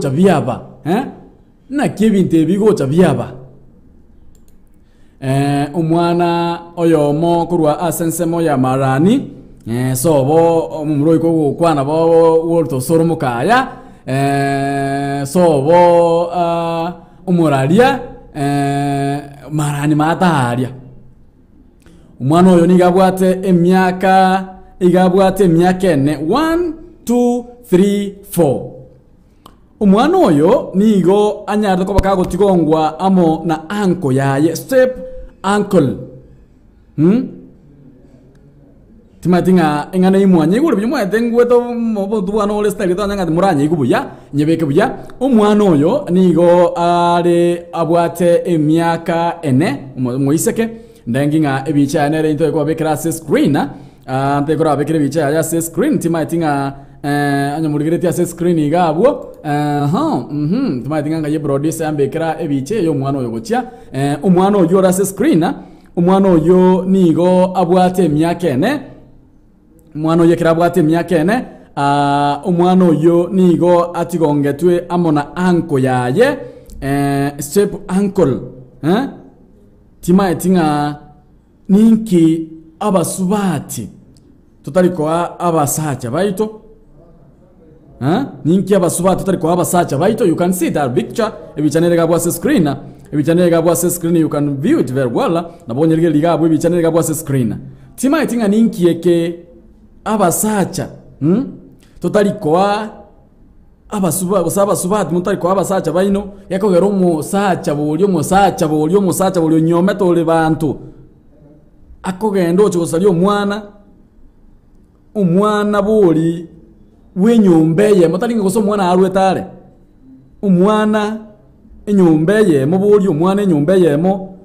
bigocha biaba eh? Naki ebinto ebi bigocha biaba? Eh, omwana oyomo korwa ase ensemo ya Marani, eh, sobo omomura oiko ogokwana bo Walter Osoro Mokaya, eh, sobo ah, omoraria eh, Marani maata aria. Omwana oyo nigo abwate emiaka iga abwate emiaka ene, one, two, three, four. Omwana oyo nigo anyarete koba kagotigongwa amo na uncle yaye, step uncle. Hmm? Timanyeti ng'a eng'ana eyio mwanyeigure buya omanyete ngwete obotu bwane ore style tanya ng'a moranyeigwe buya, nyebeke buya. Omwana oyo nigo are abwate emiaka ene, omo- omoiseke, ndengi ng'a ebicha yaye nere intwe kobabekera ase screen, ah, nte korabekere ebicha yaye ase screen, timanyeti ng'a eh, onye morigeretie ase screen iga abwo, eeh mhm, timanyeti ng'a ng'ai eproducer yambekera ebicha eye omwana oyo gochia, omwana oyio ore ase screen, Omwana oyio nigo abwate emiaka ene, omwana oyio ekero abwate emiaka ene, ah, omwana oyio nigo atigongetwe amo na uncle yaye, eh, step uncle, eh? Timaeti ng'a ninki abasubati totari koa abasacha baito, Eh? Ninki abasubati totari koa abasacha baito? You can see that picture. Ebicha nere iga abwo ase screen. Ebicha nere iga abwo ase screen you can view it very well. Nabo onyerigereria iga abwo ebicha nere iga abwo ase screen. Timaeti ng'a ninki eke abasacha hmm? totari koa abasuba gose abasubati motari koa abasacha baino gekogera omosacha boria omosacha boria omosacha boria onyomete ore banto akogenda oche gosaria omwana Omwana bori bw'enyomba eyemo, tari ng'a gose omwana arwete are, omwana enyomba eyemo bori omwana enyomba eyemo,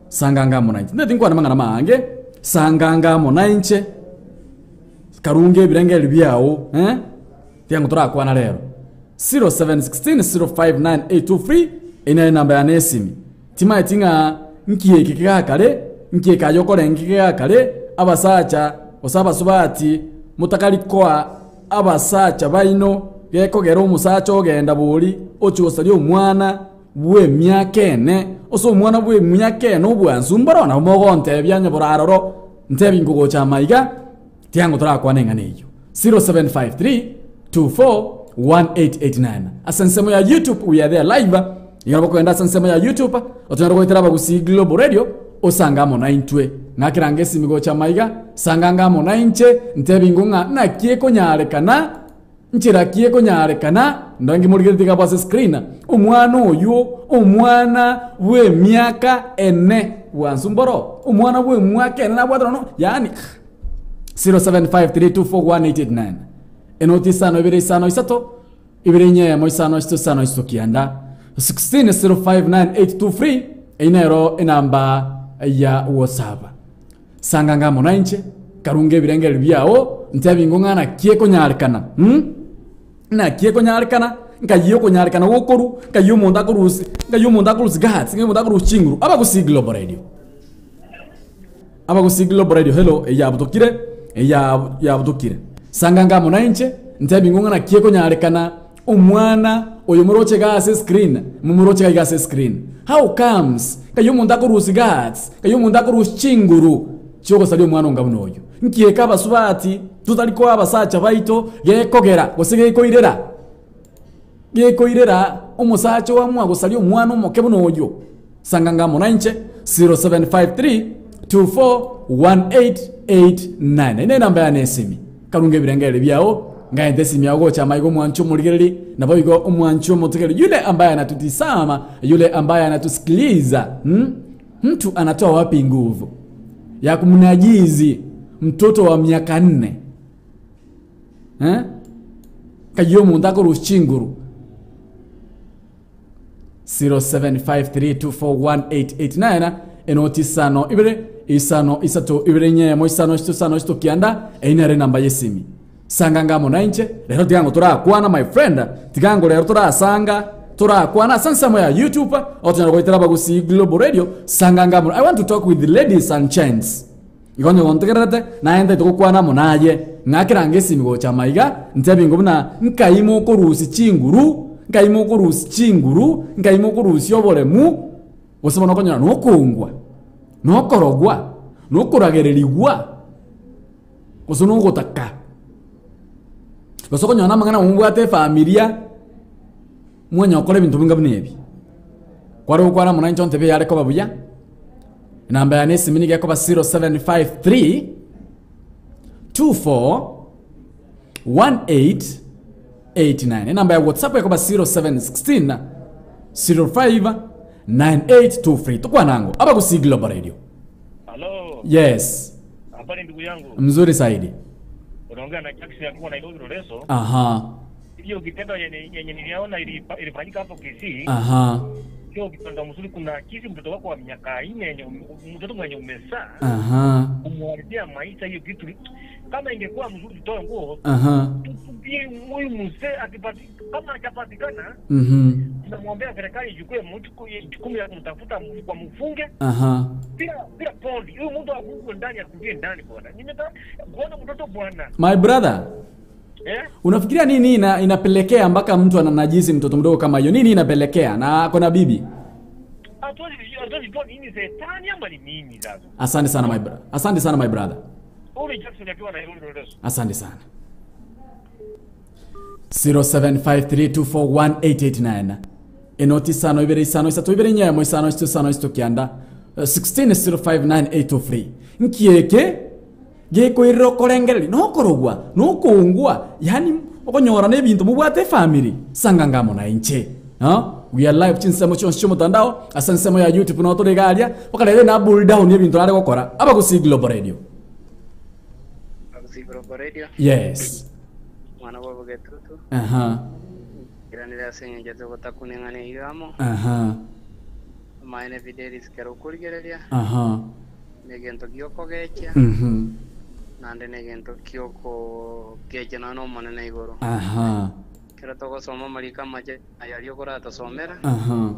sanganga amo nainche. Ntagete nkwane amang'ana amaange, sanganga amo nainche, karunge ebirengererio biago eh, tiga ng'o torakwana rero. 0716 059 823 eyio nere enamba yane esimi. Timaeti ng'a nki eke kegakare, nki eke aye okore nki kegakare, abasacha gose abasubati motakari koa abasacha baino gekogera omosacha ogenda bori ochia gosaria omwana bw'emiaka ene, ase omwana bw'emiaka ene obwansu mboro nabo mogontebia onye bore aroro ntebi nkogocha amaiga. Tiga ng'o torakwane eng'ana eyio. 0753241889 Ase ensemo ya YouTube we are there live. Iga nabo okogenda ase ensemo ya YouTube otonyare goetera Abagusii Global Radio osange amo naintwe. Ng'akera ange esimi gocha maiga, sanga ange amo nainche, ntebi ng'o ng'a naki ekonyarekana Nchera ki ekonyarekana ndore morigeretie iga abwo ase screen, omwana oywo, omwana bw'emiaka ene, bwansu mboro, omwana bw'emwaka ene nabwate nono, yaani 0753241889 enoti isano ibere isano isato ibere inye eyemo isano isato isano isato kianda 16059823 eyio nero enamba ya whatsapp. Sanganga amo nainche, karunge ebirengererio biao, ntebi ng'o ng'a naki ekonyarekana, mm? Naki ekonyarekana, nkai okonyarekana gokorwa, nkai omonto akorusia, nkai omonto akorusia guts, nkai omonto akorusia chinguru. Abagusii Global Radio. Abagusii Global Radio, hello, eyabutokire, eya yabutokire. Sanganga amo nainche, ntebi ng'o ng'a naki ekonyarekana, Omwana oyo moroche iga ase screen, momoroche iga iga ase screen. How comes nkai omonto akorusia guts, nkai omonto akorusia chinguru chiogosaria omwana onga buna oyio? Nki eke abasubati totari koa abasacha baito gekogera gose gekoirera gekoirera omosacha oamua gosaria omwana omoke buna oyio? Sanganga amo nainche 0753 241889 Eye nenamba yane esimi. Karunga ebirengererio biao, ngaente esimi yao gocha amaiga omwanchi omorigereri, naboigo omwanchi omotegereri, yule ambaye anatutizama, yule ambaye anatusikiliza. Hmm? Mtu anatoa wapi nguvu ya kumnajizi mtoto wa miaka nne? Eh? Kayio omonto akorusia chinguru 0753241889 enoti isano ibere isano isato ibere inyemo isano isato isano isato kianda eyio nere enamba y'esimi sanga ngamo nainche rero tiga ngo torakwana my friend tiga ngo rero torasanga torakwana ase ensemo ya youtube otonyara goetera abagusii global radio sanga ngamo i want to talk with the ladies and gents Igo onye gontegererete, naye ntaete gokwana amo naye, ng'akera ange esimi gocha amaiga, ntebi ingo buna nkai mokorusia chinguru, Nkai mokorusia chinguru, nkai mokorusia oboremu, gose bono okonyora nokoungwa, nokorogwa, nokoragererigwa, gose nogotaka. Gose okonyora namang'ana mobwate efamilia, mwanya gokora ebinto binga buna ebi. Kware gokwana amo nainche ontebie yare koba buya, enamba yane esimi nigo ekoba 0753 24 1889. Enamba ya WhatsApp ekoba 0716 05 9823. Tukwanango Abagusii Global Radio. Halo, Yes, habari ndugu yangu. mzuri zaidi. Unaongea na Jackson akiwa Nairobi Roleso. Aha, Hiyo kitendo yenye yenye niliona ilifanyika hapo Kisii, aha, sio kitendo mzuri. Kuna kisi mtoto wako wa miaka 4 yenye mtoto mwenye umezaa aha, kumharibia maisha. Hiyo kitu kama ingekuwa mzuri, tutoe nguo aha. tupie huyu mzee akipati, kama hajapatikana tunamwombea serikali ichukue mtu jukumu ya kumtafuta kwa mfunge Aha. bila pondi. Huyu mtu afungwe ndani, afungie ndani bwana. Nimetaka kuona mtoto bwana, My brother, eh unafikiria nini inapelekea mpaka mtu ananajisi mtoto mdogo kama hiyo? Nini inapelekea? Na ako na bibi. hatuwezi jua nini shetani ama ni nini sasa. Asante sana my brother. Asante sana my brother. Huyu ni Jackson akiwa Nairobi Roleso. Asante sana. 0753241889 enoti isano ibere isano isato ibere nyemo isano isito isano isito kianda 16059803 nkieke gekoirera okorengereri nokorogwa nokongwa yani okonyora na ebinto mobwate efamily sangangamo na inche no? We are live chinsemo chionsi chia omotandao ase ensemo ya YouTube notore iga aria okarebe na bull down ebinto nare gokora Abagusii Global Radio. Abagusii Global Radio, Yes. mwana bwa Bogetutu, Aha. iranire ase eng'encho togotakuneng'ana iga amo, Aha. amaene Fidelis kero okorigereria, Aha. negento giokogecha, naende negento giokogecha nonya na Omonene igoro. Aha. Kero togosoma amariko amache aya aria okoratosomera, Aha.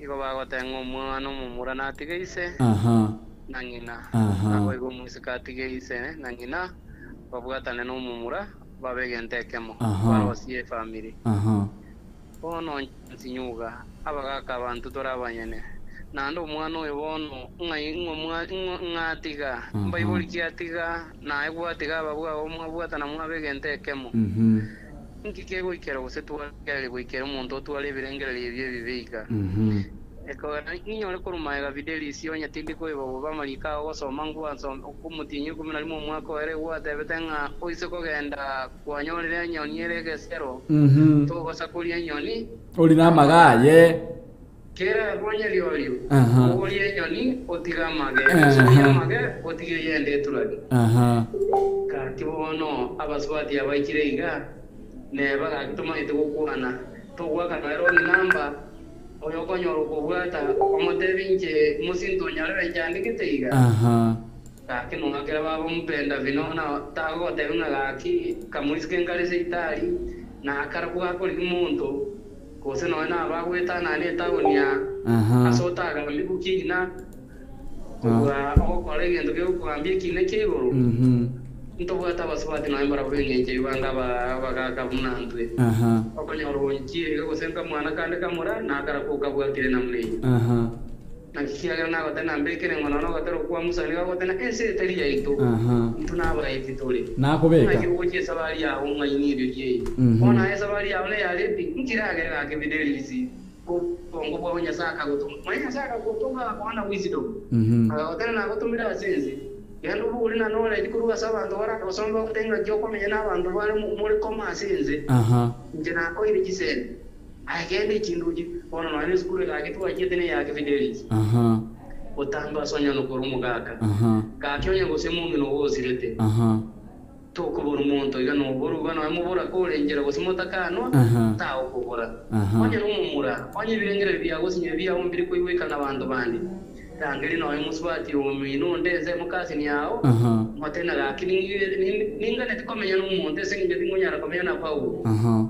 igo bagoteba ng'a omwana omomura natige ise Aha. na ng'ina, Aha. naboigo omoiseke atige ise na ng'ina, babwatane na omomura, babe egento ekemo, Aha. barosie efamiri. Aha. Bono nsinyuga, abagaka abanto tore abanyene. Naende omwana oyo bono ng'ai ng'omwa ng'o- ng'atiga, Aha. mbaibori ki atiga, naye gwatiga ababua abo mwabwatana mwabe egento ekemo. Inki kegoikera gose twarengereria goikera omonto otware ebirengererio ebio ebibe iga? Ekogera ninyore korwa magega Fidelis onye tindi koiba bobe amariko ao gosoma ngwansome omotienyi ikomi na rimo omwaka oere gwatebete ng'a oise kogenda kwanyorire enyoni ere egesero, togosa koria enyoni, Ori namaga aye. kera rwonye riorio, Aha. oborie enyoni otige amage, Aha. gose orie amage otige eyende eturani. Aha. Gaki bono abasubati abaikire iga, neba gaki tomanyete gokwana, togoakana ere ore namba, oyokonyora okobwata, omotebi inche mosinto onyarebe nchandegete iga. Aha. Gaki nong'akera baba omopenda bino na tagogotebia ng'a gaki kamoiseke nkare seitari, na akarabwo gakorigia monto, gose nonya nabagoetanana etaoni aa, Aha. ase otagambie gokina, kobua ogokora egento kegokogambia ekina kia igoro. Ntobwate abasubati nonya mbarabwo b'engencho eyio banga abagaaka buna ntwe. Aha. Okonyora onchiire iga gose nkamwana kande kamura, nakarakwo okabwatire namuna eyio. Aha. Naki kiagera nagoteba nambekere ng'a nonya nogotera okwa Musa nigo agoteba ense etari yaito, Aha. intwe nabaeti tore. Nakobeka. Ng'aki ogochia esabari yao ng'aini erio ri'eye? Bono aye esabari yao neyare pi? Inki ragere gake Fidelisi obongo bwao Nyasae akagotoma? Manya Nyasae akagotoma agakoa na wisdom. Agagotebia nagotomire ase ense. Genda obogori na knowledge korwa ase abanto baragosome bagotebie ng'aki okomenya na abanto bare more koma ase ense. Aha. Inche nakoeire chisemi. Aye genda echinduchi, bono nonya nesukuru egaki twachiete neyake Fidelis. Aha. Botambe ase onye nokore omogaka. Aha. Gaki onye gose omong'ina ogo osirete. Aha. Tokobora omonto iga nobora iga nonya mobora kore enchera gose motakanwa, Aha. tagokobora. Aha. Onye nomomura, onye ebirengererio biago gose biao mbiri koigwekana nabanto bande, rangeria nonya omosubati omino onde ensemo cousin yao, Aha. motebie na gaki ninganeti komenya nomonto ase eng'encho tingonyara komenya na Paulo. Aha.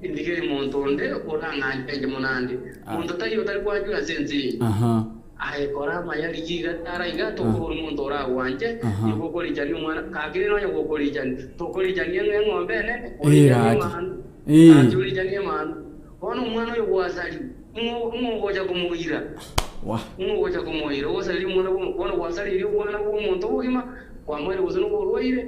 Indigeri monto onde orang'anche inche mono ande, monto taiyo otari gwanchwa ase ense eye. Aha. Aye kora amaya, rigia iga tara iga, tokobora omonto oragwanche, Aha. nigo okorichania omwana, gaki rende onye gokorichania, tokorichania ng'a eng'ombe enene, Eh, orichanie gaki. emanu, Eh. gaki orichanie emanu. Bono omwana oyo gwasariwa, ng'o ng'o ogocha komoira? Wah. Ng'o ogocha komoira? Ogosaria omwana bw'omo bono gwasaririe obwana bw'omonto obogima, kwamoire gose noborwaire.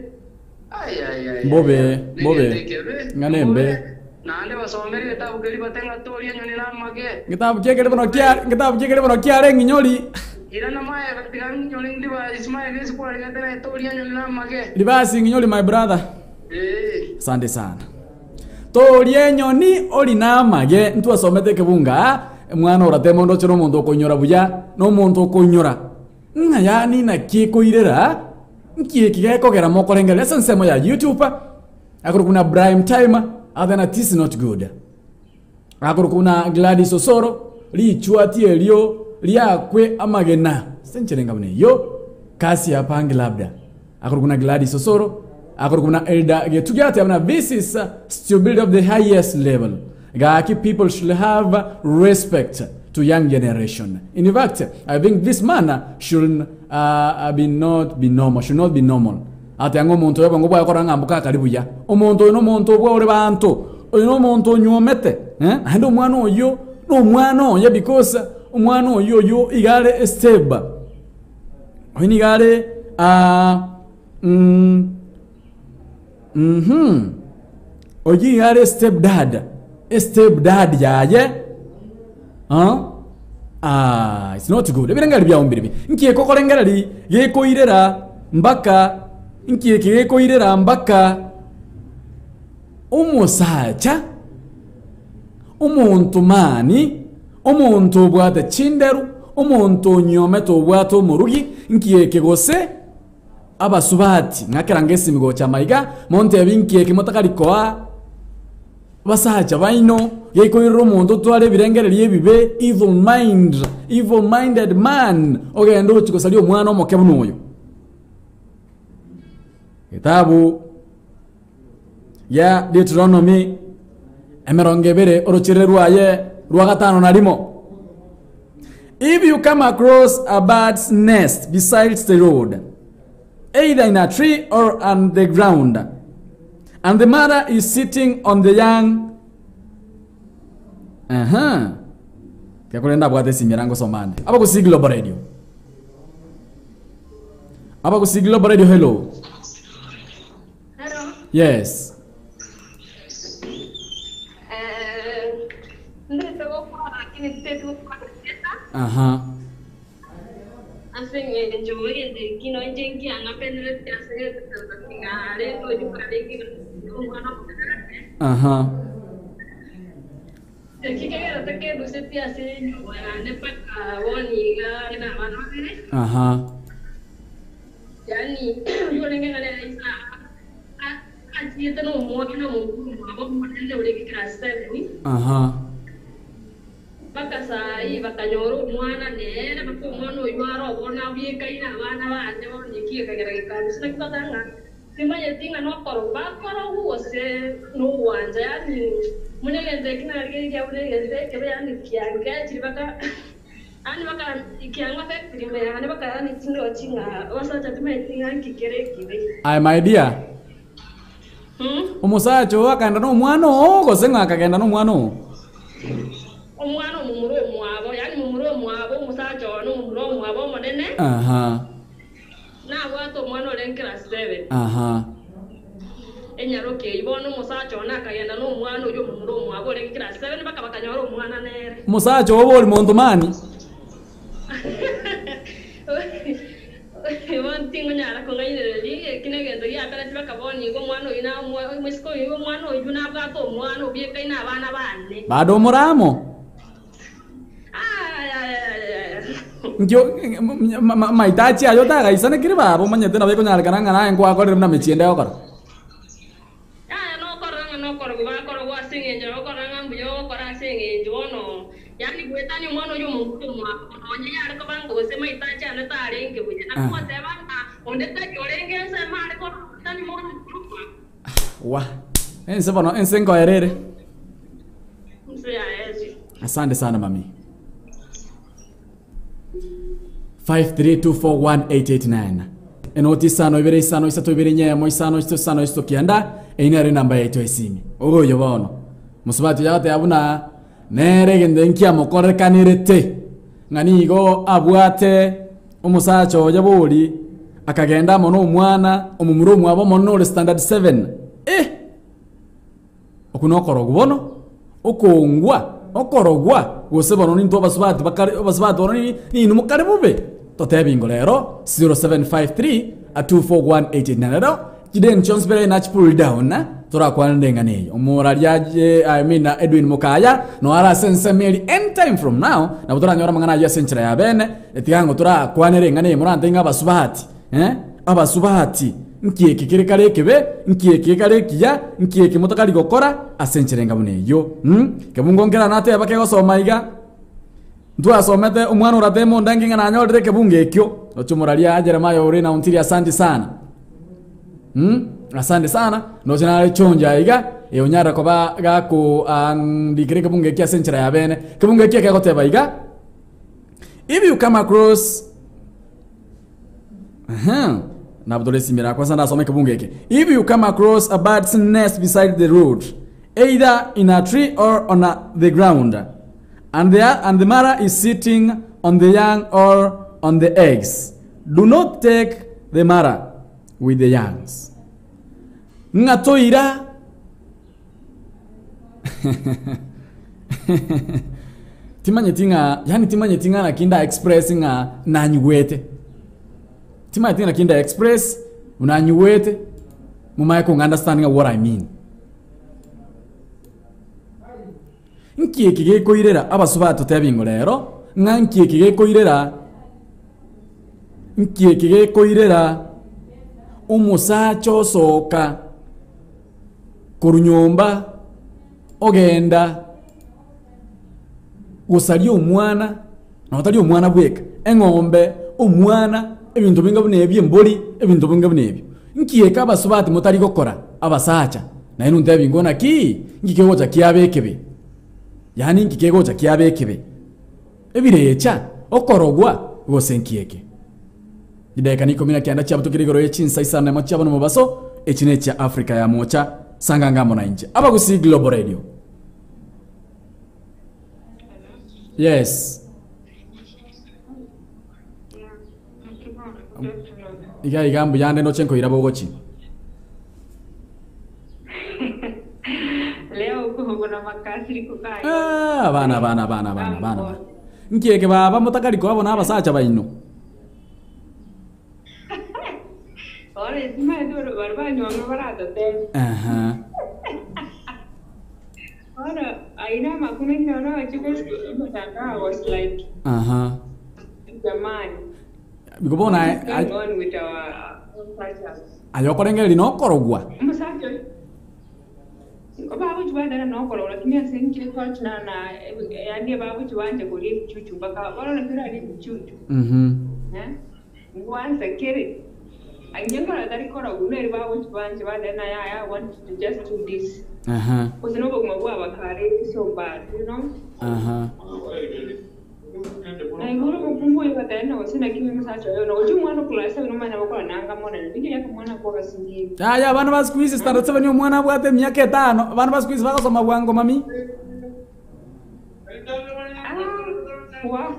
Ai, ai, ai, ai, Mbobe, ai. mbobe. Negento ekebe, Ng'a nembe. mbobe. Naende basomere egetabu keria bate ng'a toria enyoni namage. Ngetabu kiekere bono kia ngetabu kiekere bono kiare ng'inyori. Irana maega tiga ng'inyore ndibasi maega ase kwarigete naye toria enyoni namage. Ribasi ng'inyori my brother. Ee. Asante sana. Toria enyoni ori namage. Ntwasomete ekebunga aa, omwana orateme onde oche nomonto okoinyora buya, nomonto okoinyora ng'a yaani naki ekoirera, nki eki gekogera mokorengereria ase ensemo ya YouTube, akorokwa buna Brime Time, other than this is not good. Akorokwa buna Gladys Osoro, richuati erio riakwe amagena ase enchera enga buna eyio, kasi ya pangi labda. Akorokwa buna Gladys Osoro, akorokwa buna Elder Getugi ateba buna this is stupidity of the highest level. Gaki people should have respect to young generation. In fact, I think this man should uh, be not be normal, should not be normal. Ateba ng'a omonto oyo obongo bwaye korora ng'a mboka akari buya. Omonto oyo nomonto obwo ore banto. Oyo nomonto onyuomete, eh? Naende omwana oyio nomwana oye because omwana oyio oyio iga are step. Oyo nigo are ah, mm, mhm. Oyio iga are step dad, estep dad yaye ah, ah, it's not good. Ebirengererio biao mbirobio. Nki ekokorengereria gekoirera mpaka nki eke gekoirera mpaka omosacha, omonto mani, omonto obwate chinderu, omonto onyomete obwate omorugi, nki eke gose abasubati ng'akera ngesimi gocha maiga, montebi nki eke motakari koa basacha baino, gekoirera omonto otware ebirengererio ebibe, evil mind, evil minded man, ogende ochie gosaria omwana omoke buna oyo. Getabu ya Deuteronomy emerongo ebere orochirire rwaye rwa gatano na rimo. If you come across a bird's nest besides the road, either in a tree or on the ground, and the mother is sitting on the young Aha. Tiga abwate esimera ngosoma ande. Abagusii Global Radio. Abagusii Global Radio, hello. Hello. Yes. Eh, ndete gokwana lakini titeti gokwana teta Aha. ase eng'encho egento eki nonche nkiang'apenereti ase egento ng'are nojukare omwana omokerete Aha. eki kegerete kenduseti ase enyomba yane mpaka bono iga na abana babere Aha. yani oyio orenge ng'a nere isa achiete na omwana omokuru mwabo omonene orenge class 7 Aha. mpaka saa hii bakanyora omwana nere mpaka omwana oyio are obona abiekaine abana bande bono eki gekagera gekandusia naki toteba ng'a timanyeti ng'a nokoro bakorogwa gose nogwancha yani buna egento eki narigereria buna egento ekebe yani kiangechire baka yani baka kianga factory ime yane baka yani chindochi ng'a abasacha timanyeti ng'a nki kere ekibe. Aye my dear. Hmm? Omosacha oo akaenda na omwana oo gose ng'a akagenda na omwana oo? Omwana omomura omwabo, yaani momura omwabo, omosacha one omomura omwabo omonene, Aha. nabwate omwana ore class 7. Aha. Enyaroke eyio bono omosacha one akagenda na omwana oyio omomura omwabo ore class 7 baka bakanyora omwana nere. Omosacha oo bori monto mani? Bono tingonyara kong'ainereria eki negento giakareti baka bono igo omwana oyio na omosike oyio omwana oyio nabwate omwana obiekaine abana bane. Bado omoramo? Ay, ay, ay, ay. Nkio maitachi ayo otagaisanekire baba omanyete nabo ekonyarekana ng'a naye nkwakorire buna mechie ende egokora. Yaya nokorora ng'a nokorogwa bakorogwa ase eng'encho nokorora ng'a mbuya ogokora ase eng'encho bono yani gwetania omwana oyio omokuru omwabo nonye yare kobanga gose maitachi ane tarenge buya nakogoteba ng'a onde tari orenge ensemo are korotania omwana omokuru omwabo. Wa. Ense bono ense nkoerere. Nse yaye. Asante sana mami. 53241889 enoti isano ibere isano isato ibere nyemo isano isato isano isato kianda eyio nere enamba yaito esimi ogoyo bono mosubati oyo agateba buna Nere egento nkiamokorekanerete, ng'a nigo abwate omosacha oye bori, akagenda amo nomwana, omomura omwabo omonene ore standard seven. Eh! Okwo nokorogwa bono, okongwa, okorogwa, gose bono nintwe abasubati bakare abasubati bono ni ninwe mokare bobe. Totebi ingo rero, 0753 241889 rero, chideni chionsi bere nachi pull down, torakwane eng'ana eye. Omoraria aye I mean Edwin Mokaya, noyo are ase ensemo eria any time from now, nabo toranyore amang'ana ayio ase enchera ya bene, tiga ngo torakwanere eng'ana eye morantebie ng'a abasubati. Eh, abasubati, nki eke kere kare ekebe, nki eke kare ekiya, nki eke motakari gokora ase enchera enga buna eyio? Mm? Kebungo nkere nateba kegosoma iga, ntwasomete omwana orateme ondange ng'a nanyorire ekebungo ekio, oche omoraria Jeremiah ore na ontiri asante sana. Mm? Asante sana, noche nare chonja iga, e onyare koba gako andikire ekebungo ekio ase enchera ya bene. Kebungo ekio ekegoteba iga, if you come across Aha. Nabo tore esimera kwanza ndasome ekebungo eke. If you come across a bird's nest beside the road, either in a tree or on a, the ground, and the, and the mother is sitting on the young or on the eggs, do not take the mother with the youngs. Ng'a toira Timanyeti ng'a yaani timanyeti ng'a naki nda express ng'a nanyigwete. Timanyeti ng'a naki nda express buna nyigwete, momanye kong'a understand ng'a what I mean. Nki eke gekoirera abasubati totebi ng'o rero, ng'a nki eke gekoirera, nki eke gekoirera omosacha osoka korwa nyomba ogenda gosaria omwana, na tari omwana bweka, eng'ombe, omwana, ebinto binga buna ebio, embori, ebinto binga buna ebio. Nki eke abasubati motari gokora abasacha? Naende nontebi ng'o naki, nki kegocha kiaba ekebe? Yaani nki kegocha kiaba ekebe? Ebirecha, okorogwa, gose nki eke? Chidakika na 19 chiabutokire igoro ye chinsa isano nemo chia bono mobaso, echi nechia Africa ya mocha, sanganga amo nainche. Abagusii Global Radio. Yes. Iga iga mbuya ande ndoche nkoira bogochi. Leo uko na makasiriko kayo. Ah, abana abana abana abana abana abana. Nki eke baba motakari koba na abasacha baino? Bono esimanyete ore bari banyuomire baratotebie. Aha. Bono aye amakuna ekero nagochia Facebook omotandao I was like Aha. jamani Igo bono what aye is going on with our own cultures? aye okorengereria nokorogwa. Omosacha oyo bagochia bateba nokorogwa lakini ase enchera culture na na yaani bagochia bancha koria ebichuchu mpaka bono naki orarie ebichuchu Mhm. eh ngwansa kere inche nkorora tari korogwa neri bagochia bancha bateba naye I want to just do this Aha. gose na obogima bwabakare so bad you know. Aha. Na igoro omokungu oyo agateba na gose naki omosacha oyo na gochia omwana okorora ase abwo nomanye bakora nanga mono naende rigeria akamwana ako agasingiria. Yaya abana ba siku hizi standard seven omwana abwate emiaka etano abana ba siku hizi bagosoma bwango mami. Ah, wa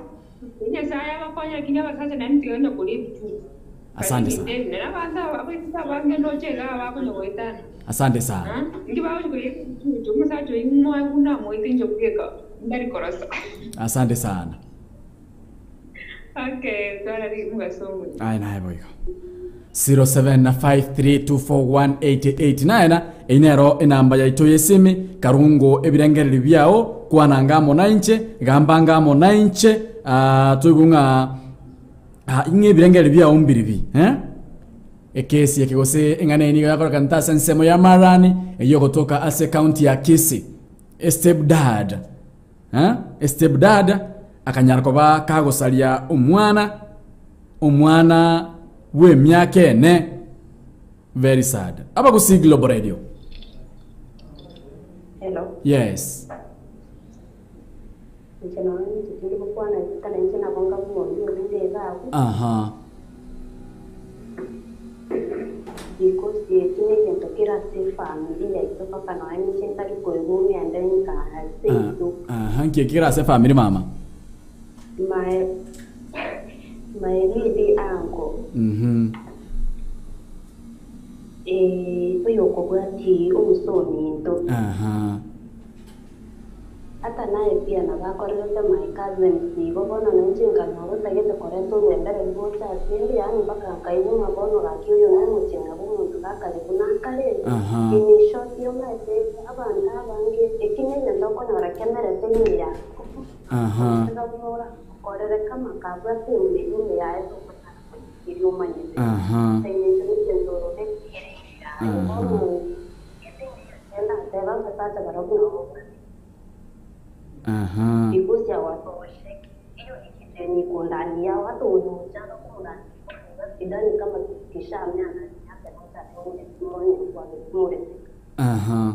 Nyasaye abakonye lakini abasacha naende tiga koria ebichuchu. Asante sana. Nere abanto aba abaiseke abange ndoche iga bakonya goetana. Asante sana. Ah, inki bagochia koria ebichuchu omosacha oyio moe buna amoete inche bweka ndari korosa. Asante sana. Okay, twara rimugaso omuya. Aye naye boigo. 0753241889 Eyi nero enamba yaito y'esimi karungo ebirengererio biao kwananga amo nainche gambanga amo nainche ah, toigwe ng'a ah, ing'e ebirengererio biao mbiribi eh? Ekesi eke gose eng'ana eye nigo yakorekanete ase ensemo ya Marani eyio egotoka ase ekaunti ya Kisii. Estep dad eh? Estep dad akanyara koba kagosaria omwana omwana bw'emiaka ene very sad. Abagusii Global Radio. Hello. Yes. Inche nonya ninche tindi gokwana rika na inche nabo nkabua oria orinde iga agwo. Aha. Because eki negento kera ase efamiri yaito mpaka nonya ninche ntari koigwa ng'ende nka seito. Aha, nki ekio kere ase efamiri mama? My my lady uncle. Mhm. Eh, oyokobwati omosominto. Aha. Ata naye pia nabo akorerete my cousins igo bono nainche nkanyora otagete koreta orwembereri gocha ase 'nde yaani mpaka nkaigwa ng'a bono gaki oyo nomocheng'a bw'omonto gakare buna akare. Aha. In short omanyete abanto abange eki negento okonyora kemerete ime yako. Aha. Tiga buna orakorere kama kabwate ime ime yaye tokonyara koyekiria omanyete. Aha. Ase eng'encho negento orore kere ime yaye Aha. bono gete ngiya ndateba abasacha barabwo nabo babwate. Aha. Because hawatosheki. Hiyo ni kitu yenye iko ndani yao hata unaochana kumrani sidhani kama kishamea ndani yake na utamureteka Aha.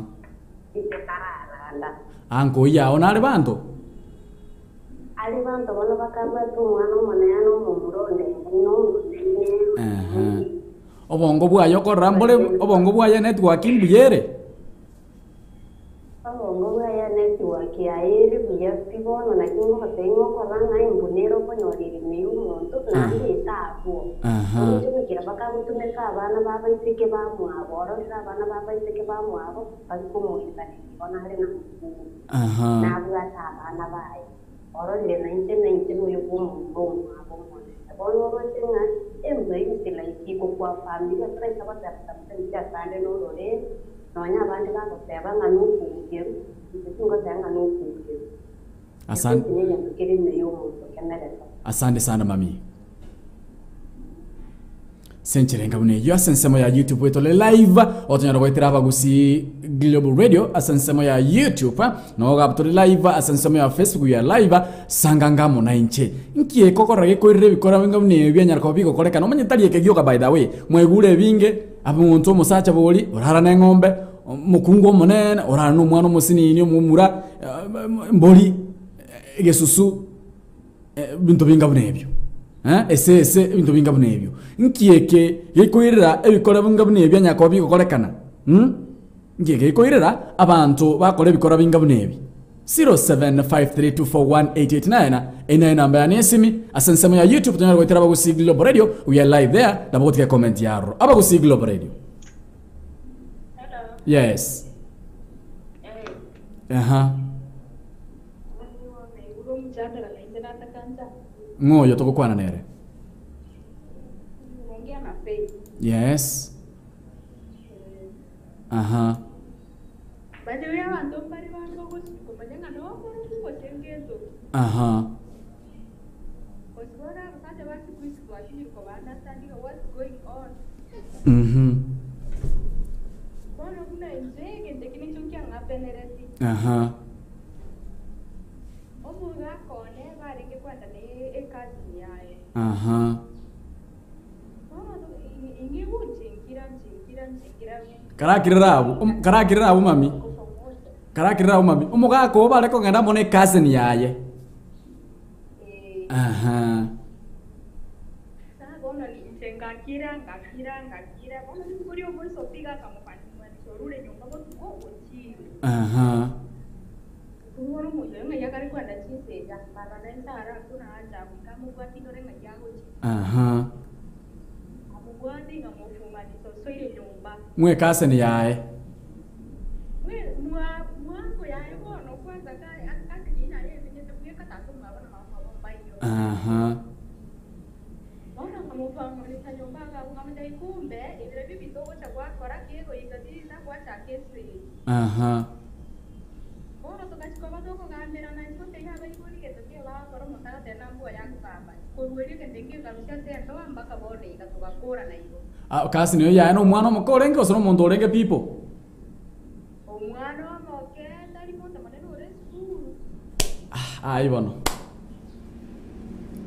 itararanda Anko yao nare banto? ari banto bono bakabwata omwana omonene omomura onde Aha. Obongo bwaye okorora mbore obongo bwaye network mbuyere? Obongo bwaye network yaye ere buya pi bono naki ngogotebia ng'a okora ng'a embu nere okonyora ime ya omonto naende etabwo. Aha. Ogocha goikera bakagotumeka abana babaiseke bamwabo ororire abana babaiseke bamwabo bari komoisaneria bono are na mokungu. Aha. Nabwate abana baye ororire nainche nainche noyo bwa omonto omwabo omonene. Bono oroche ng'a embu eywo is like igokwa familia toraisa goteba sometimes asande nororere nonya abande bagoteba ng'a nokungeru inche tingoteba ng'a nokungeru. Asante. Eki negento kere ime ya omonto kemerete. Asante sana mami. Sencherenga buna eyio ase ensemo ya YouTube etore live otonyara goetera abagusi Global Radio ase ensemo ya YouTube nogo tore live ase ensemo ya Facebook ya live sanga ngamo na inche nki ekokorora gekoirera ebikora binga buna ebi bianyara koba bigokorekana omanye tari eke gioka by the way mwaigure ebinge omonto omosacha bori orara na eng'ombe omokungu omonene orara na omwana omosinini omomura mbori egesusu ebinto binga buna ebio eh, esese ebinto binga buna ebio. Nki eke gekoirera ebikora binga buna ebi anyara koba bigokorekana mm? Nki eke gekoirera abanto bakora ebikora binga buna ebi 0753241889 eye namba yane esimi ase ensemo ya YouTube tonyara goetera Abagusi Global Radio we are live there nabo gotiga comment yaroro Abagusi Global Radio Hello. yes Eh, aha naigure omochandara nainche nataka ncha. ng'oyo togokwana nere Ongea na Faith. yes aha By the way, abanto mbare bande ogosuka ng'a nokoro gose ngento. aha Cause bono abasacha ba siku hizi twatinyire koba understanding what's going on. Bono buna inche egento eki nincho kiang'apenereti. aha Omogaka one barenge kwenda na ekazini yaye. aha Bono ing'iguchinkira nchinkira nchinkira. karakirira abu karakirira abu mami karakirira abu mami omogaka obo bare kogenda amo na ecousin yaye Eh, aha Sasa bono ninche ngakira ngakira ngakira bono rituko omoiso piga akamofanimanisha orure nyomba botuko ochire aha bono omoyo ng'ai akare kwenda chinseja baba naisara kuna aja nkamobwati ndore ng'ai agochi aha amobwati ng'amofumanisa osoire nyomba mwe ecousin yaye Mwe- mwa mwango yaye bono kwanza kasi nyina yemenyete bweka tata mwabo na mama mwabo mbaiyo aha bono nkamofamanisa nyomba agabu nkamotebia kumbe ebiro bibito ogocha gwakora kegoika tisa gwachaka esegi aha bono togachikoba tokogamberana nchigotebia abaibori gento kio bagokora omonto agateba nambua yakogamba korwa erio egento ekio ekarusia ase endoa mpaka bono iga togakorana igo Ah, cousin oyo yaye na omwana omoke orenge gose na omonto orenge people omwana omoke tari monto monene ore esukuru ah, ayi bono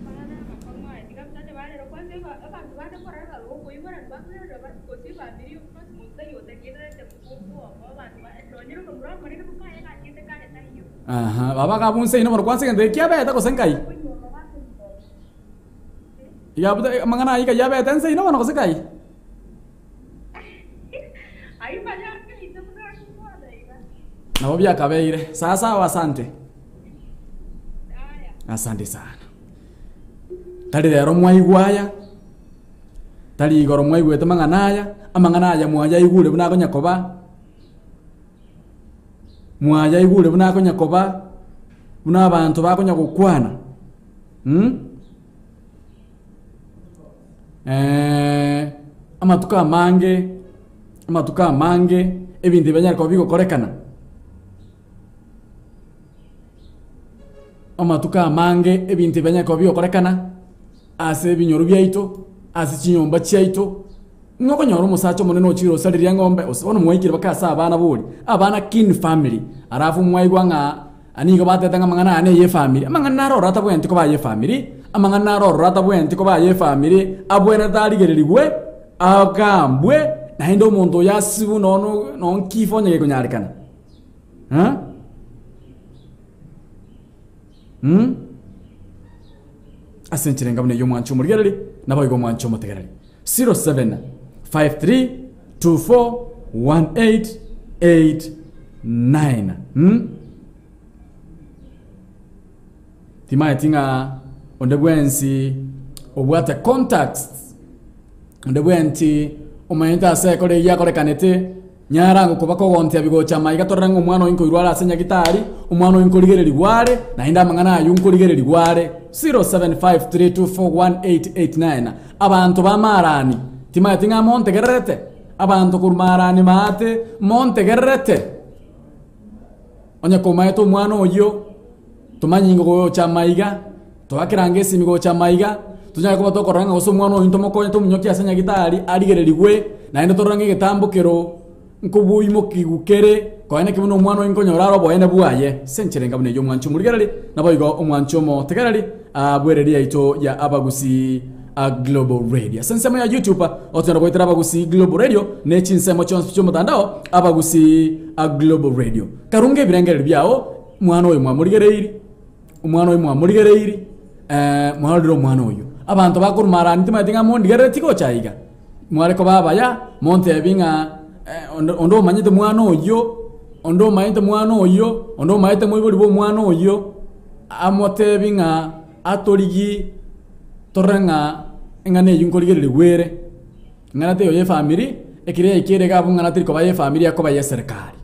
bana amakong'u aya tiga abasacha barero kwanza abanto bande korora baru okoiborana bakoirora bari gose efamiri of course monto taiyo otagendererete mokungu omo abanto nonye omomura omonene bokaye gachete kare taiyo aha baba kabunse ino bono kwanza egento eki abete gose nkai okonyuoma bakoiborana Igabuta amang'ana ayio kai abete nse ino bono gose kai Ahí para Nabo biakabeire. Sawa sawa asante. Asante sana. Tari rero mwaigwa aya, tari igoro mwaigwete amang'ana aya, amang'ana aya mwayaigure buna akonya koba, mwayaigure buna akonya koba, buna abanto bakonya gokwana mh. Amatuko amange, amatuko amange, ebinto ebi bianyare koba bigokorekana. Amatuko amange ebinto ebi bianyare koba bigokorekana ase ebinyoro biaito, ase chinyomba chiaito, ng'a okonyora omosacha omonene ochire osaririe eng'ombe gose bono mwaikire mpaka ase abana bori, abana kin family, alafu mwaigwa ng'a nigo batebete ng'a amang'ana aya neye efamiri, amang'ana naro ororo atabwenereti koba aye efamiri, amang'ana naro ororo atabwenereti koba aye efamiri, abwenerete arigererigwe, agambwe, naende omonto oyo asibwe nono nonye kifo onye gekonyarekana. Eh? Mm? Ase enchera enga buna eyio omwanche omorigereri, naboigo omwanche omotegereri. 0753241889 mm? Timaeti ng'a onde bwensi obwate contacts, onde bwenti omanyete ase ekora eyio akorekanete, nyara ngokoba kogontia bigocha amaiga torore ng'a omwana oyo nkoirwa are ase nyagitari, omwana oyo nkorigererigwa are, naende amang'ana ayio nkorigererigwa are. 0753241889 Abanto ba Maarani, timanyeti ng'a montegererete? Abanto korwa Maarani maate, montegererete? Onye komaete omwana oyio, tomanye gocha amaiga, toakerange esimi gocha amaiga, tonyare koba tokorora ng'a gose omwana oyio ntomokonye tomonyokie ase nyagitari arigererigwe, naende torore ng'a egetambo kero nkoboimokiwu kere, konya naki buna omwana oyo nkonyora are oboene bwaye. Ase enchera enga buna eyio omwanchi omorigereri, naboigo omwanchi omotegereri bw'ereria yaito ya Abagusii Global Radio. Ase ensemo ya YouTube, otonyara goetera Abagusii Global Radio ne chinsemo chionsi chi'omotandao Abagusii Global Radio. Karunga ebirengererio biao, mwana oyo mwamorigereiri, omwana oyo mwamorigereiri, eh, mwarorire omwana oyio. Abanto bakorwa marani timanyeti ng'a mondigerereti gocha aiga. Mware koba abaya, montebi ng'a eh, onde onde omanyete mwana oyio, onde omanyete mwana oyio, onde omanyete moibori bwa omwana oyio, amotebi ng'a atorigie torore ng'a eng'ana eyio nkorigererigwa ere, eng'ana teiyo ya efamiri, ekero yaikire iga abwo eng'ana teri koba ya efamiri ekoba ya eserekari.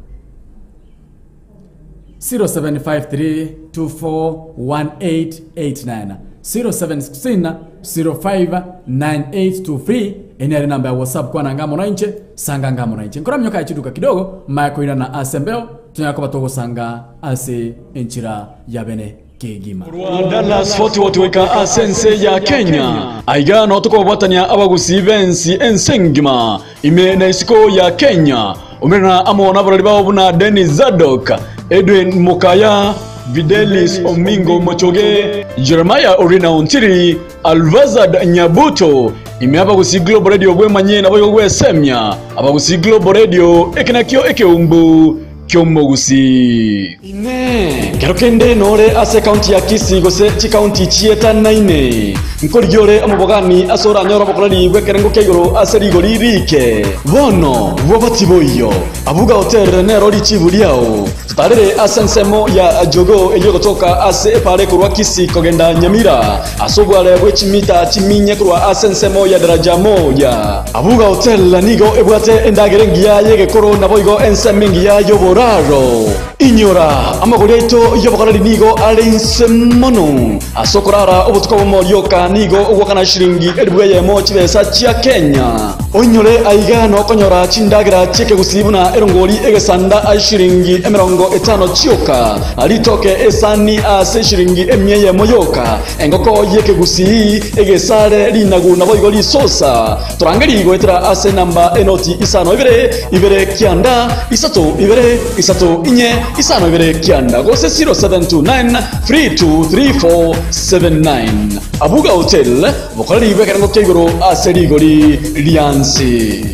0753241889 0716 059823 eye nere enamba ya whatsapp kwana anga amo nainche sanga anga amo nainche nkora minyoka ya chiduka kidogo maya koirana ase embeo tonyare koba togosanga ase enchera ya bene kegima. Korwa Dallas Fort Worth goika ase ense ya Kenya, aiga noo tokobwatania abagusii b'ensi ense engima ime na isiko ya Kenya. Omerana amo nabarori bao buna Dennis Zadok, Edwin Mokaya, Videlis Omingo Mochoge, Jeremiah Orina Ontiri, Alvazad Nyabuto, ime Abagusii Global Radio bwemanye naboigo gwesemia Abagusii Global Radio eke nakio ekeumbu ki'omogusii. Inee! Kero kende nore ase ekaunti ya Kisii gose chikaunti chietanaine, nkorigia ore omobogani ase oranyore obokoreri bw'ekerengo kia igoro ase rigori riike? Bono bwoba tiboiyo, Abuga Hotel nero richibu riao. Totarere ase ensemo ya Jogoo eyio egotoka ase epaara ekorwa Kisii kogenda Nyamira, ase obware bwe chimita chiminye korwa ase ensemo ya Daraja Moja. Abuga Hotel nigo ebwate endagera engiya y'egekoro naboigo ensemo engiya y'oboraro. Inyora, amagori aito y'obokoreri nigo are inse mono. Ase okorara obotuko obomo rioka nigo ogwakana shilingi elifu eyemo chibesa chia Kenya. Oinyore aiga nokonyora chindagera chi'ekegusii buna erongori egesanda ase shilingi emerongo etano chioka, ritoke esani ase shilingi emia eyemo yoka, engoko y'ekegusii, egesare, rinagu naboigo risosa. Torangerie goetera ase enamba enoti isano ibere, ibere kianda, isato ibere, isato inye, isano ibere kianda, gose 0729 323479. Abuga Hotel, bokoreri bw'ekerengo kia igoro ase rigori riansi.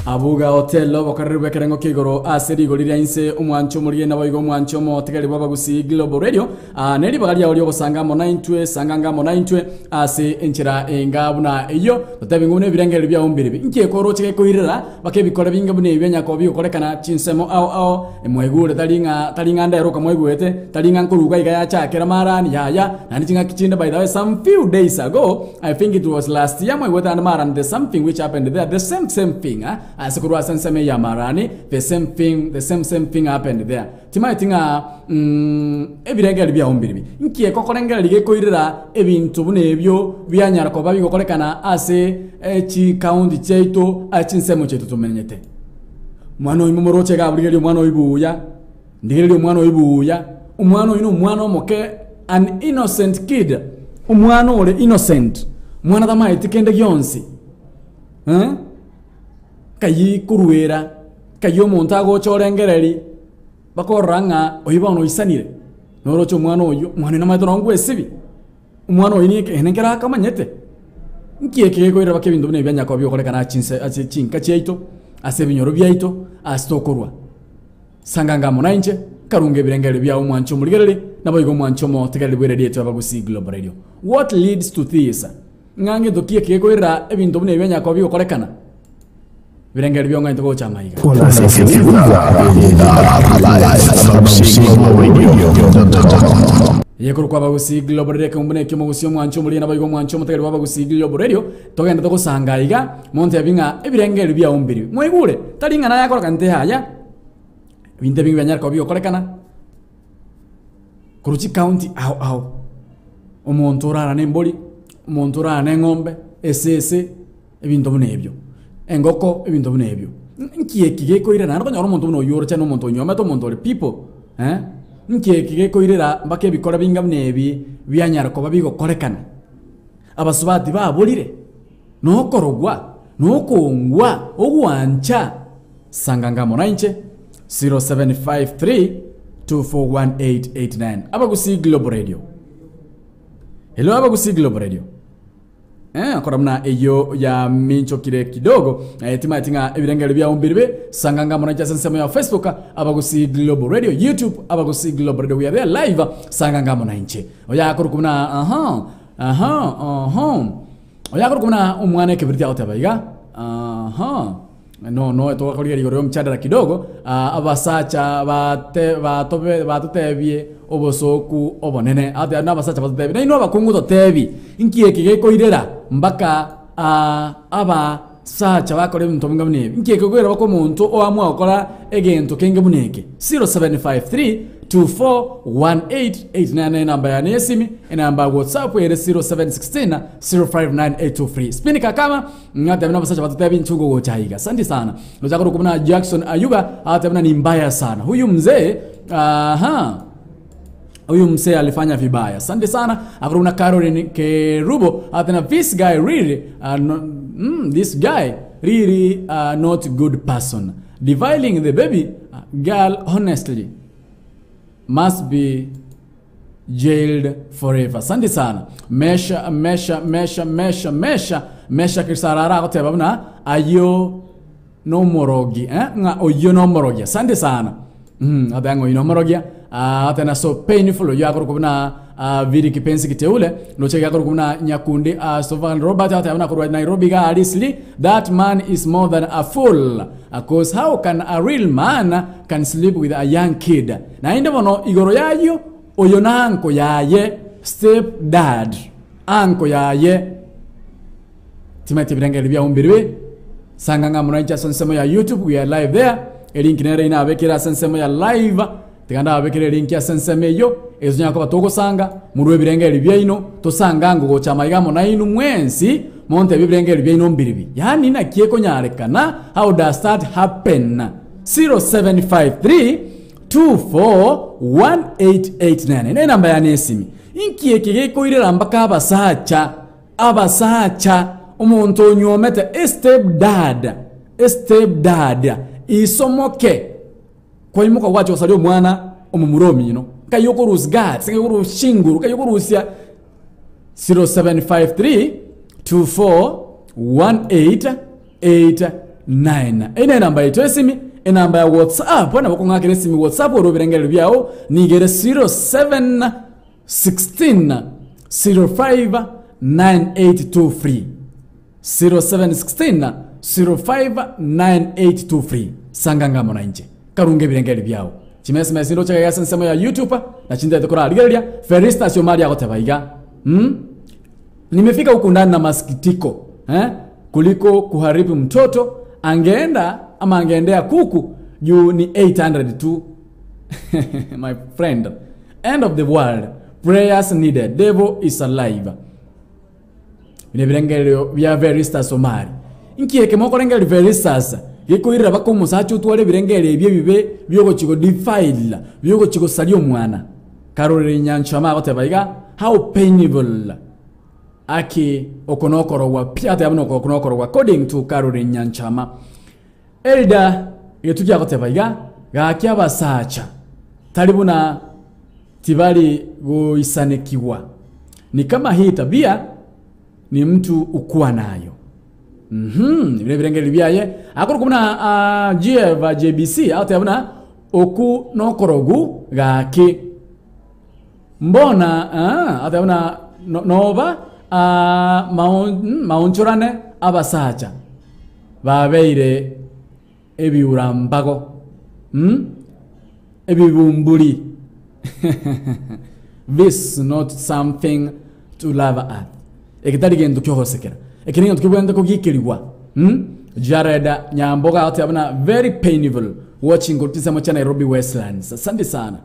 Abuga Hotel obokoreri bw'ekerengo kia igoro ase rigori ria inse omwancho omorigeni naboigo omwancho omotegeri bw'abagusii Global Radio. Aa ne ribaga riao ri'ogosanga amo naintwe, sanganga amo naintwe ase enchera enga buna eyio, totebi ng'a buna ebirengererio biao mbiribi. Inki ekoroche gekoirera baka ebikore binge buna ebi bianya koba bigokorekana chinsemo ao ao? Mwaigure tari ng'a tari ng'a ndero okamwaigwete, tari ng'a nkoruga iga yachakera marani, yaya, naende ching'aki chinde by the way some few days ago, I think it was last year mwaigwete naende marani the something which happened there, the same same thing ah, ase korwa ase ensemo eye ya marani, the same thing, the same same thing happened there. Timaeti ng'a ebirengererio biao mbiribi. Nki ekokorengereria gekoirera ebinto buna ebio bianyara koba bigokorekana ase chikaunti chiaito ase chinsemo chiaito tomenyete? Omwana oyo momoroche iga aborigereria omwana oyo buya, ndigereria omwana oyo buya, omwana oyo na omwana omoke an innocent kid, omwana ore innocent, omwana tamaeti kende gionsi eh. Kayii koruera, kayii omonto agocha orengereri, bakorora ng'a oyio bono oisanire, noroche omwana oyio, omwana oyio namaete nonye ngwesibi, omwana oyio nigo ekeene nkere akamanyete. Nki eke gekoirera baka ebinto buna ebi bianya koba bigokorekana ase chinse ase chinka chiaito, ase ebinyoro biaito, ase tokorwa. Sanganga amo nainche, karunge ebirengererio biao omwanche omorigereria, naboigo omwanche omotegereri bw'eredio yaito y'Abagusii Global Radio. What leads to this? Ng'a ngento ki eke gekoirera ebinto buna ebi bianya koba bigokorekana? Ebirengererio biong'ainete gocha amaiga. Eyekorokwa Abagusii Global Radio ekeumbu na eki'omogusii omwanchi omoria naboigo omwanchi omotegereri bw'Abagusii Global Radio togende togosanga aiga montebi ng'a ebirengererio biao mbiri. Mwaigure? Tari ng'a nayakoreka nte yaya ebinto ebinge bianyare koba bigokorekana korwa chikaunti ao ao. Omonto orara na embori, omonto orara na eng'ombe, esese, ebinto buna ebio, engoko, ebinto buna ebio. Nki eki gekoirera naende okonyora omonto buna oyio oroche na omonto onyuomete omonto ore people eh, nki eki gekoirera mpaka ebikora binga buna ebi bianyara koba bigokorekana? Abasubati baborire, na okorogwa, na okongwa, ogwancha, sanganga amo nainche, 0753 241889 Abagusii Global Radio. Hello Abagusii Global Radio. Eh, akora buna eyio yaminchokire kidogo eh, timaeti ng'a ebirengererio biao mbiribe sanganga amo nainche ase ensemo ya Facebook Abagusii Global Radio YouTube Abagusii Global Radio we are there live sanganga amo nainche oyakorokwa buna aha aha oho oyakorokwa buna omwana ekebiriti agoteba iga aha No no togakorigereria igoro y'omchadara kidogo, ah, abasacha bate batobe batotebie obosooku obonene. Ate na abasacha batotebie, nainwe abakungu totebi, inki eke gekoirera mpaka ah, abasacha bakora ebinto binga buna ebi? Inki eke gekoirera mpaka omonto oamua gokora egento kenge buna eke? 0753 241889 enamba yane y'esimi, enamba ya WhatsApp ere 0716 059823. Spini kakama Ngatebe nabasacha batotebie inche gogocha aiga. Asante sana. Nochaka korokwa buna Jackson Ayuga agateba buna ni mbaya sana. Huyu mzee aha huyu mzee alifanya vibaya. Asante sana. Akorokwa buna Caroline Kerubo agateba this guy really uh, no, mm, this guy really uh, not good person. Defiling the baby uh, girl honestly must be jailed forever. Asante sana. Mesha, mesha, mesha, mesha, mesha, mesha Kisarara agoteba buna ayio nomorogi eh? ng'a oyio nomorogi. Asante sana. Mm, ateba ng'a oyio nomorogi. Ah, ateba so painful oyio akorokwa buna ah, Viri Kipenzi Kiteule noche gakorokwa buna Nyakundi ah, Stefan Robert ateba buna korwa Nairobi ga Alisli that man is more than a fool cause how can a real man can sleep with a young kid Naende bono igoro y'ayio, oyo nanko yaye, step dad, anko yaye. Timaeti ebirengererio biao mbirwe. Sanga ng'a mono inche ase ensemo ya YouTube, we are live there. Elink nere inabekire ase ensemo ya live. Tiga ndababekere elink ase ensemo eyio, erio tonyare koba togosanga, morue ebirengererio biaino, tosanga ango gocha amaiga amo nainwe mwensi, montebie ebirengererio biaino mbiribi. Yaani naki ekonyarekana, how does that happen? 0753 241889 ne enamba yane esimi. Inki eke gekoirera mpaka abasacha abasacha omonto onyuomete a step dad a step dad isomoke kwaimoka gwacha gosaria omwana omomura omino nkai okorusia guts nkai okorusia chinguru nkai okorusia 0753 241889. 9. Eye nenamba yaito esimi, enamba ya WhatsApp, nabo okong'akera esimi WhatsApp orwe ebirengererio biao, nigo ere 07 16 05 9823. 0716 05 9823. Sanga ng'amo na inche. Karunge ebirengererio biao. Chimesimesi ndoche gaiga ase ensemo ya YouTube, na chintete korarigereria, Felistas Omari agoteba iga, mm? Nimefika huku ndani na masikitiko eh? Kuliko kuharibu mtoto angeenda ama angeendea kuku juu ni 800 tu my friend end of the world prayers needed devil is alive Buna ebirengererio bia Veristas Omari. Inki eke mokorengereria Veristas gekoirera baka omosacha otware ebirengererio ebi ebibe biogochia go defile biogochia gosaria omwana. Karorere Nyanchama agoteba iga how painful aki oko nokorogwa pi ateba buna oko nokorogwa according to Karorere Nyanchama. Elder Getuki agoteba iga gaki abasacha tari buna tibari goisanekigwa ni kama hii tabia ni mtu ukua nayo. Mhm, bire ebirengererio biaye akorokwa buna ah, GF JBC agoteba buna oku nokorogu gaki mbona ah, agoteba buna no, noba ah, maon, mm, maonchorane abasacha babeire ebiurambago mm? ebibumburi this not something to love at eke tari gento kiogosekera eke negento kebwenerete kogikerigwa mm? Jared Nyamboga agoteba buna very painful watching korwa chinsemo chia Nairobi Westlands asante sana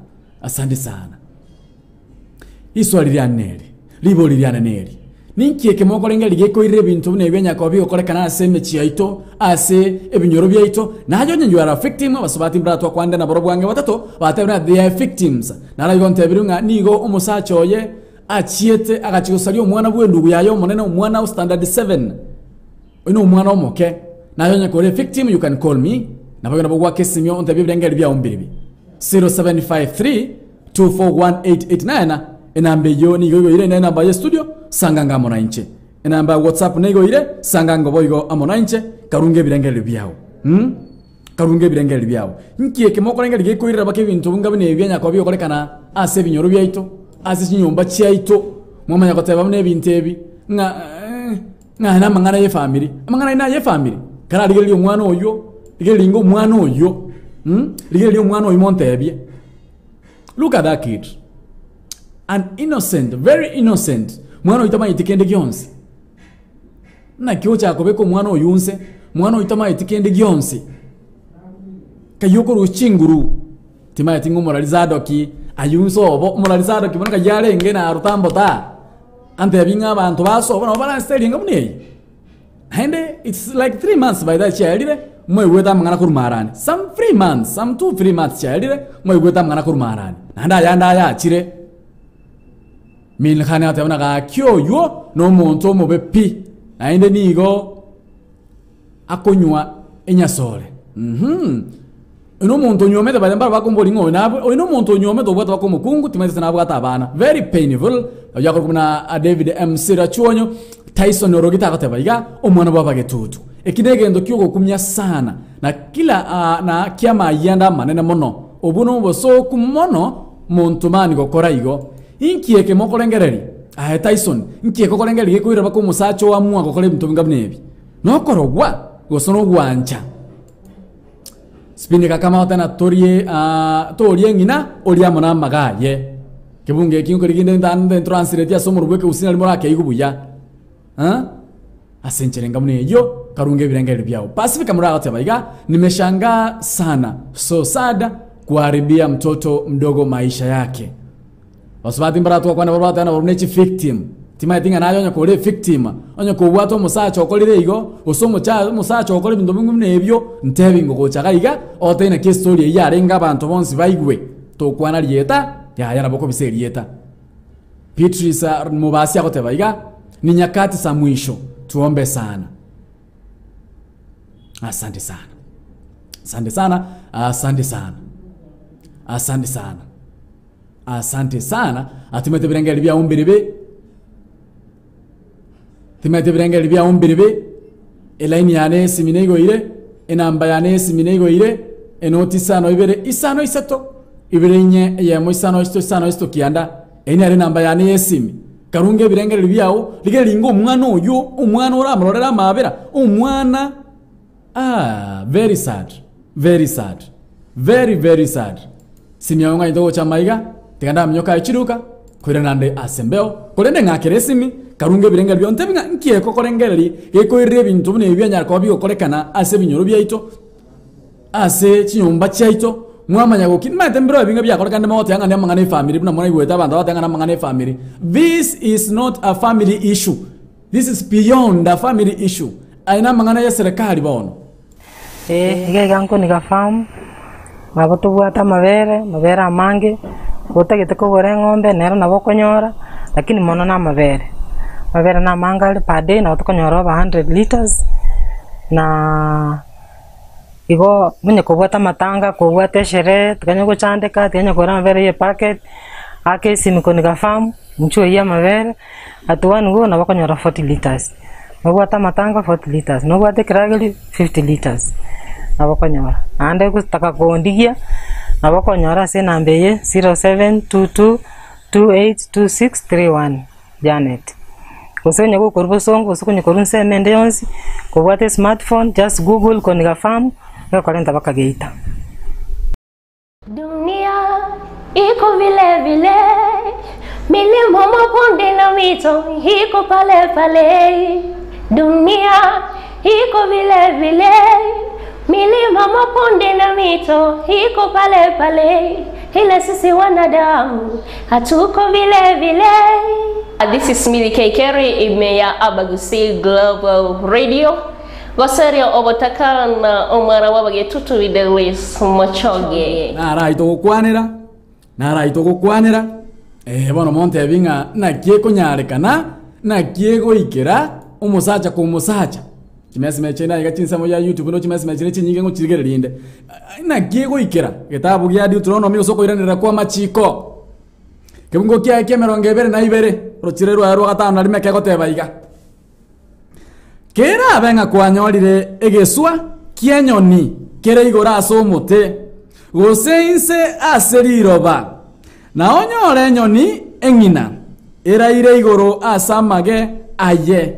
asante sana Riswali riane neri, ribori riane neri, Ninki eke mokorengereria gekoirera ebinto buna ebi onye koba bigokorekana ase emechie yaito, ase ebinyoro biaito? Naye onye you are a victim, abasubati mbaratwa kwande nabarobwo ange batato, batebe ng'a they are victims. Naro igo ntebirie ng'a nigo omosacha oye achiete agachia gosaria omwana bw'endugu yaye omonene, omwana o standard seven. Oyo nomwana omoke. Naye onye kore victim you can call me. Nabo igo nabo goaka esimi ontebie ebirengererio biao mbiribi. 0753 241889 enamba eyio nigo igoire ine enamba ye studio sanga amo nainche. Enamba ya WhatsApp nigoire sanga ngo boigo amo nainche karunge ebirengererio biao. Mm? Karunge ebirengererio biao. Nki eke mokorengereria gekoirera baka ebinto bunga buna ebi bianyakoba bigokorekana ase ebinyoro biaito, ase chinyomba chiaito. Mwamanya goteba buna ebinto ebi ng'a eh, Ng'a namang'ana y'efamiri, amang'ana aye nay'efamiri, kararigererie omwana oyio, rigereria inga omwana oyio mh, rigereria omwana oyio montebie. Look at that kid, an innocent, very innocent, mwana oyio tamanyeti kende gionsi. Naki ochaka kobeka omwana oyio nse, mwana oyio tamanyeti kende gionsi, kaywo okorusia chinguru, timanyeti ng'a omorari Zadoki aywo nse obo, omorari Zadoki bono kaywo arenge naruta mbotaa. Antebi ng'a abanto basobo nabo baransete eringa buna eye. Naende it's like 3 months by the chiaerire, mwaigwete amang'ana korwa marani. Some 3 months, some 2 3 months chiaerire, mwaigwete amang'ana korwa marani. Naende ayande ayachire. Milkhani agateba buna gaki oywo na omonto omobe pi, naende nigo akonywa enyasore. Mh. Oyo nomonto onywomete baria mbaro bakomboria ng'a oyo nabwe oyo nomonto onywomete obwate baka omokungu timanyeti gose nabwate abana. Very painful. Oyio akorokwa buna David MC Rachuonyo, Tyson Orogita agoteba iga, omwana bwa abagetutu. Eki negento kiogokumia sana na kila ah, na ki'amayianda amanene mono. Obwo nobosooku mono monto mani gokora igo. Inki eke mokorengereria? Aye Tyson, inki eke okorengereria gekoira baka omosacha oamua gokora ebinto binga buna ebi? Nokorogwa gose nogwancha? Spini kakamauta na torie ah, torie ng'ina oria amo namaga aye. Kebungo eki nkorigia inde ntranslate ase omorobwo ekegusii nari morakeigwe buya. Eh? Ase enchera enga buna eyio, karunge ebirengererio biao. Pacifica moragoteba iga, nimeshangaa sana, so sad kuharibia mtoto mdogo maisha yake. Basubati mbaratwakwane barwatane nabarabwo ne chivictim. Timanyeti ng'a naye onye kore evictim, onye kobwate omosacha okorire igo, gose omocha omosacha okore ebinto bing'u buna ebio, ntebi ngogocha iga iga, otebe naki estory eyio yarenge abanto bonsi baigwe, tokwana rieta, yaya nabo okobisa erieta. Beatrice Mobasi agoteba iga, ni nyakati za mwisho, tuombe sana. Asante sana. Asante sana, asante sana. Asante sana. Asante sana atimete ebirengererio biao mbiribi timete ebirengererio biao mbiribi elaini yane esimi neigoire. Enamba yane y'esimi neigoire, enoti isano ibere isano isato, ibere inye eyemo isano isato isano isato kianda. Eyio nere enamba yane y'esimi. Karunge ebirengererio biao, rigereria inga omwana oyio, omwana oramororere amaabera, omwana aah very sad, very sad, very very sad. Simi yao ng'anyete gocha amaiga, tiga ndaminyoke aye chiduka, koirana ande ase embeo, korende ng'akere esimi, karunge ebirengererio biao ntebi ng'a nki ekokorengereria gekoirera ebinto buna ebi bianyara koba bigokorekana ase ebinyoro biaito, ase chinyomba chiaito, mwamanya goki nimanyete mbirobio ebinge biakorekanire mogoteba ng'a namang'ana efamiri buna moraigwete abanto bagoteba ng'a namang'ana efamiri. This is not a family issue, this is beyond a family issue, aya namang'ana yeserekari bono. Ee, iga iga nkoniga farm, nabo tobwate amabere, amabere amange, otagete kogora eng'ombe nero nabo okonyora, lakini mono na amabere. Amabere na amange are per day nabo tokonyora over hundred litres, naaa igo onye kobwate amatanga, kobwate esherehe, tikanya gochandeka, tikanya kogora amabere ya epacket, aka esimi koniga farm, inchuo oyie amabere. At one go nabo okonyora 40 litres, nobwate amatanga 40 litres, nobwate ekerageri 50 litres, nabo okonyora. Naende gotaka kondigia, nabo okonyora ase enamba eye 0722282631 Janet. Gose onye gokorwa bosongo gose onye korwa ensemo ende yonsi, kobwate esmartphone just google Koniga farm, egokorenta mpaka geita. Dunia iko vile vile, milima, mabonde na mito iko pale pale. Dunia iko vile vile, milima, mabonde na mito iko pale pale, ila sisi wanadamu hatuko vile vile. This is Millie K. Kerry, ime ya Abagusi Global Radio. Goseria obotaka na omwana w'abagetutu Fidelis Mochoge. Naraito gokwanera, naraito gokwanera, eh, bono montebi ng'a naki ekonyarekana, naki egoikera omosacha komosacha. Chimesime echi naiga chinsemo ya YouTube no chimesime chire chinyinge ngochirigereria inde. Naki egoikera, getabu gia Deuteronomy gose okoiranerera kwa amachiko. Kebungo kiaye kia emerongo ebere na ibere, orochire rwaye rwa gatano na rimo ekegoteba iga. Kerabe ng'a kwanyorire egeswa ki'enyoni kere igoro ase omote, gose inse ase riroba, na onyore enyoni eng'ina eraire igoro ase amage aye,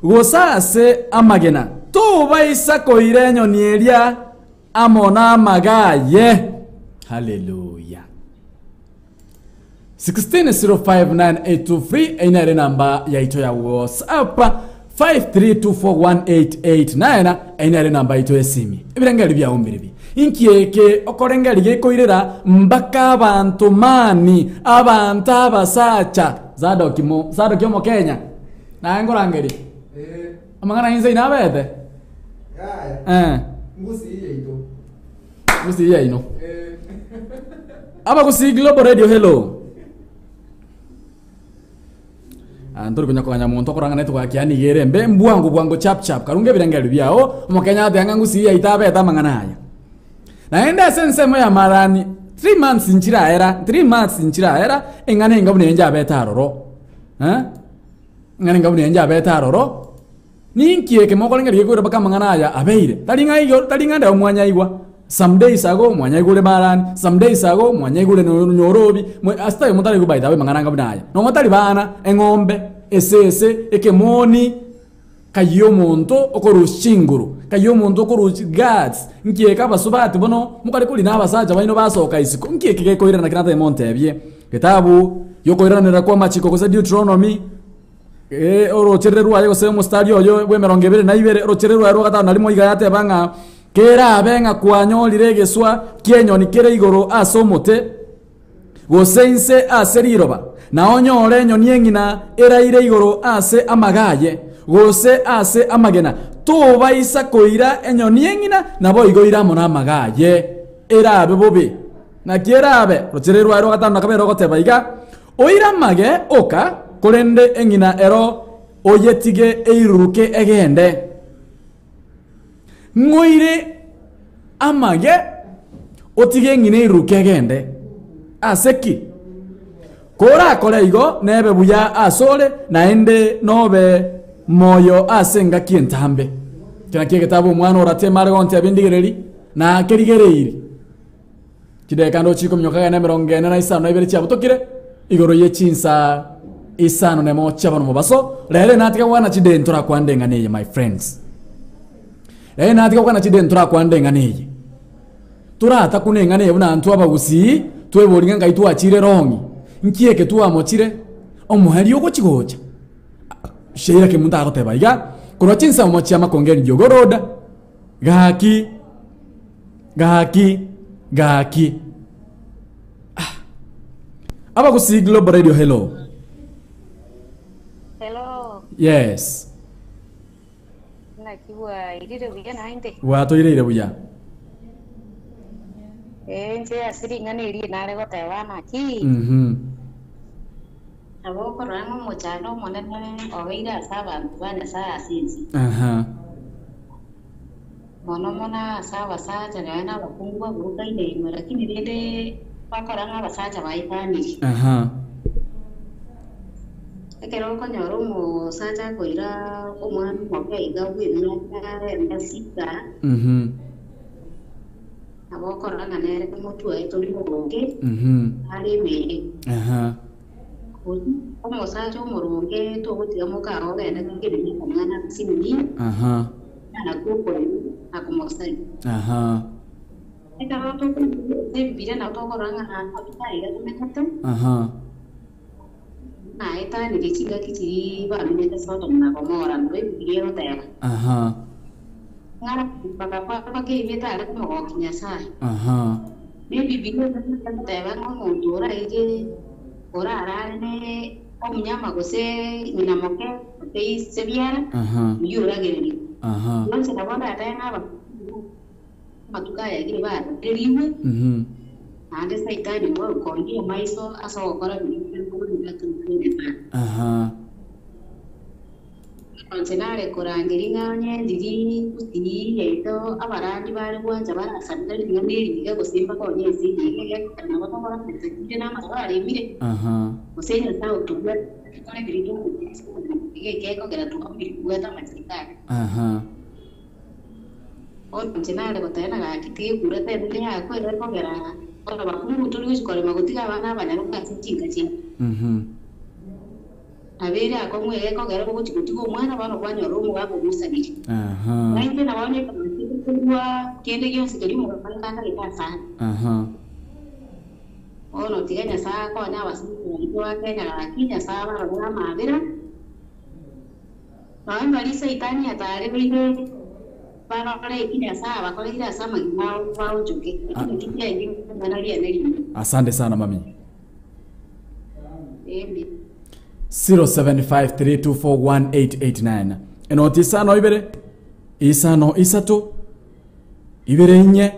gose ase amagena, tobaisa koira enyoni eria amo namage aye. Haleluya! 16059823 eyi nere namba yaito ya whatsapp 53241889 eyi nere namba yaito esimi ebirengeri biao mbiribi inki eke okorengeri gekoirera mpaka abanto mani abanto abasacha Zadoki mo Zadoki omokenya naye nkorangeria amang'ana inse inabete eh Gusii yaino. Abagusii Global Radio hello. Ah, ntori konya koganya monto okorang'ana etogaki yani iga ere embe mbwango bwango chap chap karunga ebirengererio biao omokenya agotebi ng'a ngusii yaito abete amang'ana aya. Naende ase ensemo ya marani 3 months nchiraera 3 months nchiraera eng'ana enga buna enche abete aroro eh, eng'ana enga buna enche abete aroro. Ninki eke mokorengereria gekoira mpaka amang'ana aya abeire? Tari ng'a igo, tari ng'a ndeo mwanyaigwa. Some days ago mwanyaigure marani, some days ago mwanyaigure nyorobi, mwe ase taiyo motaraigwe by the way mang'ana anga buna aya. Nonya motari bana, eng'ombe, esese, ekemoni, kayia omonto okorusia chinguru, kayia omonto okorusia guts, nki eke abasubati bono mokare korina abasacha baino basoka isiko, nki eke gekoirana naki natebe montebie? Getabu giokoiranera kwa amachiko gose Deuteronomy. Ee, orocherere rwaye gose omositari oyo bw'emerongo ebere na ibere, orocherere rwaye rwa gatano na rimo iga yateba ng'a kerabe ng'a kwanyorire egeswa ki'enyoni kere igoro ase omote, gose inse ase riroba, na onyore enyoni eng'ina eraire igoro ase amaga aye, gose ase amagena, tobaisa koira enyoni eng'ina, naboigo ira amo namaga aye. Erabe bobe. Naki erabe? Orocherere rwaye rwa gatano na kabere rogoteba iga, Oire amage oka, korende eng'ina ero oyetige eiruruke egende. Ng'oire amage otige eng'ina eiruruke egende. Ase ki? Korakore igo nebe buya asore, naende nobe moyo ase engaki entambe. Kera ki egetabu omwana orateme are gontebia endigereri, na kerigereiri. Chidakika ndochi ikominyoka gana emerongo ene na isano na ibere chiabutokire, igoro ye chinsa isano nemo chia bono mobaso, rero natiga gokwana chideni ntorakwande eng'ana eye my friends. Rero natiga gokwana chideni ntorakwande eng'ana eye. Toratakune eng'ana eye buna intwe abagusii, tweborie ng'a nkai twachire wrong, nki eke twamochire, omoerio ogochi gocha. Sheila Kemunto agoteba iga, korwa chinsemo chia Makongeni Jogoo Road, gaki, gaki, gaki. Ah. Abagusii Global Radio, hello. Hello, Yes. naki bwairire buya naende? Bwatoireire buya. Ee, inche ase ring'ana eri nare goteba naki, Mhm. Nabo okorora ng'a omochando omonene obeire ase abanto ba Nyasae ase ense, Aha. mono mono ase abasacha nonya na abakungu baburukaine ime, lakini rende bakora ng'a abasacha baetanire. Aha. Ekero okonyora omosacha akoira omwana omoke iga bw'emiaka enda sita, Mhm. nabo okorora ng'a nere omotwe tori moronge, Mhm. are emeri. Aha. Omosacha omoronge togotiga moka oo ogende gokereria omwana asinini, Aha. nakwo okorema na komosaria. Aha. Ekero tokoigwa Ebibilia nabo tokorora ng'a amatuko aya iga tomenyete, Aha. naetanirie chingaki chiria bamenyete Sodomu na Gomora, nabo Ebibilia egoteba. Aha. Ng'a bagakwa bakeibete are komogokia Nyasae. Aha. Na Ebibilia egoteba ng'a omonto oraige orarare ne omunyama gose ng'ina moke gose ise biara, Aha. oyio oragererigwe. Aha. Bonsi nabo ndatebe ng'a amatuko aya aigire barokerigwe, Mhm. naende Saitani okoongia amaiso ase ogokora biria biria Nyasae. Aha. Inche nare korangeria ng'a onye ndiri gusii yaito abarandi bare gwancha barasabire ring'ana eri iga gose mbakonye ense eye iga egekogera nabo tokora amato tinde na amato baremire Aha. gose Nyasae otobwate tokore biria tokobuata ase obogima iga ekekogera twabire kobwata amachiko aye. Aha. Bono inche nare goteba na gaki tiga ekura tenene yakwe egekogera bono bakungu tori gochia korema gotiga abana abanyaroka ase chinka chiabo. Mhm. Nabo ere akong'u egekogera ogochia gotiga omwana bono kwanyora omogaka omosabirie. Aha. Na inche nabo nekamaete korua kende gionsi keria omogaka akagete asare. Aha. Bono tiga Nyasae akonye abasacha baito ba Kenya gaki, Nyasae abarorere amabera, nonya mbaria Saitani atarebeire barore eki Nyasae abakoreire ase amagima abo baonchoke, lakini tichiaebi ring'ana riane ribe. Asante sana mami. Ee. 0753241889 enoti isano ibere isano isato ibere inye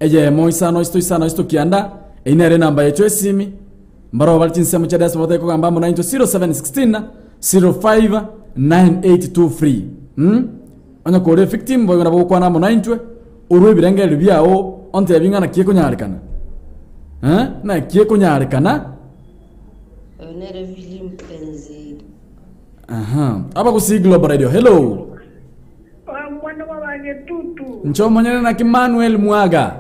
eyemo isano isato isano isato kianda eyi nere enamba yaito esimi mbaroo bare chinsemo chia diaspora batari kogamba amo naintwe 0716 05 9823 mm? Onye kore victim boigo nabo gokwana amo naintwe orwe ebirengererio biao ontebi ng'a naki ekonyarekana eh? Naki ekonyarekana Oyo nere Willy Mpenzi. Aha. Abagusii Global Radio. Hello. Omwana bw'abagetutu. Inche omonyene naki Manuel Mwaga.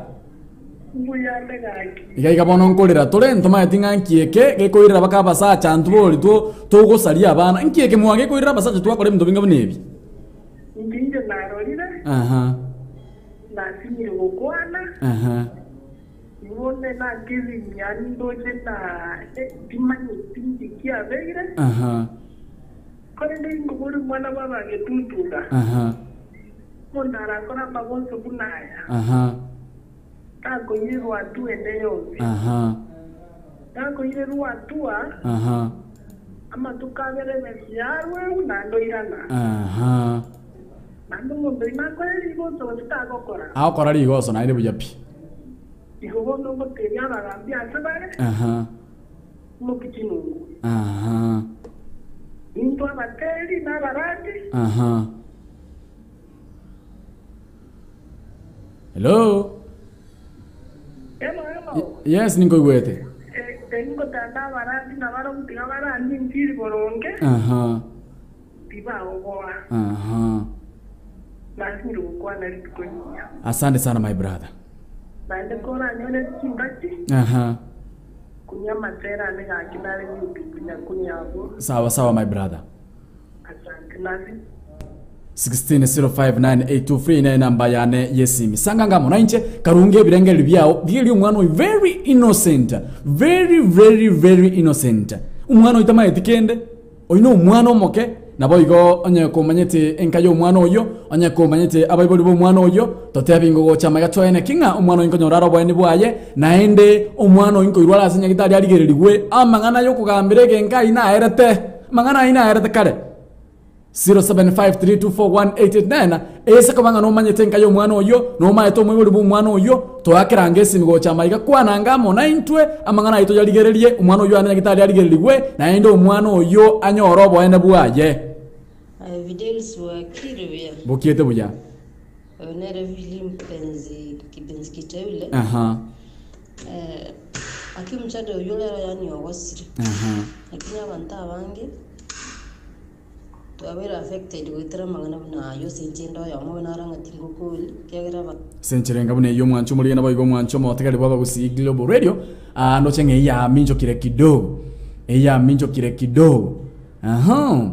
Mbuya ande gaki. Iga iga bono nkorera tore ntomaeti ng'a nki eke gekoirera baka abasacha antwe bori two togosaria abana. Nki eke Mwaga gekoirera abasacha twakora ebinto binga buna ebi? Inche inche narorire, Aha. nasinyire gokwana. Aha. Bono nakebinyia ndoche na timanyeti inki kiabeire, Aha. korende ingobori omwana bw'abagetuntuga, Aha. omonto arakore amagoso buna aya, Aha. takoirerwa hatua ende yonsi. Aha. Takoirerwa hatua, Aha. amatuko abere emesi yarwegwe, naende oirana. Aha. Naende omonto oyio nakore rigoso gose tagokora. Agokora rigoso naende buya pi. Igo bono ngoteebia abagambi ase bare, Aha. Moki chinungu. Aha. Intwe abateri na abarandi. Aha. Hello. Hello, hello. Yes, ninkoigwete. Eh, ingotanda abarandi na barabwo tiga barandie enchiri boronge, Aha. tibaoboa. Aha. Nasinyire gokwana rituko rigiya. Asante sana my brother. Naende koranyore chimbaki, Aha. kunywa amatera ane gaki nare YouTube nyakunywa abwo. Sawa sawa my brother. Asante. Nasi 16059823 ne namba yane yesimi sanga ngamo nainche karunge ebirengereri biao rigeria omwana oyo very innocent very very very innocent omwana oyo tamaeti kende oyo na omwana omoke nabo igo onye komanyete enka ya omwana oyo onye komanyete abaibori ba omwana oyo totebi ngogocha amaiga twaene ki ng'a omwana oyo nkonyora are oboeni bwaye naende omwana oyo nkoirwa are ase nyagitari arigererigwe amang'ana yokogambera egenka ayio naerete amang'ana ayio naerete kare. 0753241889 Ase koba ng'a nomanyete enka y'omwana oyio, nomaete omoibori bw'omwana oyio, toakeranga esimi gocha amaiga, kwananga amo naintwe, amang'ana aito yarigererie, omwana oyio ane nyagitari arigererigwe, naende omwana oyio anyore oboene bwaye. Aye Fidelis bwakire buya. Bokiete buya. Oyo nere Willy mpenzi kipenzi kiteule. Aha. Eh, aki omochando oyio rero yaani ogosire. Aha. Lakini abanto abange Twabeire affected goetera amang'ana buna ayio ase inche inde oyomo oyo naro ng'a tingokori, ekiagera aba. Ase enchera enga buna eyio omwancho omorige naboigo omwancho omotigari bw'abagusii Global Radio ah, ndoche ng'a eyaminchokire kidogo eyaminchokire kidogo aha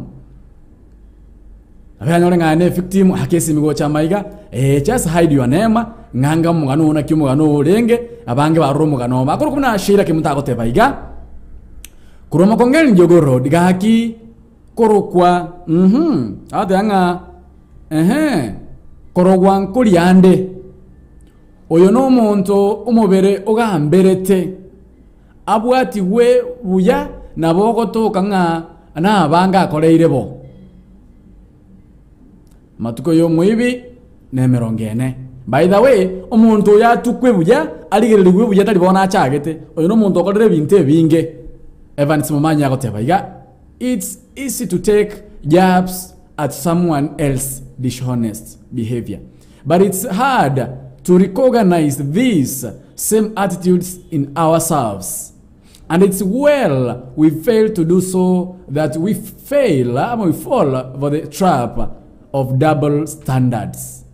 Abe anyore ng'a ne victim ake esimi gocha amaiga eh, just hide your name ng'anga omogano oo naki omogano oo orenge abange barore omogano oo bakorokwa buna Sheila Kemunto agoteba iga korwa Makongeni Jogoo Road gaki Korokwa, uhum, agateba ng'a, Ehe, korogwa nkoria ande. Oyo nomonto omobere ogamberete, abwatigwe buya nabo ogotoka ng'a nabange akoreire bo. Amatuko y'omoibi nemerongo ene. By the way, omonto oyo atukwe buya, arigererigwe buya tari bono achagete. Oyo nomonto okorire ebinto ebinge. Evans Momanyi agoteba iga. It's easy to take jabs at someone else dishonest behavior but it's hard to recognize these same attitudes in ourselves and it's well we fail to do so that we fail ama we fall for the trap of double standards.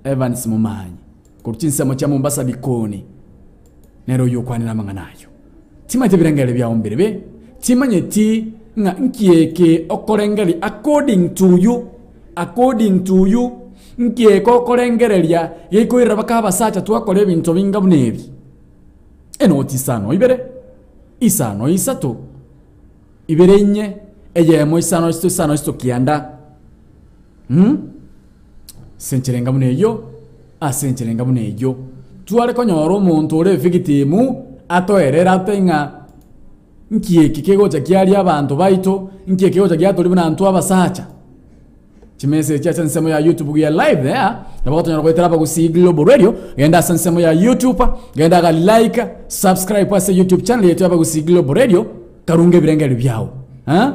Evans Momanyi korwa chinsemo chia Mombasa Likoni. Nere oyio okwanire amang'ana ayio. Timanyeti ebirengererio biao mbirebe, timanyeti ng'a nki eke okorengereria according to you, according to you, nki eke okorengereria gekoirera mpaka abasacha twakora ebinto binga buna ebi. Enoti isano ibere, isano isato, ibere inye, eyemo isano isato isano isato kianda mh. Ase enchera enga buna eyio, ase enchera enga buna eyio, tware konyora omonto ore evictim atoerere atoe ng'a nki eki kegocha kiaria abanto baito, nki eki kegocha giatoria buna intwe abasacha. Chimessage ase ensemo ya YouTube we are live there, nabo gotonyora goetera Abagusii Global Radio, genda ase ensemo ya YouTube, genda iga like, subscribe ase YouTube channel yaito ya Abagusii Global Radio, karunge ebirengererio biao eh.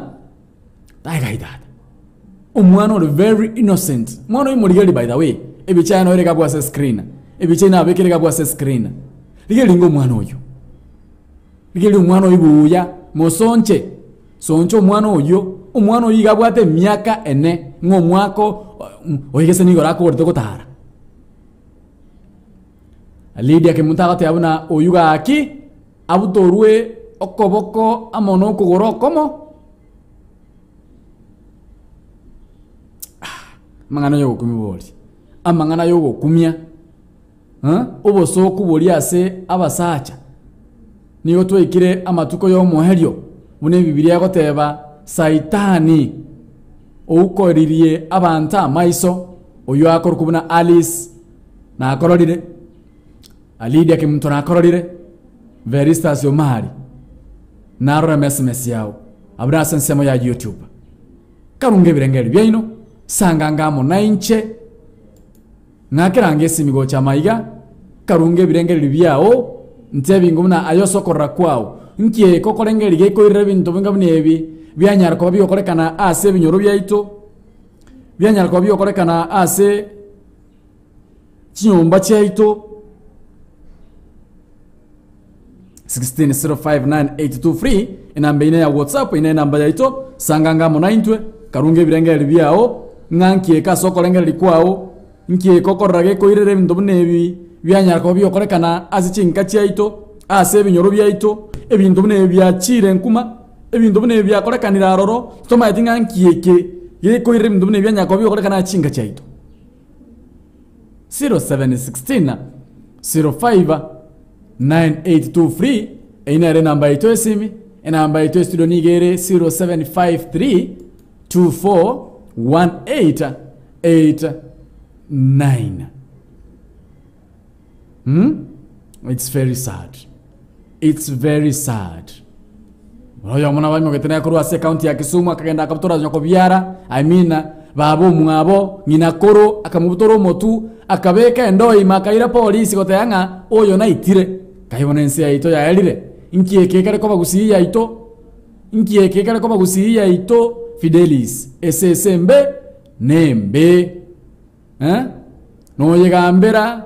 Taigai tata. Omwana ore very innocent. Omwana oyo morigererie by the way. Ebicha yaye noyo ere abwo ase screen. Ebicha eye nabekire iga abwo ase screen. Rigereria inga omwana oyio. Rigereria omwana oyio buya, mosonche, soncha omwana oyio. Omwana oyio iga abwate emiaka ene, ng'a omwaka oyo gese nigo orakorete gotara. Lydia Kemunto agoteba buna oyio gaki, abutorwe okoboko amo na okogoro okomo. Amang'ana yogokumia bori, amang'ana yogokumia eh, obosooku boria ase abasacha, nigo twaikire amatuko y'omoerio, buna ebibiria egoteba, Saitani oukoririe abanto amaiso, oyio akorokwa buna Alice nakororire, Lydia Kemunto nakororire, Veristus Omari narore emesimesi yao abwo ase ensemo ya YouTube. Karunge ebirengererio biaino, sanganga amo nainche, ng'akerange esimi gocha amaiga, karunge ebirengererio biao, ntebi ng'o buna aye ase okorora kwao, nki eke okorengereria gekoirera ebinto binga buna ebi bianyara koba bigokorekana ase ebinyoro biaito, bianyara koba bigokorekana ase chinyomba chiaito. 16059823 enamba ine ya whatsapp ine enamba yaito sanganga amo naintwe karunge ebirengererio biao ng'a nki eke ase okorengereria kwao. Nki eke okorora gekoirera ebinto buna ebi bianyara koba biokorekana ase chinka chiaito, ase ebinyoro biaito, ebinto buna ebi biachire nkuma, ebinto buna ebi biakorekanire aroro, titomanyeti ng'a nki eke gekoirera ebinto buna ebi bianyara koba biokorekana ase chinka chiaito. 0716 05 9823 eyio nere enamba yaito y'esimi, enamba yaito y'estudio nigo ere 0753 241889. Hmm? It's very sad. It's very sad. Oyomo nabo aimogete naye korwa ase ekaunti ya Kisumu akagenda akabutora nyokobiara, I mean baba omwabo, ng'ina koro, akamobutora omotu, akabeka endoo ime akaira polisi goteba ng'a oyo naitire. Kai bono ense yaito yaerire? Inki eke ekere koba gusii yaito? Inki eke ekere koba gusii yaito Fidelis? Esese embe nembe. Eh? Noyegambera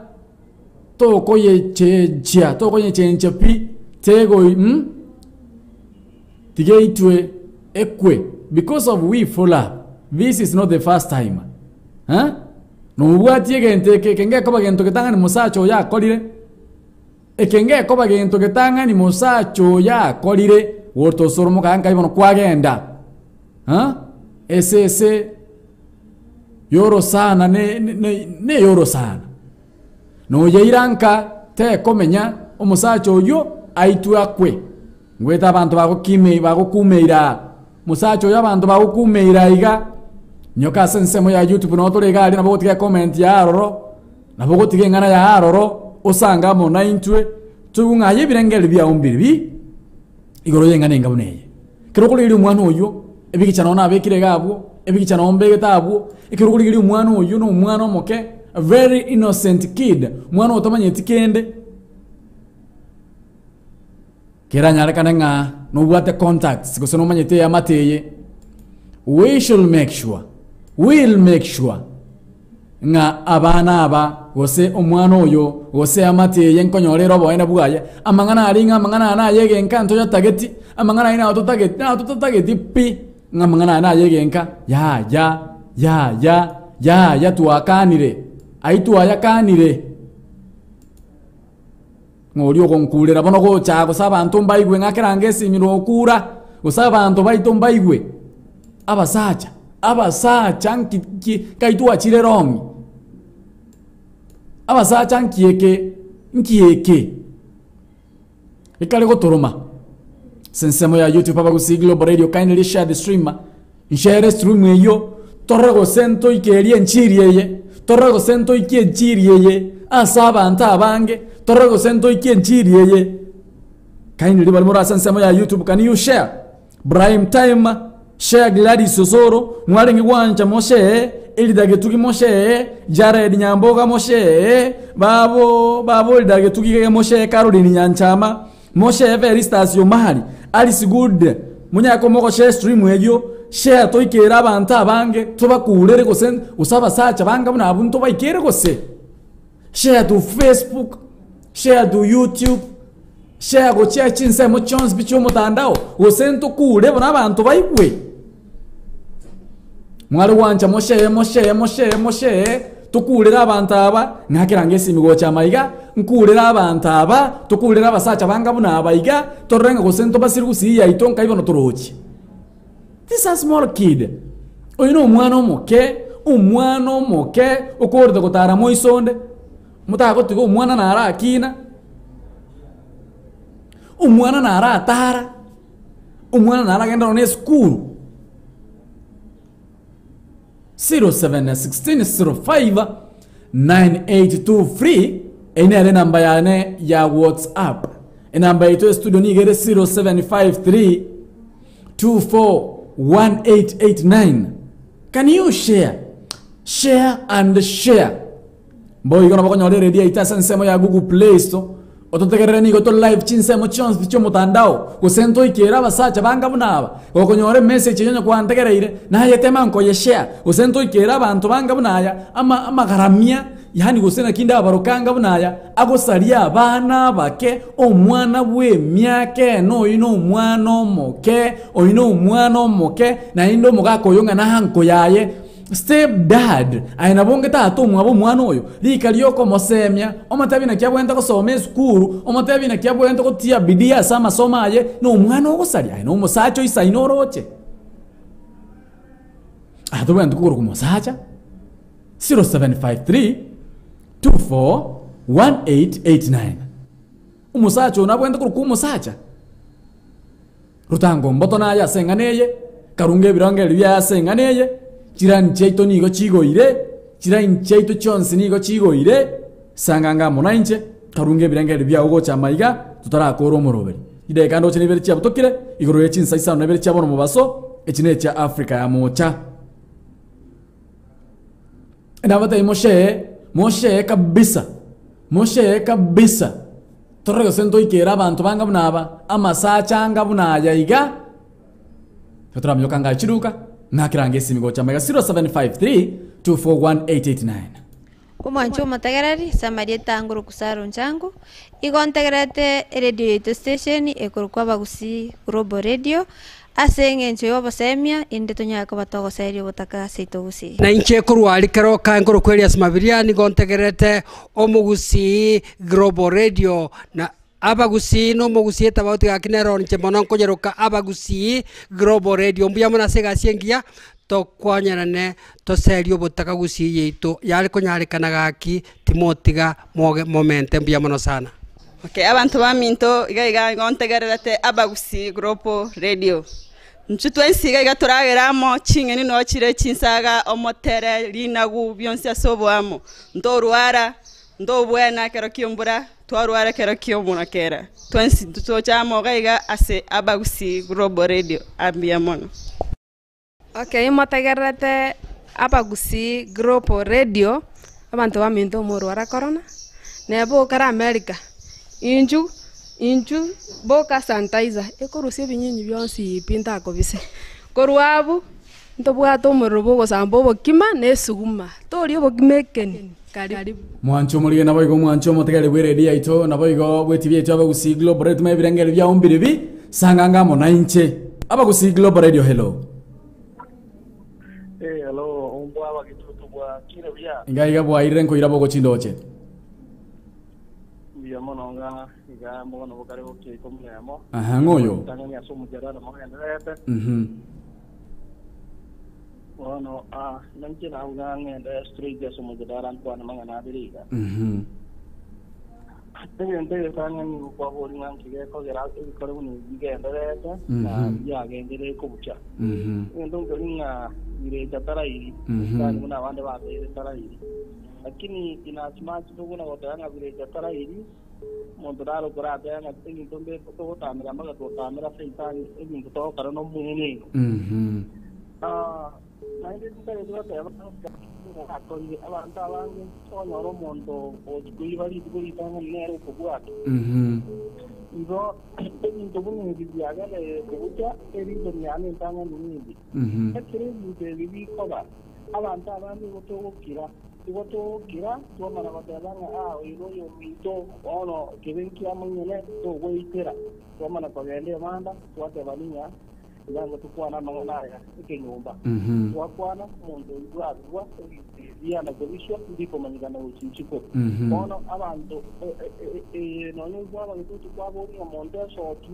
tokoyechenchia, tokoyechenchia pi, tegoi mm? Tiga eitwe ekwe because of we full up. This is not the first time. Eh? Nobwatie egento eke, eke ngekoba gento getang'ani mosacha oyo akorire. Eke ngekoba gento getang'ani mosacha oyo akorire, gotosoromoka nkai bono kwagenda. Eh? Esese y'orosana ne ne ney'orosana. Noyeira nka tekomenya omosacha oyio aitwe akwe. Ngwete abanto bagokime bagokumeira aa. Mosacha oyo abanto bagokumeira iga. Nyoka ase ensemo ya YouTube noo tore iga aria nabo ogotiga ecomment ya aroro, nabo ogotiga eng'ana ya aroro, osange amo naintwe, toigwe ng'a aye ebirengererio biao mbiribi igoro y'eng'ana enga buna eye. Ekero okorigereria omwana oyio, ebigicha nonye nabekire iga abwo, ebigicha nonye mbegete abwo, ekero okorigereria omwana oyio na omwana omoke, a very innocent kid, omwana otamanyeti kende. Keranyarekane ng'a nobwate contacts gose nomanyete eamate eye, we shall make sure, we'll make sure ng'a abana aba gose omwana oyo gose eamate eye nkonyora ere oboene bwaye, amang'ana aria ng'a amang'ana aya naye egenka ntoyatageti, amang'ana ayio nabo totageti nabo totatageti pi, ng'a amang'ana aya naye egenka yaya yaya yaya twakanire, ayio twayakanire. Ng'a oria ogonkuurera bono gocha, gose abanto mbaigwe ng'a ekerango esimirwe gokura, gose abanto baito mbaigwe. Abasacha, abasacha nki ki nkai twachire wrong? Abasacha nki eke, nki eke ekare gotoroma? Ase ensemo ya YouTube Abagusii Global Radio kindly share the stream, nshare stream eyio torore gose ntoike eria enchiri eye, torore gose ntoikie enchiri eye ase abanto abange, torore gose ntoikie enchiri eye. Kindly baria more ase ensemo ya YouTube can you share? Prime time share Gladys Osoro, mwarenge gwancha moshare, Elida Getugi moshare, Jared Nyamboga moshare, babo babo Elida Getugi gege moshare, Caroline Nyanchama, Moshare Felistus Omari, Alice Good, monyare komogoshare stream eyio, share toikere abanto abange, tobakurere gose gose abasacha banga buna abwo ntobaikere gose? Share to Facebook, share to YouTube, share gochia chinsemo chionsi pi chi'omotandao, gose ntokure bono abanto baigwe. Mware gwancha moshare moshare moshare moshare, tokurere abanto aba, ng'akera esimi gocha amaiga, nkurere abanto aba, tokurere abasacha banga buna aba iga, torore ng'a gose ntobasire gusii yaito nkai bono toroche. This a small kid, oyo na omwana omoke, omwana omoke okorete gotara moiso onde, motagotiga omwana narakina, omwana naratara, omwana naragende nonya na esukuru. 0716 05 9823 Eyio nere enamba yane ya WhatsApp. Enamba yaito ya studio nigo ere 0753 241889. Can you share? Share and share. Boigo nabo okonyora eredio yaito ase ensemo ya Google Play Store, ototegerere nigo tore live chinsemo chionsi chi'omotandao, gose ntoikere abasacha banga buna aba, gokonyora emessage eyio onye kwantegereire, naye tema nkoyeshare, gose ntoikere abanto banga buna aya, ama amagaramia, yaani gose naki ndabaroke anga buna aya, agosaria abana abake, omwana bw'emiaka ene oyio na omwana omoke, oyio na omwana omoke, naende omogaka oyo ng'a na uncle yaye. Step dad, aye nabo onge tata omwabo omwana oyo, rika riokomosemia, omotebi naki abwenerete gosoma esukuru, omotebi naki abwenerete gotia bidii ase amasomo aye, na omwana ogosaria, aye na omosacha oisaine oroche. Aya tobwenerete kogoro komosacha, 0753 24 1889. Omosacha oyo nabwenerete korokwa omosacha? Rutango mboto naye ase eng'ana eye, karunga ebirengererio biaye ase eng'ana eye, chiraini chiaito nigo chigoire, chiraini chiaito chionsi nigo chigoire, sanganga amo nainche, karunga ebirengererio biao gocha amaiga, totarakora omoroberi. Chidakika ndoche na ibere chiabutokire, igoro ye chinsa isano na ibere chia bono mobaso, echi nechia Africa ya moocha. Nabatebie moshee, moshee kabisa, moshee kabisa. Torore gose ntoikere abanto banga buna aba, amasacha anga buna aya iga, igo toraminyoka anga chiduka, ng'akerange esimi gocha amaiga 0753 241889. Omwanche omotegereri, ase amarieta angoro Kusaro Nchangu, igo ntegererete eredio yaito station ekorokwa Abagusii Global Radio, ase eng'encho y'obosemia inde tonyare koba togoseria obotaka ase aito gusii. Na inche korwa aria keroka nkorokwa Elias Mabiria nigo ntegererete Omogusii Global Radio na Abagusii na Omogusii etabauti gaki nero inche mono nkonyeroka Abagusii Global Radio. Mbuya mono ase egasi engiya tokonyerane toserie obotaka gusii yaito yare konyarekana gaki timotiga moge momente mbuya mono sana. Okay, abanto baminto iga iga igo ntegererete Abagusii Global Radio. Intwe twensi iga iga toragere amo, ching'eni noo chire chinsaga, omotere, rinagu, bionsi ase oboamo. Ntorwara, ntobwena ekero ki'embura, twarwara ekero ki'omorakera. Twensi intwe tocha amo iga iga ase Abagusii Global Radio. Mbuya mono. Okay, motegererete Abagusii Global Radio, abanto baminto omorwara korona, neba okare America, inchu inchu boka sanitizer, ekorusia ebinyinyi bionsi pi ntakobise. Korwa abwo, ntobwate omorero bwa ogosamba obokima na esuguma, toria obokima ekeni, karibu. Mwanche omorige naboigo omwanche omotegereri bw'eredio yaito naboigo bw'etibi yaito Abagusii Global Radio tumanye ebirengererio biao mbiribi sanganga amo nainche Abagusii Global Radio hello. Eh, hello, ombwa abagitutu bwakire buya? Iga iga bwairire nkoira bogochi ndoche. Mbuya mono ng'a iga mbono bokare gokia ikomi na emo. Aha, ng'oyo. Tang'ani ase omochadara mogendererete. Mhm. Bono ah, nainche nabo ng'a ng'ende straight ase omojadara nkwane mang'ana abere iga. Egento egetang'ani nigo kwabori ng'a nki gekogera ebikore buna ebi bigendererete na biagenderere kobucha. Egento nkeri ng'a birecha tarairi, yani buna abande babeire tarairi. Lakini in as much tokona goteba ng'a birecha tarairi, omonto naro okoratebe ng'a ebinto mbe togotamera mpaka totamera saitani ebinto togokora nomwenengo. Naende titari goteba ng'a akorire abanto abange okonyora omonto ogochia koiba rituko ritang'ani nere okobwata. Igo ebinto buna ebi biagenderire kobucha ereason yane entang'ani neye. Ekero ebinto ebi bikoba, abanto abange igo togokira, igo togokira twamana goteba ng'a aa oyo noyominto bono kebe nkiamonyene togoitera. Twamana kogenda ebanda twatebani ng'a Tiga tokwane amang'ana aya ekenyomba. Twakwana, omonto oyio bwabigwa ebinto ebi biana kobiswa, mbikomanyekana gochia isiko. Bono abanto, eye nonya bw'abagitutu kwaboria ng'a monto esoki,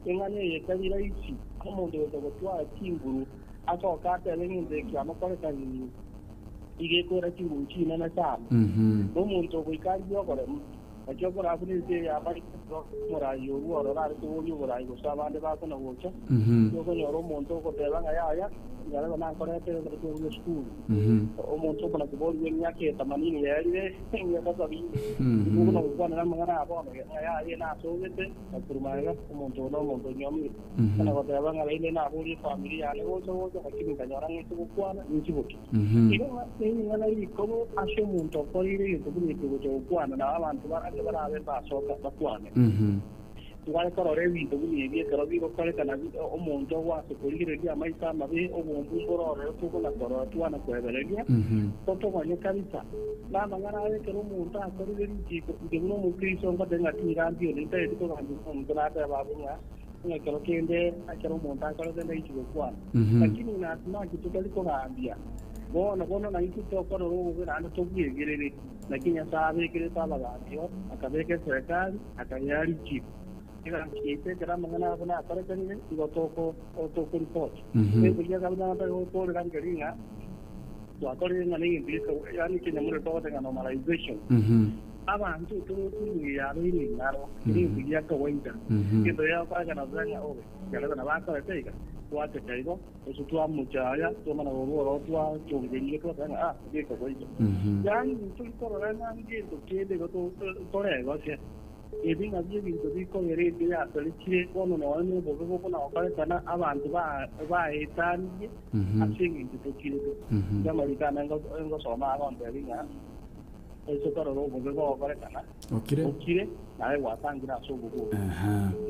eng'ana eye etari raisi, omonto gocha gotwara chinguru, asoke atebe ng'ento eke amokorekanire, iga ekoira chinguru chinene sana. Na omonto ogoika arigie oboremu, Naki okorabwo nense eye y'abaito, omoraai orue ororo are koboria oboraai gose abande bakona gocha, tokonyora omonto ogoteba ng'a yaya, nyarebe nankorete ekero twarure esukuru. Omonto okona koborigwa emiaka etamanini yaerire, emiaka sabini, okona gokwanera amang'ana aya bono ng'a yaya nasogete, na korwa magega omonto oyo nomonto onyomire. Okona goteba ng'a rende naborie efamiri yane gocha gocha, lakini nkanyora ng'a ase gokwana ninchiboke. Igo ng'a nering'ana rikong'u ase omonto okoreire egento buna eke gocha gokwana, nabo abanto barande barabe mbasoka bakwane. Tware korora ebinto buna ebi ekero bigokorekana, omonto ogwase korigereria amaiso amabe, obombu mbore ororo tokona korora twana kwebereria, totogonye kabisa. Namang'ana aya ekero omonto akorire richiko, inche buna omokristo ngote ng'a tingambi onde, ntageti kogambia omonto nateba abwo ng'a ng'a ekero kende ekero omonto akorete ndaichi gokwana. Lakini in as much totari kogambia. Bono bono naintwe tokorora obobe naende tobwegerere, naki Nyasae abekerete abagambi oo, akabeka eserekari, akayea richiiko. Egasi yaito ekero amang'ana abo nakorekanire, igo toko tokoripoti. Ebuya kabisa nabo gokorera nkeri ng'a twakorire ng'a negento geka yaani ekenyamorero togoteba ng'a normalization. Abanto toroche emibere yabeire eng'aro, kera egento gia kawaida. Egento gegokorekana bobe ng'a obe, ekero nabo akorete iga, twateka igo, gose twamochaya, twamana korwa ororo twachongeria twateba ng'a ah eke kawaida. Yaani ntori korora ng'a ngento kende igo toregose. Ebi nabio ebinto bikogera ense yasarekire bono nonya nobobe bokona gokorekana abanto baetanirie ase engencho tokirete. Inche amariko ane ngosoma agontebia ng'a ase korora obobe bogokorekana okire naye gwatangire ase obobe obwo.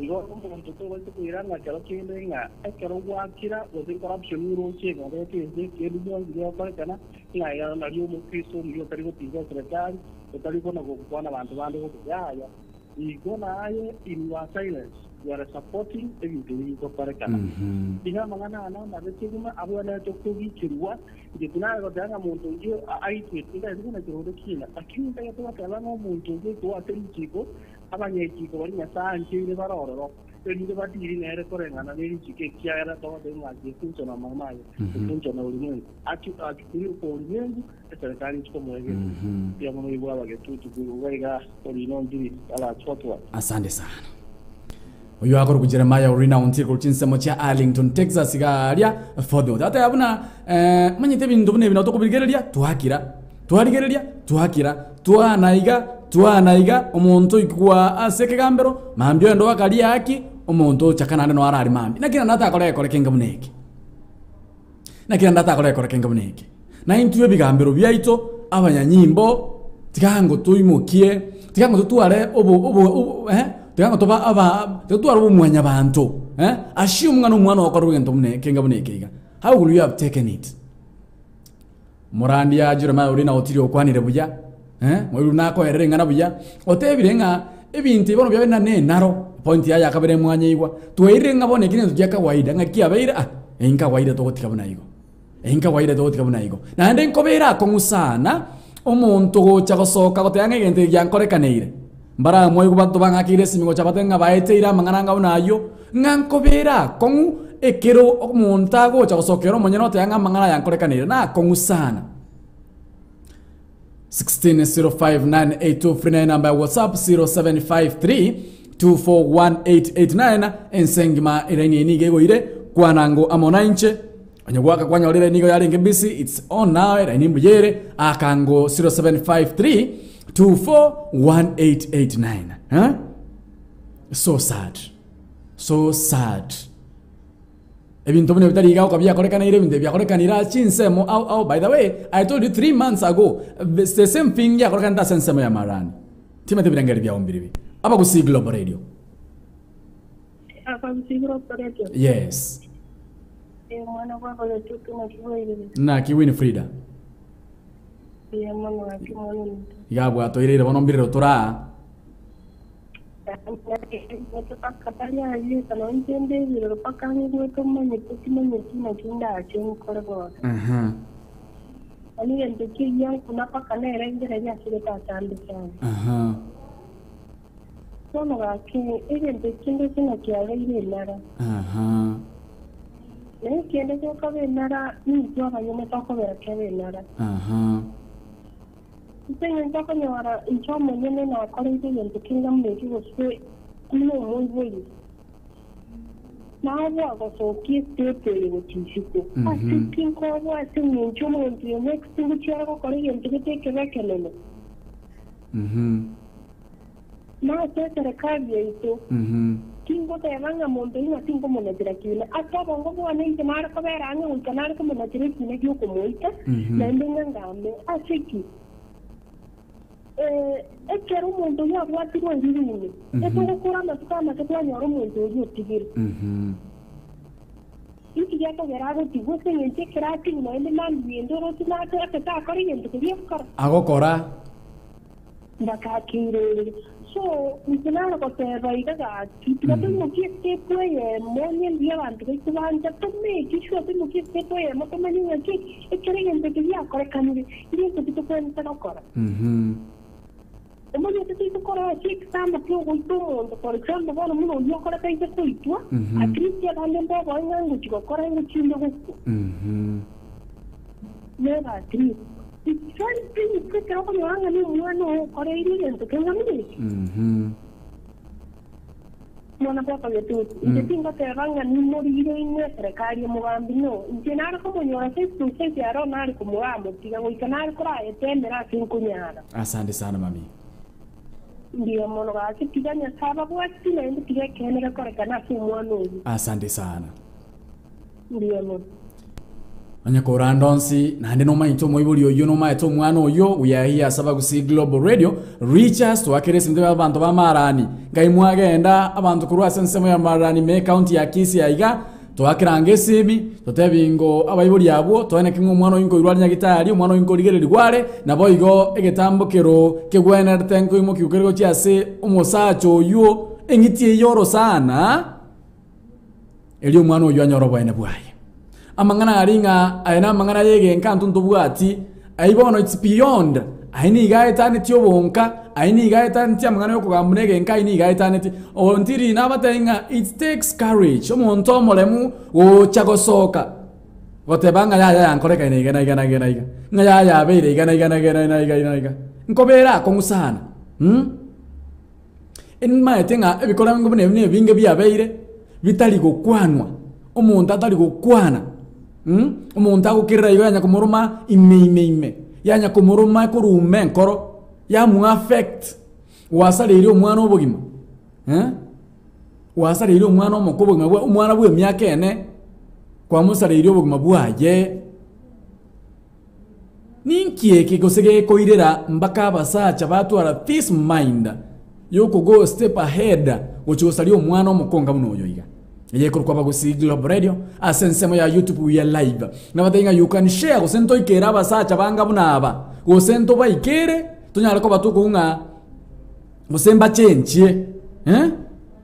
Igo omonto tobaisa koira ng'a kero kende ng'a ekero gwakira gose corruption oroche egenderete ense kende gionsi gegokorekana ng'a iga nario omokristo omuya otari gotinga eserekari Otari kona gokwana abanto bande bobe, yaya. Igo naye in your silence you are supporting ebinto ebi bigokorekana. Iga amang'ana aya namabe kegima abwenerete kogikerwa. Inche tinare goteba ng'a monto oyio aitwe, tintageti buna kerondo kina, lakini ntagete goteba ng'a omonto oyio oitwe ase richiko, abanyechiko baria Nyasae ancheire bare ororo, erinde badiri nere koreng'ana ne richiko ekiagera togoteba ng'a agefunchwa namang'ana aye, efunchwa na ulimwengu. Achukuliwe kwa ulimwengu, Eserekari tikomoegena. Mbuya mono oigwe abagetutu korwa iga orino njiri arachotwa. Asante sana. Oyo akorokwa Jeremiah Orina Ontier korwa chinsemo chia Arlington, Texas iga aria Fort Worth. Ateba buna eh, manyete ebinto buna ebi nabo tokobirigereria twakira twarigereria twakira twana iga twana iga omonto oikigwa ase ekegambero mambia oyonde okaria haki omonto ochaka naende noyo arari mambia. Naki naende atakore egekore kenge buna eke. Naki naende atakore egekore kenge buna eke. Na intwe ebigambero biaito abanyanyimbo, tiga toimokie, tiga totware obo obo obo eh, tiga toba aba totware obomwanyabanto eh, assume ng'a nomwana okorwa egento buna ekenga buna eke iga, how will you have taken it? Morandia Jeremiah oria naotiri okwanire buya eh, moiru nakoerera eng'ana buya, otebire ng'a ebinto ebi bono biabeire na nenaro, point yaye yakabere mwanyeigwa, twairire ng'a bono eki negento gia kawaida ng'a kiabeire ah, enkawaida togotiga buna igo. Inkawaida togotiga buna igo. Naende nkobeera akong'u sana omonto gocha gosoka goteba ng'a egento eke giankorekaneire. Mbaramwa igo banto bang'akeire esimi gocha batebe ng'a baeteire amang'ana anga buna ayio, ng'a nkobeera akong'u ekero omonto agocha gosoka ere omonyene oteba ng'a amang'ana aya ankorekaneire nakong'u sana. 16059823 namba ya WhatsApp 0753 241889 ense engima eraini eye nigo egoire kwanango amo nainche onye gwaka kwanyorire nigo yarenge busy it's on now eraini mbuya ere akango 0753 241889 eh? So sad, so sad. Ebinto buna bitari iga goka biakorekanire, ebinto ebi biakorekanire ase chinsemo ao ao. By the way, I told you 3 months ago, the same thing yakorekanete ase ensemo ya Marani. Timanyete ebirengererio biao mbiribi. Abagusii Global Radio. Abagusii Global Radio. Yes. Eh, mwana bw'abagetutu naki bwairire? Naki Winfrida. Mbuya mono gaki mwana ominto. Iga bwatoireire bono mbirero toraa. Mpaka tari aria nonya inche nde ebirero mpaka ng'igwete omanyete timanyeti naki ndache nkore bono. Yaani egento ki'egiya nkuna mpaka nere ngereria ase getachambe sana. Bono gaki egento ekio ndoche ng'a kiabeire enara. Na ekende gekoba enara nintwe abanyene tokobera kebe enara. Ase engencho okonyora inche omonyene nakoreire egento kenge buna ekio gose buna omoibori, naoboa gosokia estepu eye gochia isiko. Ase ki nkoboa? Ase engencho omonto oyo next ngochia are gokora egento gete ekebe ekenene. Na ase eserekari yaito, tingoteba ng'a monto oyio ng'a tinkomonachera kina. Ase obongo bwane inche nare kobera ang'e goika nare komonachera ekina gi'okomoita, naende ng'a ngambe. Ase ki? Ekero omonto oyio abwatirwe eriri ime, etogokora amatuko amake twanyora omonto oria otigire. Inki gekogera agotigwa? Ase engencho ekero atigwa naende mambia ende oroche nache ase takora egento keria agokora. Agokora. Mbakakeire So, inche nare goteba iga gaki, tiga toimokie estep eyemo, onye mbuya abanto baito bancha, tomake sure toimokie estep eyemo tomanye ng'aki ekero egento eke giakorekanire, ngento ki tokwenerete gokora. Omanyete titokora ase ekitambo ki'ogoita omonto, for example, bono buna oyio okorete aise koitwa, at least abande mboboe ng'a ngochia gokora ngochia inde gokwa. Neba at least. It's very painful ekero okonyora ng'a nomwana oo okoreire egento kenga buna eke. Mwana bw'akagete inche tingoteba ng'a nimorire inwe eserekari omogambi no, inche nare komonyora face to face aro nare komoramotiga goika nare korayetemera ase nkonyara. Asante sana mami. Mbuya mono gaki tiga Nyasae ababwatie naende tiga ekeene gekorekane ase omwana oyio. Asante sana. Mbuya mono. Onye koranda onsi, naende nomanyete omoibori oyio nomaete omwana oyio, we are here ase Abagusii Global Radio, reach us toakere esinto ya abanto ba Marani. Ngai mwagenda abanto korwa ase ensemo ya Marani me county ya Kisii aiga, toakerange esimi, totebi ngo abaibori abwo, toeneke ng'a omwana oyio nkoirwa are nyagitari, omwana oyio nkorigererigwa are, naboigo egetambo kero kegwenerete nkoimokiwa kere gochia ase omosacha oyio, eng'iti eyio orosana. Erio omwana oyio anyore oboene bwaye. Amang'ana aria ng'a aya namang'ana y'egenka intwe ntobwati, ayio bono it's beyond, ayio nigo aetanetie obonka, ayio nigo aetanetie amang'ana y'okogamba buna egenka ayio nigo aetanetie. Ontiri nabatebi ng'a it takes courage, omonto omoremu gocha gosoka goteba ng'a yaya yankorekaine iga na iga na iga na iga, ng'a yaya yabeire iga na iga na iga na iga na iga, nkobera akong'u sana mh. Nimaete ng'a ebikorango buna ebi nebinge biabeire bitari gokwanwa, omonto atari gokwana omonto agokerera igo yanya komoroma ime ime ime, yanya komoroma koruma enkoro, yamoaffect, gwasareire omwana obogima gwasareire omwana omoke obogima bwa omwana bwa emiaka ene, kwamosareire obogima bwaye. Ninki eke gose gekoirera mpaka abasacha batwara this mind yoko go step ahead gochia gosaria omwana omokonga buna oyo iga? Eye ekorokwa Abagusii Global Radio ase ensemo ya YouTube we are live. Nabatebie ng'a you can share gose ntoikere abasacha banga buna aba gose ntobaikere tonyare koba tokogwa ng'a gose mbachenchie eh?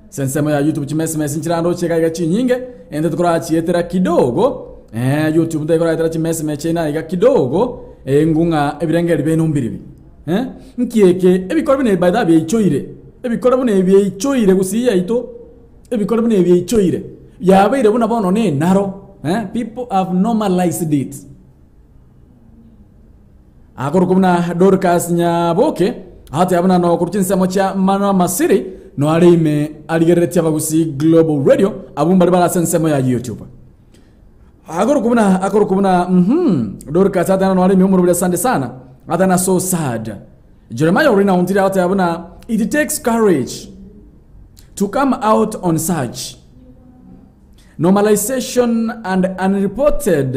Ase ensemo ya YouTube chimesimesi nchirandoche iga iga chinyinge, ente tokorachietera kidogo, eh, YouTube ntekoraetera chimesimesi chiaino iga kidogo, eh, ng'u ng'a ebirengererio biaino mbiribi. Eh, nki eke, ebikoro buna ebi by the way biaichoire, ebikoro buna ebi biaichoire gusii yaito, ebikoro buna ebi biaichoire, yabeire buna bono na enaro, eh, people have normalized it. Akorokwa buna Dorcas Nyaboke, agateba buna nokorwa chinsemo chia Manamasiri noare ime arigereretie Abagusii Global Radio abwo mbare bare ase ensemo ya YouTube. Akorokwa buna akorokwa buna mhm Dorcas ateba noare ime omorobori asante sana ateba so sad. Jeremiah Orina Ontiri agateba buna it takes courage to come out on such Normalization and unreported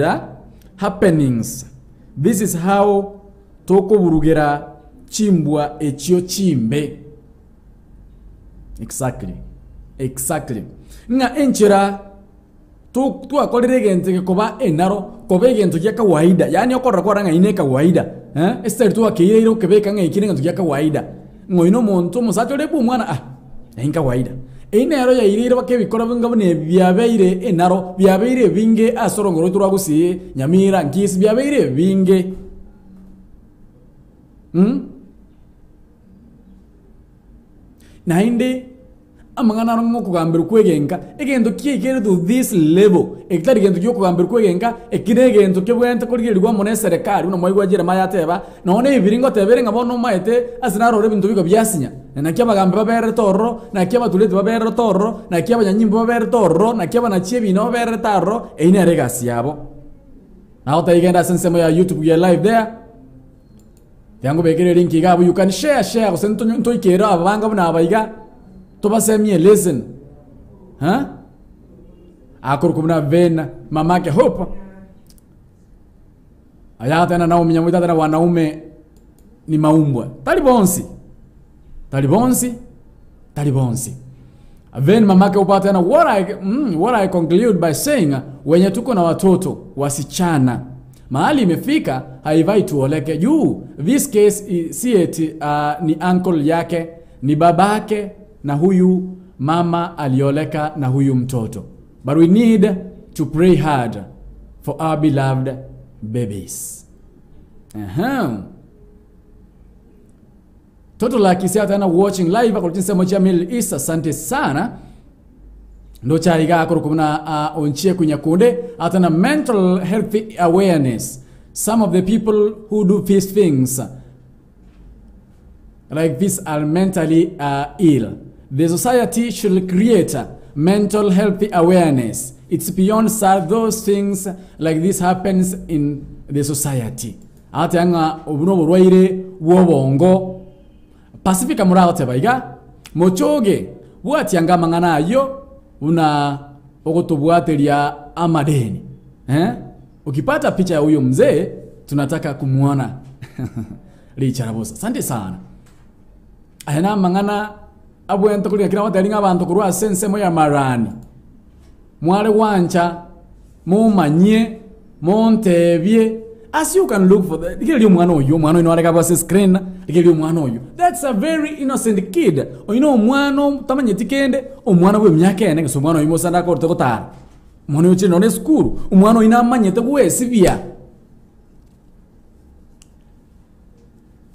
happenings, this is how tokoburugera chimbwa echio chimbe. Exactly. Exactly. Ng'a enchera to- twakorire egento gekoba enaro koba egento gia kawaida yaani okorora kwarora ng'a ine kawaida eh, esitari twakeire okebeka ng'a eki negento gia kawaida ng'a oyo na omonto omosacha ore bwa omwana ah Eye nkawaida. Eyio nero yaireire baka ebikora binga buna ebi biabeire enaro, biabeire ebinge ase orongo rwaito rwa Gusii, Nyamira, Nkisi, biabeire ebinge. Mm? Naende amang'ana aro ng'okogamberwa kwegenka, egento kiaikire to this level, eki tari gento giokogamberwa kwegenka, eki na egento kebwenerete korigererigwa amo na eserekari buna mwaigwa Jeremiah ateba, Nonya na ebibiri ngoteba ere ng'a bono omaete ase narore ebinto bigo biasinya, na naki abagambi babererete ororo, naki abatureti babererete ororo, naki abanyanyimbo babererete ororo, naki abanachi ebiina babererete aroro, eyio nere egasi yabo. Nagotebia genda ase ensemo ya YouTube we are live there, tiga nkobekere elink iga abwo you can share share gose ntonyo ntoikere ababanga buna aba iga, tobasemie lesson eh, akorokwa buna Vena mamake Hope. Aya tena Naomi nyamoita tena wanaume ni maumbwa. Tari bonsi. Tari bonsi. Tari bonsi. Then mamake upata tena what I, what I conclude by saying wenye tuko na watoto wasichana. Mahali imefika haifai tuoleke juu this case si eti ni uncle yake ni babake na huyu mama alioleka na huyu mtoto. But we need to pray hard for our beloved babies. Aha. Toto la Kisii tena watching live kwa chinsemo cha Middle East asante sana. Ndo chaiga akoro kumna onchie kunyakunde atana mental health awareness. Some of the people who do these things like this are mentally ill. The society should create mental health awareness. It's beyond sad those things like this happens in the society. Ate anga obuno burwaire bw'obongo. Pacifica murago tebaiga mochoge bwatianga mang'ana ayo una ogotobwateria amadeni. Ukipata picha ya huyo mzee tunataka kumuona. Richard Bosa. Asante sana. Ayana mang'ana abwento kuria kira watari ng'abantu kurwa sensemo ya marani. Mwale wancha mumanye montebie as you can look for the ligeli mwana oyo mwana ino areka basi screen ligeli mwana oyo. That's a very innocent kid. Oino mwana tamanyeti kende omwana we myaka ene ngeso mwana oyo mosanda ko tokotara. Mwana oyo chino ne school omwana oyo namanyete gwesibia.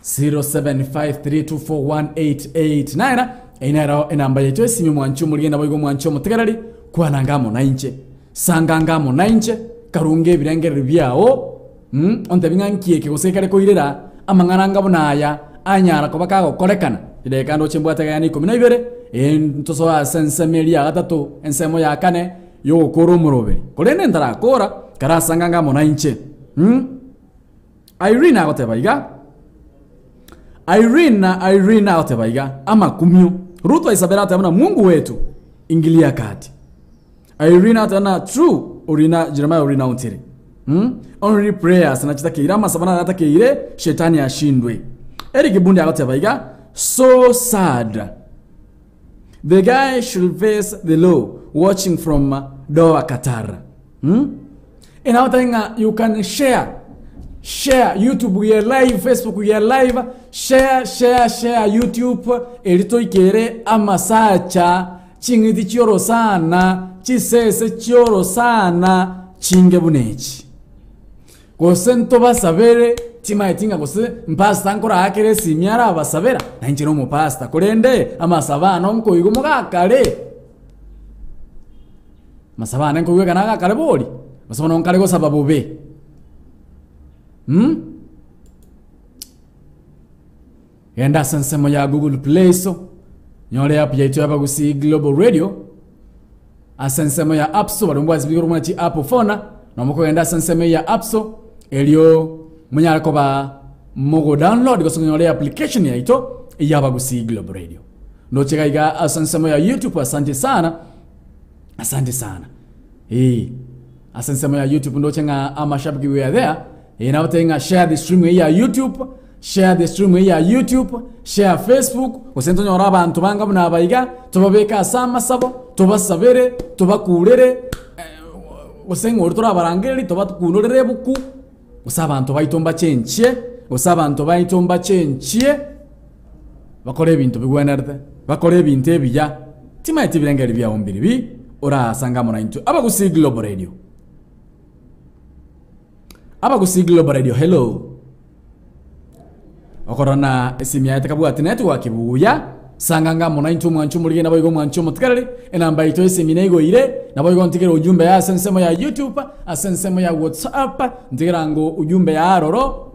0753241889 einero enamba yetu esimi mwanchu muligenda boigo mwanchu mutegereri kwanangamo nainche sangangamo nainche karunge ebirengereri byao onte bing'ankieke gose kare koirera amang'ana ngabo naya anyara koba kagokorekana ideka ndoche mbwate gani 12 entosoa sensemeria gatatu ensemo ya kane yogokora omoroberi korende ntarakora karasangangamo nainche. Irene agoteba iga Irene agoteba amakumio Ruto Isabella atabona Mungu wetu ingilia kati. Irene atana true orina Jeremiah orina untiri. Only prayers na chitakeira masabana atakeire shetani ashindwe. Eric Bundi agoteba iga so sad. The guy should face the law watching from Doha Qatar. And out you can share YouTube we are live, Facebook we are live, share YouTube erito ikere amasacha chingiti chioro sana chisese chioro sana chinge bunechi gose ntobasabere timaitinga gose mpasta nkora akere simiara abasabera nainche no mupasta korende amasabano nkoigo mugakare masabana nkoigo kana gakare bori masabano nkare gosaba bobe. Genda sensemo ya Google Play so nyore app yaitu y'Abagusii Global Radio asensemo ya App Store barumwa zibigoro mwa chi app phone no moko genda sensemo ya App Store elio munyara koba mogo download gose nyore application yaito y'Abagusii Global Radio ndo chega asensemo ya YouTube. Asante sana, asante sana. Asensemo ya YouTube ndo chenga amashabiki we are there. Inabatenga share the stream ya YouTube, share the stream ya YouTube, share Facebook, osento nyora abantu banga buna baiga, tobabeka asama sabo, tobasabere, tobakurere, osengo torabarangeri, tobatukunorere buku. Osabantu baitomba chenchie, osabantu baitomba chenchie. Bakore ebintu bigwenerete, bakore ebintu ebiya. Timaiti birengeri bya ombiri bi orasanga mona into Abagusii Global Radio. Abagusii Global Radio, hello. Okorona esimu yaete kabwati network buya sanganga mona into mwanchu muligenda boigo mwanchu mutikarari enamba ito esimu neigoire naboigo ntigera ujumbe ya sensemo ya YouTube asensemo ya WhatsApp ntigera ngo ujumbe ya aroro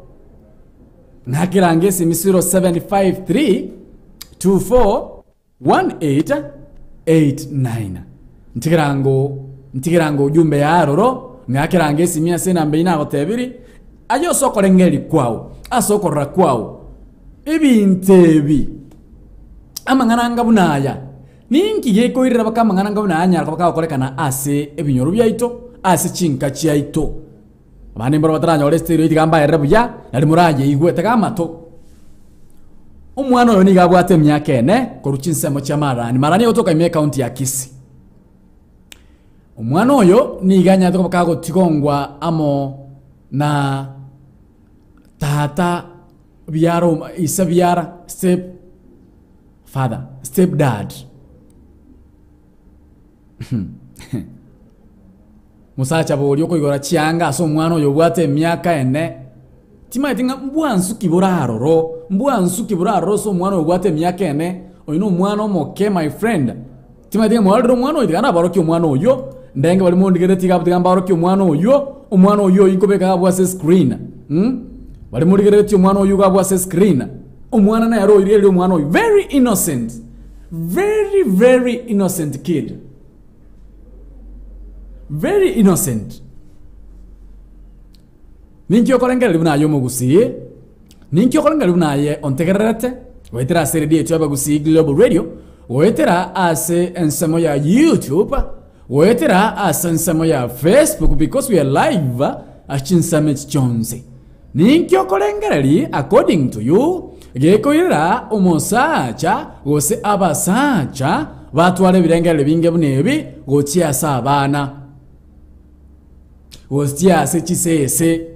nakirange esimu 0753 241889 ntigera ngo ujumbe ya aroro ngakirange esimu ase enamba inagotebiri ayo sokorengeri kwao asokorora kwao ebintebi amang'ana bunaya ninki gekoirera bakamang'ana bunaya nyara bakagokorekana ase ebinyoro byaito ase chinka chiaito abande mboro bataranyora estero itigamba erre buya nari muraye igwete kamato omwana oyo niga abwate emyaka ene koru chinsemo chia marani marani otoka ime county ya Kisii. Omwana oyo niga nyate bakagotigongwa amo Na tata biara ise biara step father step dad Mosacha boria okoigora chianga ase omwana oyo obwate emiaka ene, timanyeti ng'a mbwansu ki bore aroro, mbwansu ki bore aroro ase omwana oyo obwate emiaka ene, oyo na omwana omoke my friend. Timanyeti ng'a mwarorire omwana oyo, tiga nabarokie omwana oyio, ndenge baria mondigeretie iga abwo tiga mbarokie omwana oyio, omwana oyio oyio nkobeka iga abwo ase screen mh, baria morigereretie omwana oyio iga abwo ase screen, omwana nere oyio rigereria omwana oyio, very innocent, very very innocent kid. Very innocent. Ninki okorengereria buna aye omogusii? Ninki okorengereria buna aye ontegererete goetera ase radio yaito y'Abagusii Global Radio, goetera ase ensemo ya YouTube, goetera ase ensemo ya Facebook because we are live ase chinsemo echi chionsi. Ninki okorengereria according to you gekoirera omosacha gose abasacha batware ebirengererio binge buna ebi gochia ase abana, gochia ase chisese,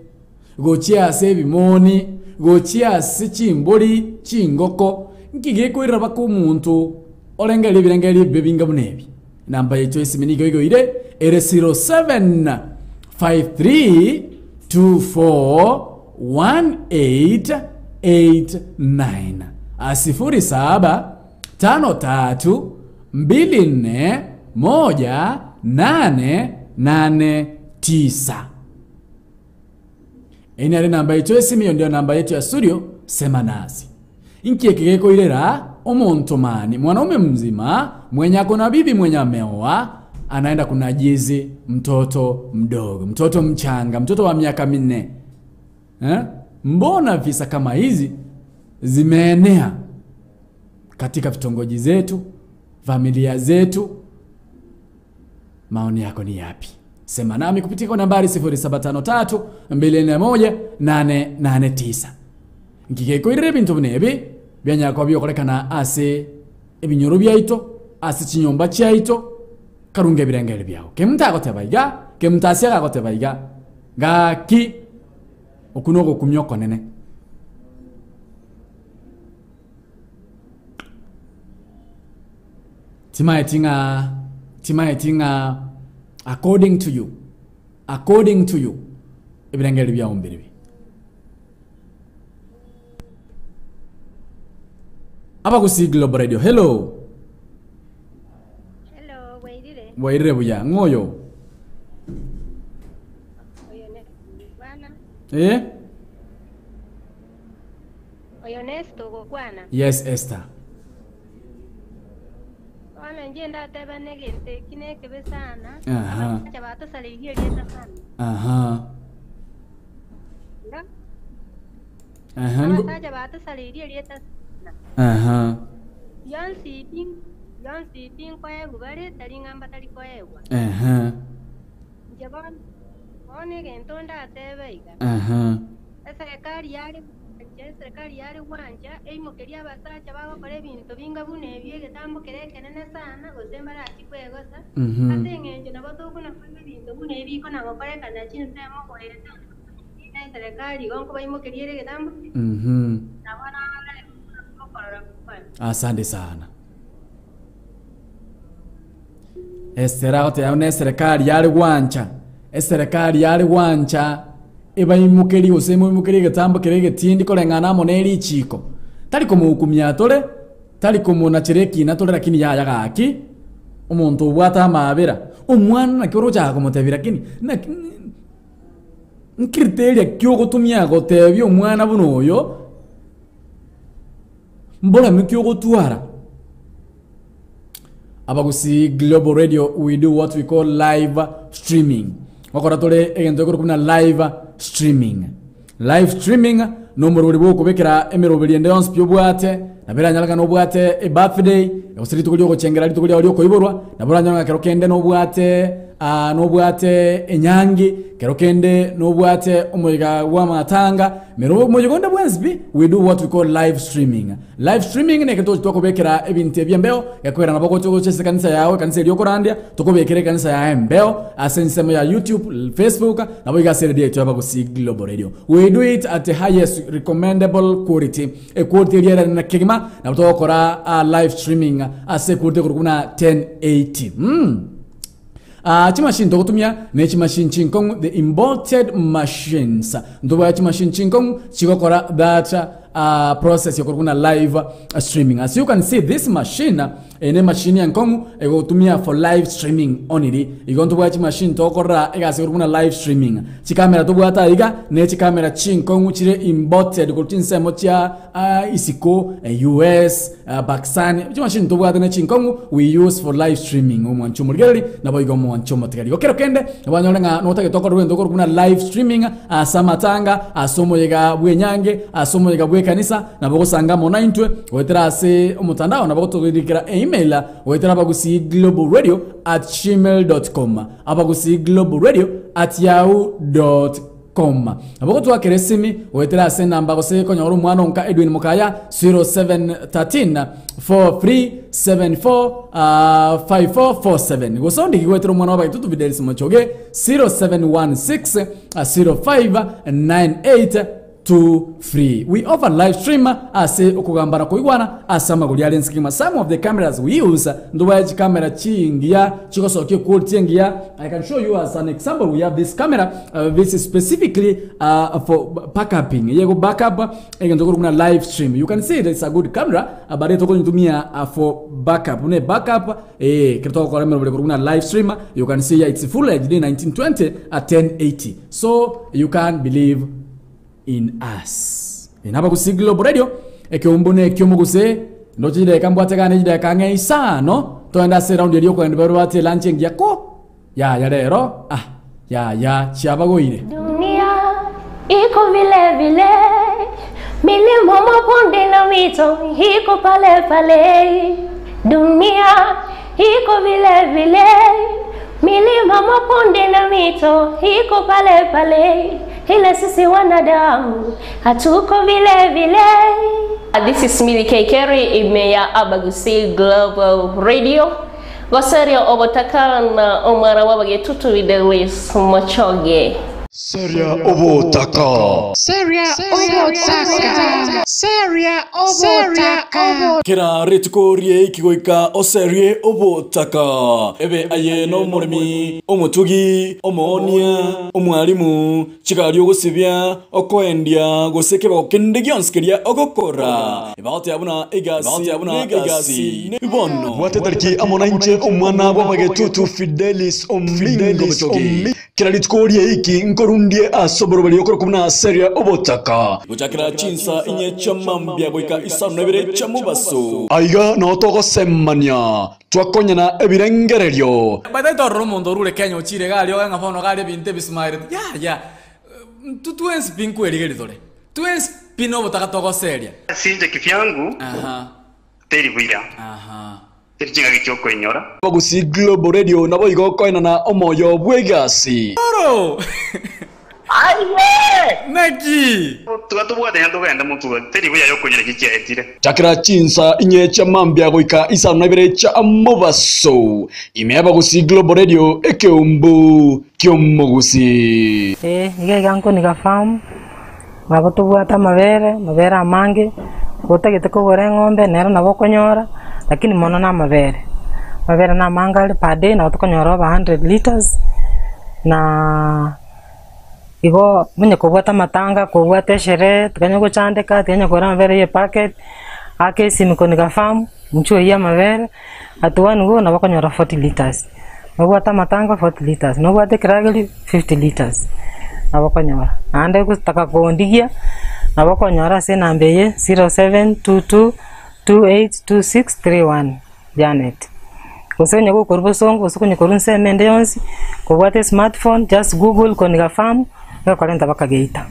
gochia ase ebimoni, gochia ase chimbori, chingoko, nki gekoirera baka omonto orengererie ebirengererio ebibe binge buna ebi? Namba yaito esimi nigo igoire ere 0753241889 sifuri saba tano tatu mbili nne moja nane nane tisa. Eye nere namba yaito y'esimi, eyo ndio namba yetu ya studio, sema nasi. Inki eke gekoirera omonto mani mwanaume mzima mwenye ako na bibi mwenye ameoa anaenda kunajizi mtoto mdogo, mtoto mchanga, mtoto wa miaka minne eh? Mbona visa kama hizi zimeenea katika vitongoji zetu, familia zetu? Maoni yako ni yapi? Sema nami kupitia kwa nambari 0753 241 889. Nkikekoirera ebinto buna ebi bianyara koba biokorekana ase ebinyoro biaito, ase chinyomba chiaito, karunge ebirengererio biao. Kemunto agoteba iga, kemunto ase agagoteba iga, gaki okwo nogokumia okonene. Timaeti ng'a timaeti ng'a according to you, according to you, ebirengererio biao mbiribi. Abagusii Global Radio, hello. Hello, bwairire? Bwairire buya, ng'o oyo? Oyo ne bwana. Eh? Oyo ne Esther ogokwana. Yes, Esther. Bono inche ndatebane egento eki nekebe sana, Aha. abasacha batosareirie erieta sana. Aha. Nga, Aha. Ngo- abasacha batosareirie erieta sana. Aha. Bionsi pi, bionsi pi nkoegwa bare, tari ng'a mbatari koegwa. Aha. Inche bono, bono egento ndatebe iga, Aha. eserekari yare gwancha, eserekari yare gwancha, eimokerie abasacha bagokora ebinto binga buna ebio egetambo kere ekenene sana, gose mbarachie kwegosa, ase eng'encho nabo tokona koigwa ebinto buna ebi bikona gokorekana chinsemo goeta na eserekari igo nkobaimokeria ere egetambo, nabo narore okorora kwane. Asante sana. Esera agoteba buna eserekari yare gwancha, eserekari yare gwancha ebaimokerie gose emoimokerie egetambo keria egetindi koreng'ana amo ne richiko. Tari komohukumia tore, tari komonachera ekina tore lakini yaya gaki, omonto obwate amaabera, omwana naki orochaka komotebia lakini naki nkriteria ki ogotumia gotebia omwana buna oyo, mboremi ki ogotwara? Abagusii Global Radio we do what we call live streaming. Gokora tore egento ekorokwa buna live streaming. Live streaming nomoroberi bwokobekera emeroberi ende yonsi pi obwate, nabo eranyare ng'a nobwate ebirthday, gose rituko riogochengera rituko riao riokoiborwa, nabo oranyore ng'a kero kende nobwate Aa nobwate enyangi, kero kende nobwate omoyega bw'amatanga, mero omoyega onde bwensi pi, we do what we call live streaming. Live streaming na egento twakobekera ebinto ebi embeo, gekoera nabo ogocha gocha ase ekanisa yao, ekanisa eria okorandia, tokobekera ekanisa yaye embeo ase ensemo ya YouTube, Facebook, nabo iga ase eredio yaito ya Abagusii Global Radio. We do it at the highest recommendable quality. Equality eria ere na kegima, nabo togokora ah, live streaming ase equality ekorokwa buna 1080. Mm. Ah, chimachine togotumia ne chimachine chinkong'u the imported machines ntobwate chimachine chinkong'u chigokora that uh, process yokorwa buna live streaming as you can see this machine eye ne machine enkong'u egotumia for live streaming only igo ntobwate chimachine togokorera egasi ekorwa buna live streaming chikamera tobwate aiga ne chikamera chinkong'u chire imported korwa chinsemo chia uh, isiko eh, US uh, Pakistan chimachine tobwate ne chinkong'u we use for live streaming omwancho omorigereri nabo igo omwancho omotigari okero kende nabanyore ng'a notagete okore rwento okorwa buna live streaming ase amatanga ase omoyega bw'enyange ase omoyega bw'ekanisa nabo ogosanga amo naintwe goetera ase omotandao nabo gotorikera email goetera abagusii global radio at gmail com abagusii global radio at yahoo com. Nabo gotwakera esimi goetera ase enamba gose konyora omwana onka Edwin Mokaya 0713 4374 5447 gose ondiki goetera omwana w'abaitutu Fidelis Mochoge 0716 0598 23 we offer live stream ase okogambana koigwana ase amagori are ense kegima some of the cameras we use ntobaye chikamera chingiya chigosokia equality engiya i can show you as an example we have this camera uh, this is specifically uh, for backuping yego backup egento kori buna live stream you can see it, it's a good camera uh, but tokonyitumia uh, for backup ne backup eh kero togokora emeroberi kori buna live stream you can see here it's full HD 1920 at 1080 so you can believe in us Inaba gusii Global Radio ekeumbu na ekiomo gose ndoche chidakika mbwate gane chidakika ang'e isano toende ase eround eria okoenda baria babwate elunch engiya ko yaya rero ah yaya chiabagoire. Dunia iko vile vile, milima, mabonde na mito iko pale pale. Dunia iko vile vile, milima, mabonde na mito iko pale pale, ila sisi wanadamu hatuko vile vile. This is Millie K. Kerry ime ya Abagusi Global Radio. Goseria obotaka na omwana w'abagetutu Fidelis Mochoge. Seria obotaka. Seria obotaka. Seria obotaka. Kera rituko rie goika oserie obotaka ebe aye nomoremi omotugi omoonia omwarimu chigari ogosibia okoendia gose kebao kende gionsi keria ogokora ebagotea buna egasi buna egasi bono bwate tariki amo na inche omwana bw'abagetutu Fidelis Omingo Mochogi kera rituko rie iki nkorundie ase oboroberi okorokwa buna seria obotaka gochakera chinsa inye chamambia goika isano na ibere chamubaso aiga no togosemania twakonyana ebirengererio By the way, omonto orure Kenya ochire gari oge ng'a bono gari ebinto ebisumairete ya ya ntwe twensi pi nkwerigeria tore twensi pi na obotaka togoseria Sinje kivyangu teri buya teri chingaki chiokoinyora Abagusii Global Radio nabo igo koenana omoyo bw'egasi Oro! Aye! Naki! Tuga tobwate togende motuga teri buya yokoinyora chichiaetire chakera chinsa inye chamambia goika isano na ibere cha mobaso ime Abagusii Global Radio ekeumbu kiomogusi Eh, iga iga nkoniga farm nabo tobwate amabere amabere amange otagete kogora eng'ombe nero nabo okonyora lakini mono na amabere amabere na amange are per day nabo tokonyora over 100 litres na igo onye kobwate amatanga kobwate esherehe tikanya gochandeka tikanya kogora amabere ya epacket aka esimi koniga farm inchuo eywo amabere at one go nabo okonyora 40 litres nobwate amatanga 40 litres nobwate ekirageri 50 litres nabo okonyora naende gotaka kondigia nabo okonyora ase enamba eye 0722 282631 Janet gose onye gokorwa bosongo gose onye korwa ensemo ende yonsi kobwate smartphone just google koniga farm egokorenta mpaka geita.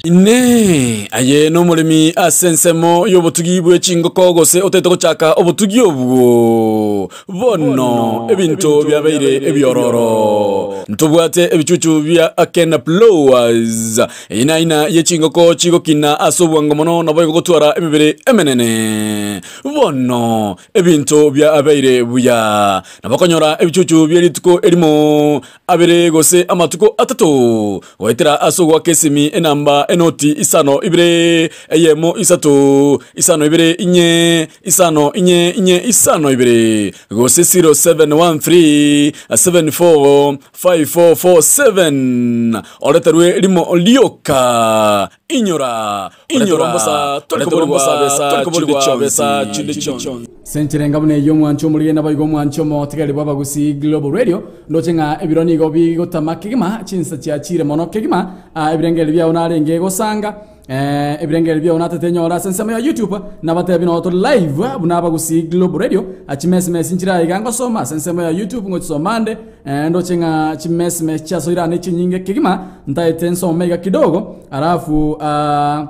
Inee! Aye nomoremi ase ensemo y'obotugi bwe chingoko gose otagete gochaka obotugi obwo? Bono ebinto biabeire ebiororo. Ntobwate ebichuchu bia Akena Ploas, eye naina ye chingoko chigokina ase obwango mono naboigo gotwara emebere emenene. Bono ebinto biabeire buya, nabakonyora ebichuchu bie rituko erimo abere gose amatuko atato, goetera ase ogoaka esimi enamba enoti isano ibere, eyemo isato, isano ibere inye, isano inye inye isano ibere, gose 0713 74 5447, oreterwe rimo rioka. Inyora, inyora, torikoborigwa besa chinde chionsi. Senchera buna eyio omwancho omorige naboigo omwancho omotigari bw'Abagusii Global Radio ndoche ng'a ebiro nigo bigotama kegima chinsa chiachire mono kegima ah, ebirengererio biao narenge gosanga eh, ebirengererio biao natete nyore ase ensemo ya YouTube nabatebi noo tore live buna Abagusii Global Radio ah, chimesimesi nchire iga ngosoma ase ensemo ya YouTube ngochisoma ande eh, ndoche ng'a chimesimesi chiasoire ane chinyinge kegima ntaete nsome iga kidogo alafu ah,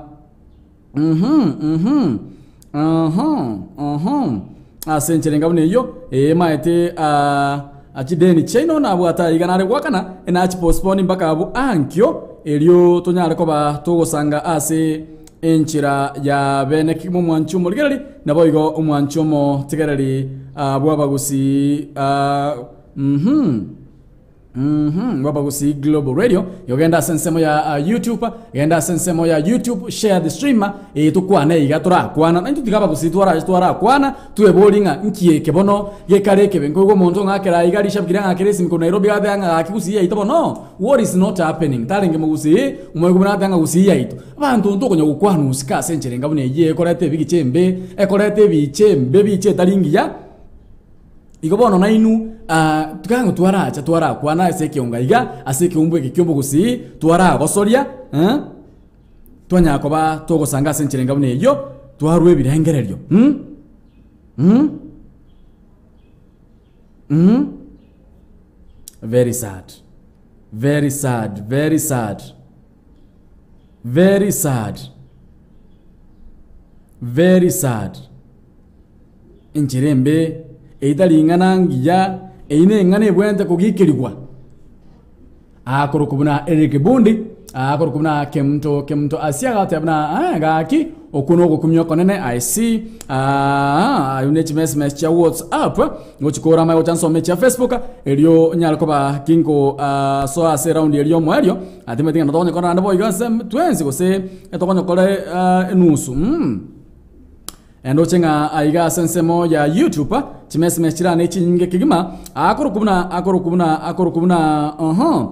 Mhm, mhm. Aha, aha. Ase enchera enga buna eyio, ee, maete ah, chideni chiaino nabwate aiga nare goakana, enachi-postpone mpaka abwo ankio, erio tonyare koba togosanga ase enchera ya bene kegima omwanchi omorigereri, naboigo omwanchi omotegereri ah, bw'abagusii ah, mhm. Mhm, Bw'Abagusii Global Radio. Igo genda ase ensemo ya uh, YouTube, genda ase ensemo ya YouTube, share the stream, eh, tukwane iga torakwana. Naintwe tiga Abagusii twarache twarakwana, twebori ng'a nki eke bono gekare ekebe. Nkoigwa omonto ng'a akera iga rishabiki ria ng'a akere esimi korwa Nairobi agateba ng'a gaki Gusii yaito bono, what is not happening? Tarenge mogusii, omoigwa buna agateba ng'a Gusii yaito. Abanto ntokonya gokwana osike ase enchera enga buna eyio ekoreta ebigicha embe, ekoreta ebicha embe, ebicha etari ngiya. Igo bono nainwe tiga ng'a twaracha twarakwana ase ekeongo aiga, ase ekeumbu eke ki'obogusii, twaragosoria, eh, twanyara koba togosanga ase enchera enga buna eyio, twarwa ebirengererio mm, mm, mm. Very sad, very sad, very sad, very sad, very sad. Enchera embe, eyio ing'ana ngiya, eyio neng'ana ebwenerete kogikerigwa. Akorokwa buna Eric Bundi, akorokwa buna Kemunto Kemunto Asia agateba buna ah, gaki okwo nogokumia okonene I see ah, ayio ne chimessage chia WhatsApp ngochikora amaye gocha nsome chia Facebook erio nyare koba kingo ah, soa ase round erio omoerio atimanyeti ng'a tokonyekora naende boigo ase twensi gose etokonyekora ah, enusu mm. Ndoche ng'a aiga ase ensemo ya YouTube chimesime chirane chinyinge kegima akorokwa buna akorokwa buna akorokwa buna uh-huh.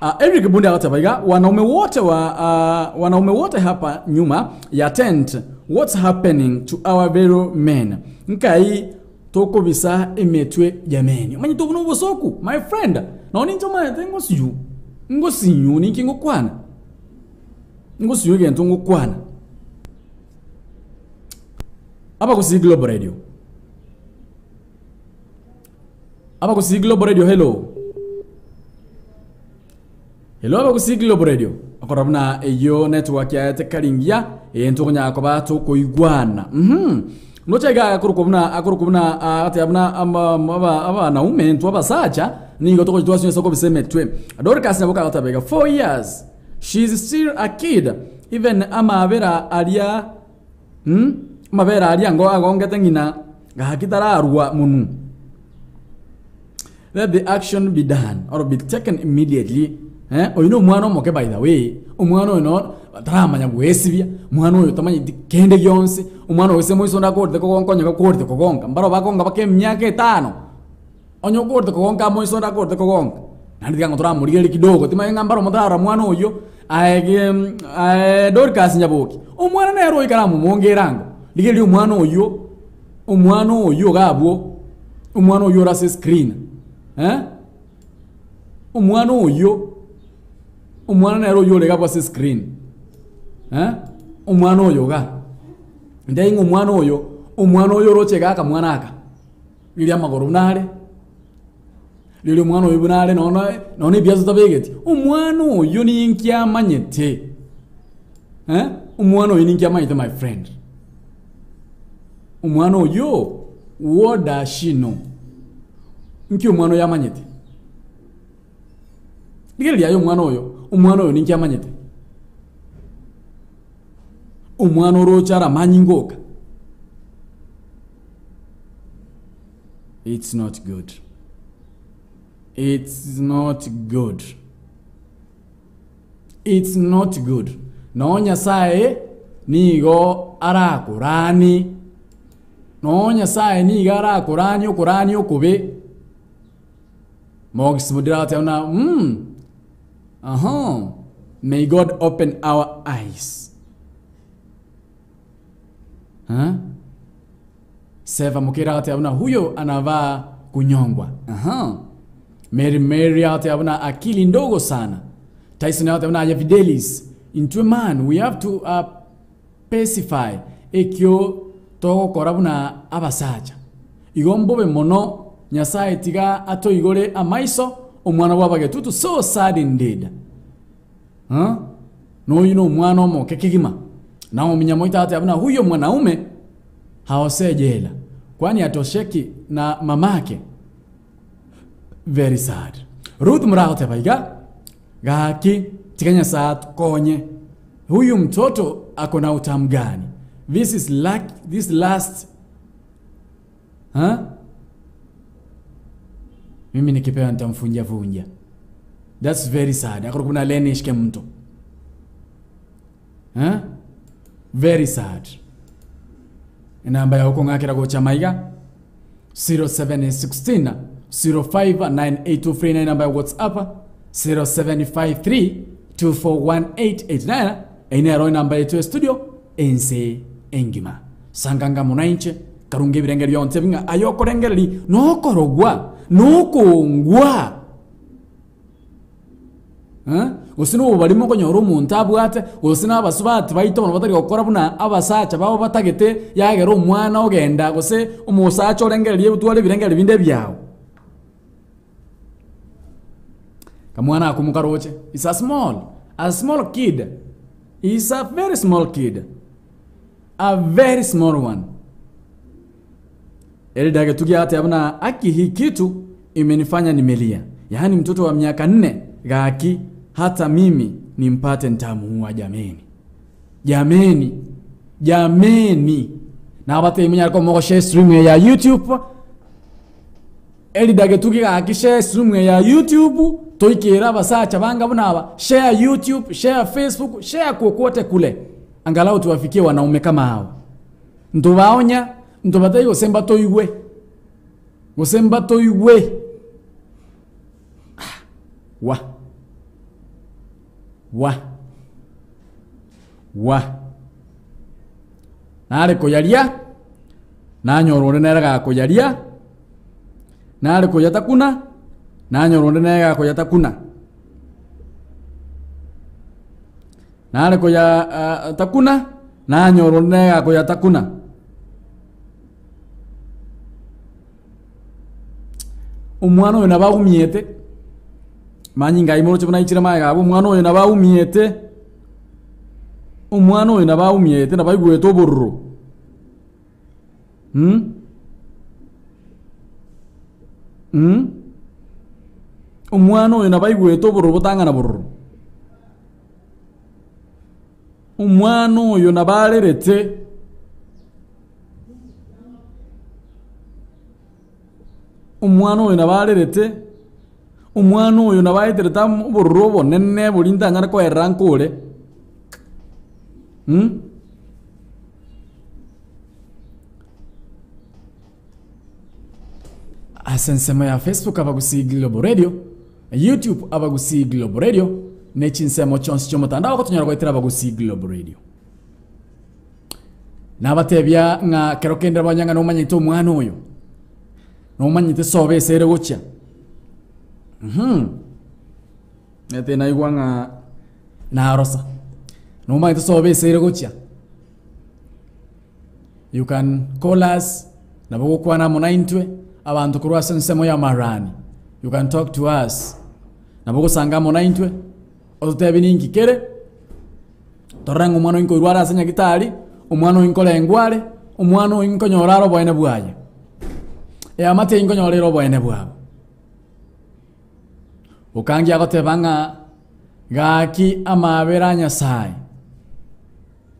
Uh, Eric Bundi agateba iga wanaume wote wa uh, wanaume wote hapa nyuma ya tent what's happening to our very men nkai tokobisa emetwe jameni omanyete obo nobosoku my friend nonye ninche omanyete ngosiyu ngosinyu ninki ngokwana ngosinyu egento ngokwana Abagusii Global Radio. Abagusii Global Radio, hello. Hello Abagusii Global Radio. Okora buna eyio network yaye tekari ngiya eye ntokonyara koba tokoigwana. Mhm. Nocha iga akorokwa buna akorokwa buna agateba buna aba abanaume intwe abasacha nigo togochi twasinywa ase okobisa emetwe. Dorcas Nyaboke agateba iga 4 years She is still a kid even amabera aria mm amabere aria ango agongete ng'ina gaki tararwa monwe. Let the action be done or be taken immediately eh oyo na omwana omoke by the way, omwana oyo no taramanya goesibia, omwana oyo tamanyeti kende gionsi, omwana oyo gose moiso onde akorete kogonka onye gakorete kogonka, mbaro bakonga mpaka emiaka etano. Onye okorete kogonka amo iso onde akorete kogonka, naende tiga ng'a toramorigereria kidogo, timanye ng'a mbaro motarora mwana oyio, aye ge aye Dorcas Nyaboki, omwana nere oikare amomonge erango, rigereria omwana oyio, omwana oyio iga abwo, omwana oyio ore ase escreen eh, omwana oyio, omwana nere oyio ore iga abwo ase escreen eh, omwana oyo iga, ntebi ng'a omwana oyo, omwana oyo oroche iga akamwana aka. Riria amagoro buna are, riria omwana oyo buna are nono nono ebiaso tabegeti, omwana oyio ninki amanyete? Eh? Omwana oyo ninki amanyete my friend? Omwana oyo what does she know? Nki omwana oyo amanyete? Rigereria aye omwana oyo, omwana oyo ninki amanyete? Omwana oroche aramanye ngoka. It's not good. It's not good. It's not good. Noo Nyasaye nigo arakoranie. Noo Nyasaye nigo arakoranie okorania okobe. Mogisi modira agoteba buna mm, aha, may God open our eyes. Huh? Seva Mukira agoteba buna huyo anavaa kunyongwa. Aha. Mary Mary agoteba buna akili ndogo sana. Tyson agoteba buna aye Fidelis, intwe man we have to uh, pacify ekio togokora buna abasacha. Igo mbobe mono Nyasaye tiga atoigore amaiso omwana bw'abagetutu so sad indeed. Huh? Noyu nomwana omoke kegima. Naomi Nyamoita agoteba buna huyo mwanaume haosee jela kwani atosheki na mamake? Very sad. Ruth Muragoteba iga gaki tiga Nyasaye atukonye huyu mtoto ako na utamu gani? This is luck, this last huh? Mimi nikipewa nitamfunja vunja. That's very sad. Akoro kuna leni shike mto. Huh? Very sad. Enamba ya okong'akera gocha maiga 0716 059839 namba ya WhatsApp 0753 241889 ene ero enamba yetu ya studio ense engima sanganga monainche karunga ebirenge bionse bing'a aye okorengereri nokorogwa nokongwa Eh? Gose nobobarimo okonyora omonto abwate, gose na abasubati baito bono batari gokora buna abasacha babo batagete, yagera omwana ogenda gose omosacha orengererie otware ebirengererio binde ebiao. Kamwana ako mokaroche, is a small, a small kid, is a very small kid, a very small one. Elda Getugi agateba buna aki hii kitu imenifanya nimelia, yaani mtoto wa miaka nne gaki hata mimi nimpate ntamuua jameni, jameni, jameni. Nabatebia monyare koba mogoshare stream eye ya YouTube Elda Getugi gaki share stream eye ya YouTube toikere abasacha banga buna aba share YouTube, share Facebook, share kokote kule angalau tuwafikie wanaume kama hawa. Ntobaonya, ntobatebie gose mbatoigwe, gose mbatoigwe. Ah, wa wa wa nare koyaria nanyora onde nere gakoyaria nare koyatakuna nanyora onde nere gakoyatakuna Nare koyatakuna, nanyora onde nere gakoyatakuna. Omwana oyo nabo aumiete, manyinga ayio moroche buna aichire magega abwo, omwana oyo nabo aumiete, omwana oyo nabo aumiete nabo aigwete obororo mh, mh, omwana oyo nabo aigwete obororo botang'ana bororo. Omwana oyo nabarerete. Omwana oyo nabarerete, omwana oyo nabaeterete amo obororo obonene boria ntanyare koerera nkore mh. Ase ensemo ya Facebook Abagusii Global Radio, YouTube Abagusii Global Radio, ne chinsemo chionsi chi'omotandao ogotonyora goetera Abagusii Global Radio. Nabatebia ng'a kero kende nabanya ng'a nomanyete omwana oyo, nomanyete sobo ase ere gochia. Mhm. Nete naigwa ng'a narosa. Nomanyete sobo ase ere gochia. You can call us, nabo gokwana amo naintwe, abanto korwa ase ensemo ya Marani. You can talk to us. Nabo gosanga amo naintwe, ototebie ninki kere, Torore ng'a omwana oyo nkoirwa are ase nyagitari, omwana oyo nkorengwa are, omwana oyo nkonyora are oboene bwaye. Eamate eyio nkonyora ere oboene bwabo. Okangia agoteba ng'a gaki amaabera a Nyasaye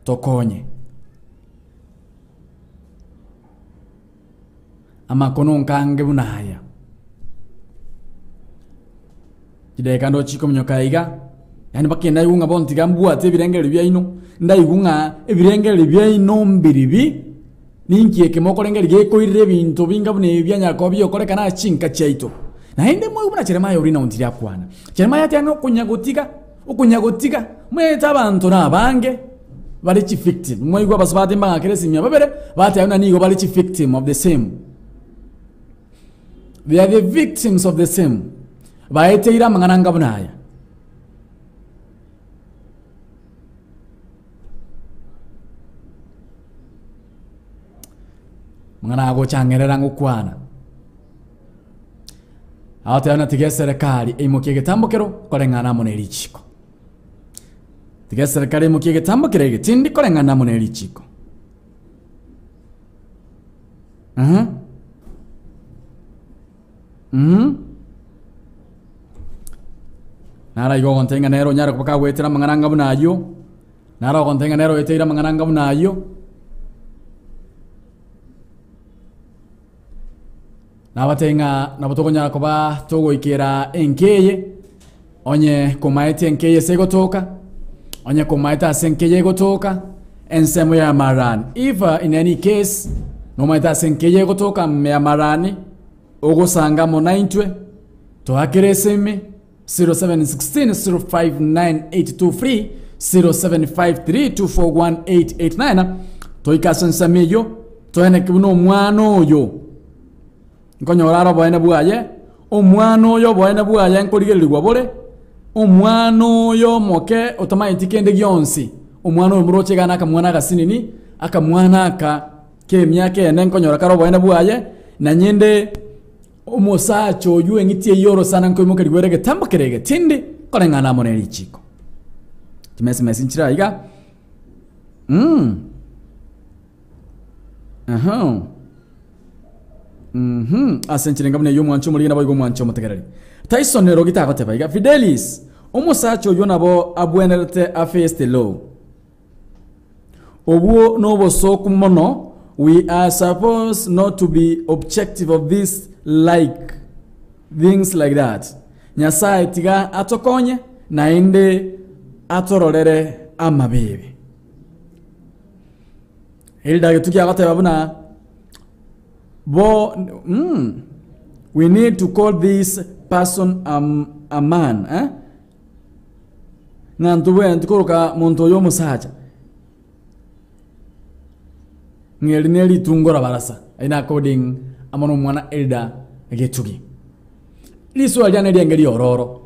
tokonye. Amakono nkange buna aya. Chidakika ndochi kominyoka iga, yaani mpaka ndaigwe ng'a bono tiga mbwate ebirengererio biaino, ndaigwe ng'a ebirengererio biaino mbiribi, ninki eke mokorengereria gekoirera ebinto binga buna ebi bianyara koba biokorekana ase chinka chiaito. Naende moigwe buna Jeremiah oria naontirie akwana. Jeremiah ateba ng'a okonyagotiga, okonyagotiga, omanyete abanto na abange bare chivictim, mwaigwa abasubati mbang'akere esimia babere, bateba buna nigo bare chivictim of the same. They are the victims of the same. Baeteire amang'ana anga buna aya. Amang'ana agochang'erera ngokwana. Agoteba ng'a tiga eserekari eimokie egetambo kero koreng'ana amo ne richiko. Tiga eserekari eimokie egetambo kero egetindi koreng'ana amo ne richiko. Aha. Mhm. Naro igo ogontebia ng'a nere onyare koba kagoetera amang'ana anga buna ayio, naro ogontebia ng'a nere oeteire amang'ana anga buna ayio. Nabatebie ng'a nabo tokonyara koba togoikera enka eye, onye komaete enka eye ase egotoka, onye komaete ase enka eye egotoka, ensemo ya marani. If in any case, nomaete ase enka eye egotoka ime ya marani, ogosanga amo naintwe, toakere esimi 0716 059823 0753 241889 toike ase ensemo eyio toeneke buna omwana oyo nkonyora are oboene bwaye omwana oyo oboene bwaye nkorigererigwa bore omwana oyo omoke otamanyeti kende gionsi omwana oyo moroche iga na akamwana agasinini akamwana aka kemiaka ene nkonyora kare oboene bwaye nanyende Omosacha oyio eng'iti eyio orosana nkoimokerigwa ere egetambo kere egetindi koreng'ana amo ne richiiko. Chimesimesi nchire aiga. Mm. Aha. Mhm. Ase enchera enga buna eyio omwanchi omorigi naboigo omwanchi omotegereri. Tyson Rogita agoteba iga, Fidelis, omosacha oyio nabo abwenerete aface the law. Obwo nobosooku mono, we are supposed not to be objective of this like things like that. Nyasaye tiga atokonye naende atororere amabeebe. Hilda Gituki agoteba buna bo mm, we need to call this person a, a man eh? Ng'a ntobwenereti koroka monto oyo omosacha, ng'a eri ne ritungo rabarasa, aye na according amo na omwana Elder Getugi. Risoa riane riaenge riororo,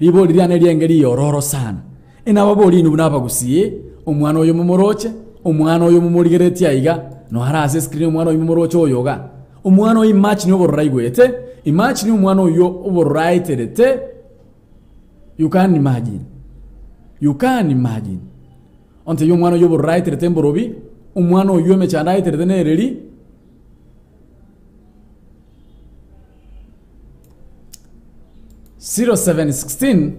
ribori riane riaenge riororo sana, inababori inwe buna abagusii, omwana oyo momoroche, omwana oyo momorigeretie aiga, noare ase escreen omwana oyo momoroche oyo iga, omwana oyo imagine obororo aigwete, imagine omwana oyio obororo aeterete. You can imagine. You can imagine. Ontebie omwana oyio obororo aeterete emborobi, omwana oyio emechando aeterete nereri. 0716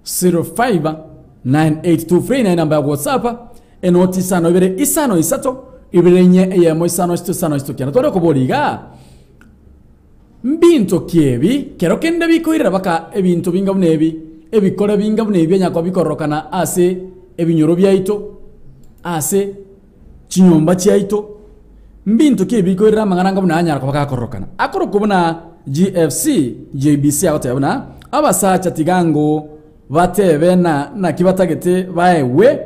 05 9823 naye namba ya whatsapp enoti isano ibere isano isato ibere inye eyemo isano isito isano isito kianda tware okobori igaa Mbinto ki ebi kero kende bikoirera baka ebinto binga buna ebi, ebikore binga buna ebi bianya koba bikororokana ase ebinyoro biaito, ase chinyomba chiaito? Mbinto ki ebi bikoirera amang'ana anga buna aya anyara koba gakororokana? Akorokwa buna GFC, JBC agoteba buna, Abasacha tiga ango batebe na naki batagete baegwe,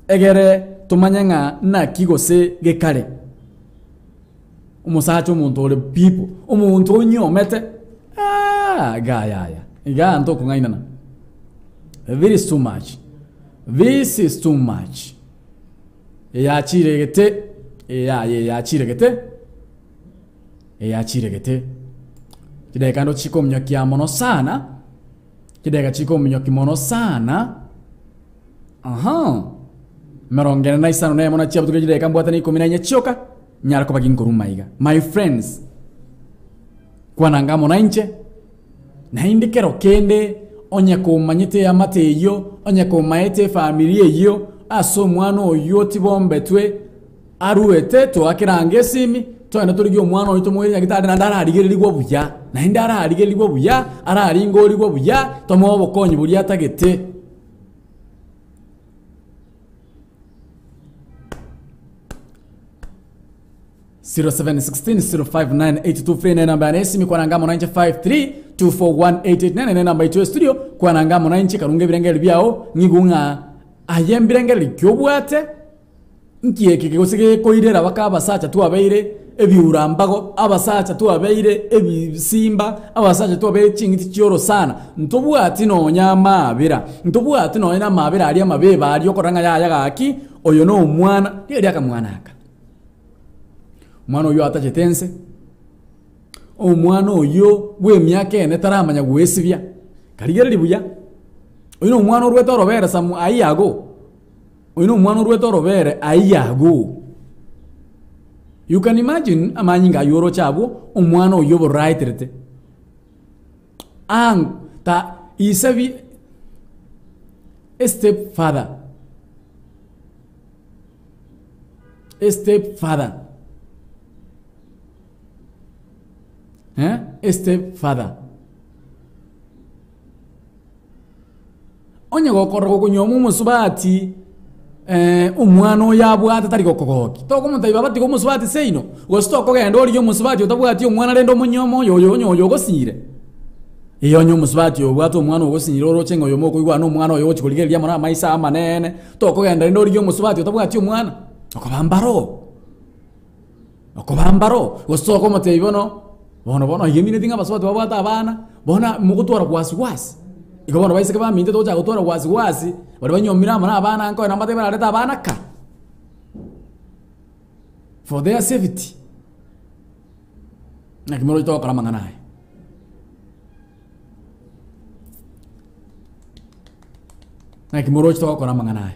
egere tomanye ng'a naki gose gekare. Omosacha omonto ore pipo, omonto onyomete, aah iga yaya, igaa ntokong'ainana. This is too much, this is too much. Eyachire egete, eyaye eyachire gete, eyachire gete. Chidakika ndo chikominyokia mono sana, chidakika chikominyokia mono sana. Aha. Emerongo ene na isano na eyemo na chiabutoka chidakika mbwate na ikomi na inye chioka, nyare koba ginkorwa maiga. My friends, kwananga amo nainche, naende kero kende onye komanyete eamate eyio, onye komaete efamiri eyio, ase omwana oyio tibombetwe, aruete toakerange esimi, togende torigie omwana oyio tomoire nyagitari naende ararigererigwe buya, naende ararigererigwe buya, araringorigwe buya, tomoe obokonyi boria atagete. 0716059823 ne namba yane esimi kwananga amo nainche 5324188 ne namba yaito ya studio kwananga amo nainche karunga ebirengererio biao ng'igu ng'a aye mbirengererio ki obwate nki eke gose gekoirera baka abasacha twabeire ebiura mbago abasacha twabeire ebisimba abasacha twabeire ching'iti chi'orosana ntobwati nonya amaabera ntobwati nonya na amaabera aria amabeba aria okorora ng'a yaya gaki oyo na omwana rigereria akamwana aka. Omwana oyio atachete ense, omwana oyio bw'emiaka ene taramanya goesibia, karigereria buya, oyio na omwana orwete orobere some a year ago, oyio na omwana orwete orobere a year ago. You can imagine amanyinga aywo oroche abwo, omwana oyio oboraeterete, ang ta ise bi a step father. A step further. Eh? A step further. Onye gokorora gokonyuoma omosubati eh, omwana oyo abwate tari gokogokia, tokomotebia baba tiga omosubati seino, gose tokogenda origie omosubati otabwati omwana rende omonyuome oyo oyo onye oyo ogosinyire. Ee onye omosubati obwate omwana ogosinyire oroche ng'a oyo mokoigwana nomwana oyo ogochia korigereria amo namaiso amanene, tokogenda rende origie omosubati otabwati omwana, okoba mbaroo, okoba mbaroo, gose tokomotebia bono, bono bono iga emineti ng'a abasubati babwate abana, bono mogotwara wasi wasi, igo bono baiseke baminto togochaka gotwara wasi wasi, baria banyuomire amo na abana nkoenda mbatebie bararete abana ka, for their safety. Naki moroche togokora amang'ana aya. Naki moroche togokora amang'ana aya.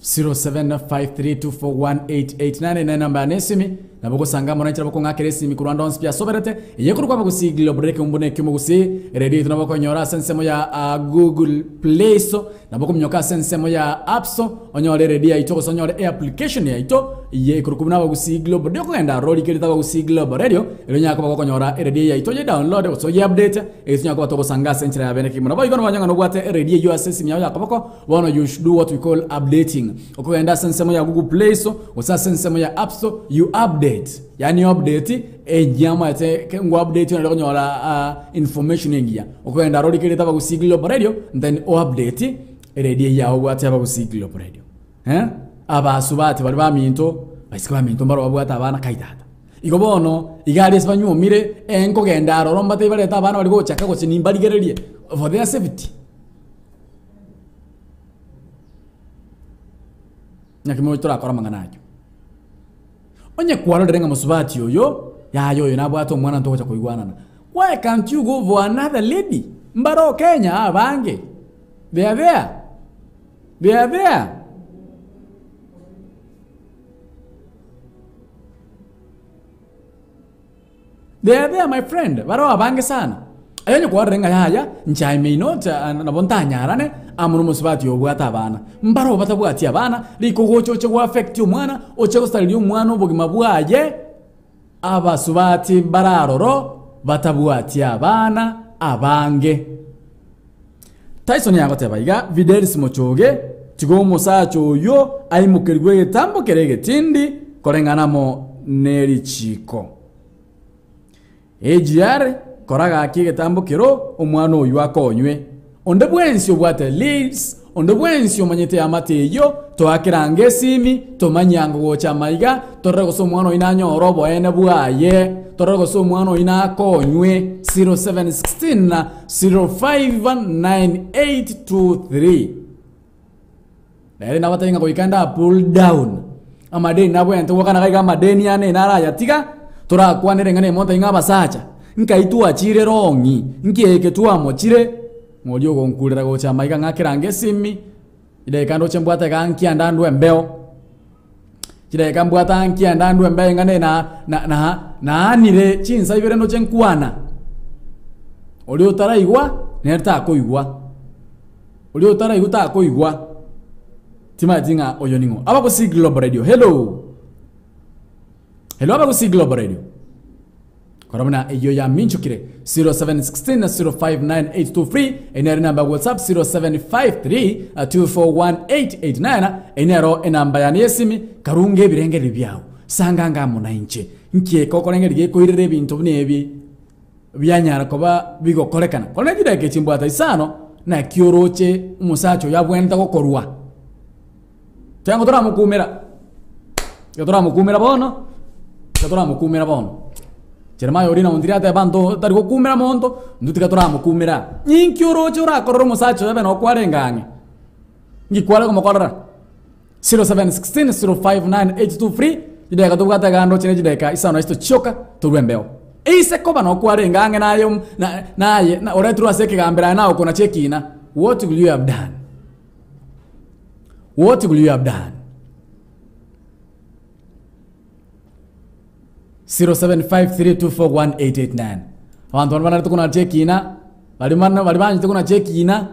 0753241889 ene namba yane esimi nabo ogosanga amo nainche nabo okong'akera esimi korwa ande onsi pi asoberete eye korwa kwabagusii global radio ekeumbu na ekiumo gusii eredio yaito nabo okonyora ase ensemo ya ah, google play store Nabo okominyoka ase ensemo ya App Store onyore eredio yaito gose onyore eapplication yaito eye ekorokwa buna Abagusii Global Radio. Okogenda aroro orike erieta Abagusii Global Radio erio onyare koba gokonyora eredio yaito oye download gose oye update erio tonyare koba togosanga ase enchera ya bene kegima. Naboigo nobanye ng'a nobwate eredio eyio ase esimi yao ya koboko bono you should do what we call updating. Okogenda ase ensemo ya Google Play Store gose ase ensemo ya App Store you update yaani update Engiya omanyete ke ngwa update onare konyora ah, information engiya. Okogenda aro orike erieta Abagusii Global Radio then o update eredio eyio yao obwate Abagusii Global Radio. Eh? Abasubati baria baminto, baiseke baminto mbaro babwate abana kai tata. Igo bono, iga aria ase banyuomire, enkogenda aroro mbatebie barete abana baria gochaka gose nimbarigererie for their safety. Naki moche torakore amang'ana ayio. Onye kwarorire ng'a mosubati oyo, yaya oyo nabwate omwana ntogocha koigwanana, why can't you go for another lady? Mbare Kenya abange, they are there, they are there. They are there my friend, bareo abange sana. Aye onye kwarorire ng'a yaya, inche I may not, ah, nabo ntanyarane amo nomosubati oyo obwate abana. Mbareo batabwati abana, riko ogocha oche go affect omwana, oche gosareria omwana obogima bwaye, abasubati mbare aroro batabwati abana abange. Tyson agoteba iga, Fidelis Mochoge, tiga omosacha oyio aimokerigwe egetambo kere egetindi koreng'ana amo nerichiiko. AGR, kora gaki egetambo kero omwana oyio akonywe. Onde bwensi obwate leads, onde bwensi omanyete eamate eyio, toakerange esimi, tomanye ango gocha amaiga, torore gose omwana oyio nanyore oboene bwaye, torore gose omwana oyio nakonywe 0716 059823. Nere nabatebie ng'a goika nda pull down amadeni nabwenerete goakana gaiga amadeni ane narayatiga, torakwanere ng'a nemonto ng'a abasacha, nkai twachire rong'i, nki eke twamochire, ng'oria ogonkurera gocha amaiga ng'akere ange esimi. Chidakika ndoche mbwate iga nkianda ndwe embeo, chidakika mbwate aa nkianda ndwe embeo ing'ana na na na naanire chinsa ibere ndoche nkwana. Oria otaraigwa, nere takoigwa, oria otaraigwa takoigwa, timanyeti ng'a oyo ning'o. Abagusii Global Radio, hello! Hello Abagusii Global Radio. Kora buna eyio yaminchokire 0716 059823 eye nero enamba ya WhatsApp 0753 241889 eye nero enamba yane y'esimi karunge ebirengererio biao sanganga amo nainche nkieka okorengereria gekoirera ebinto buna ebi bianyara koba bigokorekana korende chidakika echi mbwate isano naki oroche omosacha oyo abwenerete gokorwa Tiango toramokumera, tiga toramokumera bono, tiga toramokumera bono. Jeremiah oria na ontiri ateba nto tari gokumera monto, intwe tiga toramokumera. Ninki oroche orakorere omosacha oyo abe nokwarenge ang'e? Nki kware komokorera? 0716 059 823 chidakika tobwate iga ndoche ne chidakika isano na isato chioka torwe embeo. Eise koba nokwarenge ang'e naye om na naye na oretirwe ase ekegambero aye naye okonacha ekina, what will you have done? What will you have done? 0753241889 abanto baria banarete konacha ekina baria bana baria banchete konacha ekina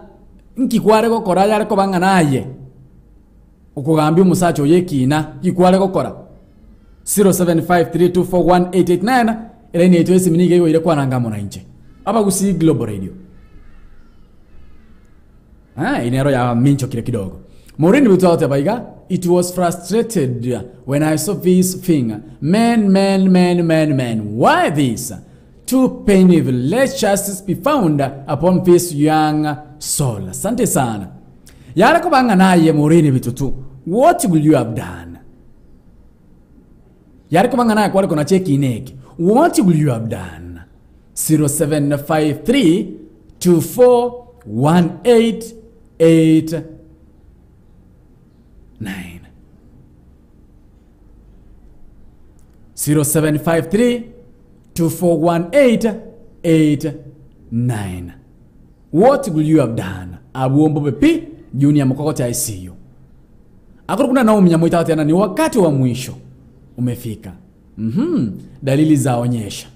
nki kware gokora yare koba ng'a naye okogambia omosacha oyo ekina nki kware gokora 0753241889 eraini yaito esimi niga igoire kwananga amo nainche Abagusii Global Radio. Ah, eye nero yaminchokire kidogo. Maureen Ruto agoteba iga, It was frustrated when I saw this thing. Men, men, men, men, men, why this? Too painful. Let justice be found upon this young soul. Asante sana. Yare koba ng'a naye Maureen Bitutu, what will you have done? Yare koba ng'a naye kware konacha ekina eke, what will you have done? 0753241889 0753241889 What will you have done? Abwo mbobe pi Junior Mokogoti ICU. Akoro kuna Naomi Nyamoita agoteba ni wakati wa mwisho umefika. Mhm, dalili zaonyesha.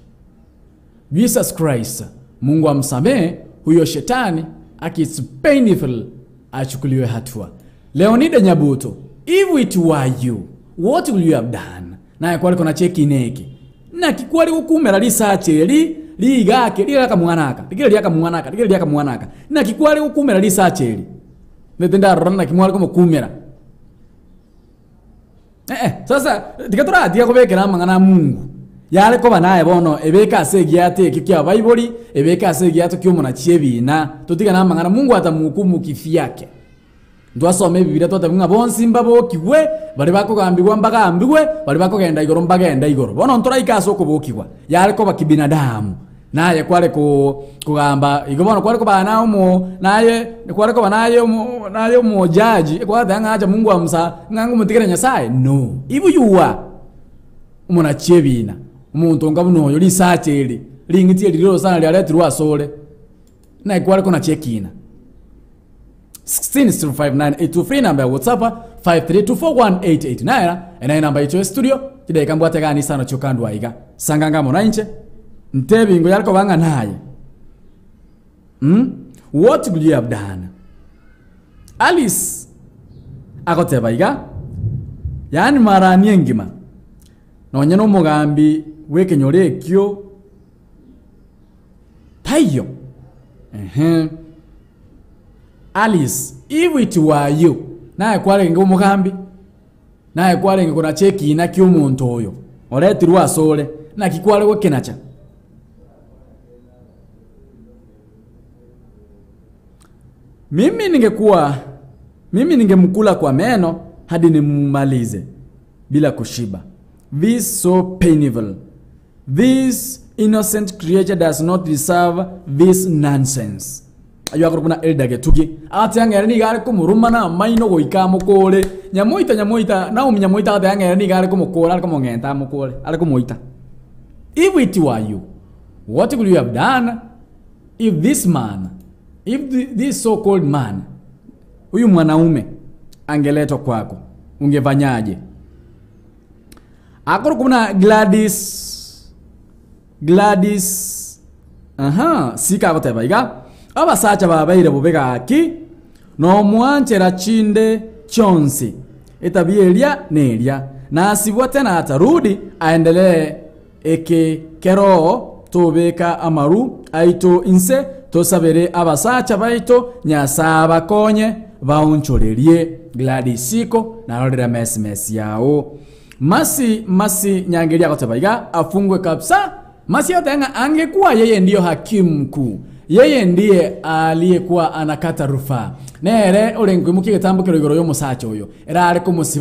Jesus Christ, Mungu amsamehe huyo shetani aki it's painful achukuliwe hatua. Leonida Nyabuto, if it were you, what will you have done? Naye kwari kona cheki neki. Naki kwari gokumera risacha eri rigake riga mwana aka, rigere riaka mwana aka, rigere riaka mwana aka. Naki kwari gokumera risacha eri. Ndete ndarora naki mwari komokumera. Eh, sasa tiga toratiga kobekera amang'ana a Mungu. Yare koba naye bono ebeke ase egiato ekio kia abaibori, ebeke ase egiato ki'omonachi ebiina, totigane amang'ana Mungu atamuhukumu kivyake. Ntwasoma Ebibilia twatebwa ng'a bonsi mbabokigwe, baria bakogambigwa mbagambigwe, baria bakogenda igoro mbagende igoro. Bono ntoraike ase okobokigwa. Yare koba kibinadamu. Naye kware ko kogamba igo bono kware koba na omo naye kware koba naye omo naye omojaji ekwateba ng'a acha Mungu amusa ng'a ngomotigere Nyasaye no. Ibuyua omonachi ebiina omonto onga buna oyo risacha eri ring'iti eri riria riaretirwe asore naye kware konacha ekiina. 16059823 namba ya WhatsApp 5324188 enaye namba yaito ya studio chidakika mbwate gani isano chiokandwa aiga sanganga amo nainche ntebi ingo yare koba ng'a naye mm? What would you have done? Alice agoteba iga yaani marani engima nonye na omogambi bw'ekenyoro ekio taiyo ehe Alice, if it were you, naye kwarenge omogambi, naye kwarenge konacha ekiina ki'omonto oyo oretirwe asore, naki kware gokenacha? Mimi ningekuwa mimi ningemkula kwa meno hadi nimumalize bila kushiba. This so painful. This innocent creature does not deserve this nonsense. Ayio akorokwa buna Elder Getugi. Agateba ng'a ere nigo are komoruma namaino goika amokore. Nyamoita nyamoita Naomi nyamoita agateba ng'a ere nigo are komokora are komong'enta amokore are komoita. If it were you, what would you have done if this man, if this so called man, huyu mwanaume. angeletwa kwako ungefanyaje? Akorokwa buna Gladys Gladys aha sika agoteba iga abasacha babeire bobe gaki nomwanchera chinde chionsi etabia eria neria nasibwa tena atarudi aendelee eke keroo tobeka amaru aito inse tosabere abasacha baito Nyasae abakonye baonchorerie Gladys Siko narorire amesimesi yao. Masi Masi Nyangeria agoteba iga afungwe kabisa Masi agoteba ng'a angekuwa yeye ndiyo hakimu mkuu yeye ndiye aliyekuwa anakata rufaa nere ore nkoimokia egetambokero igoro y'omosacha oyo ere are komosiba.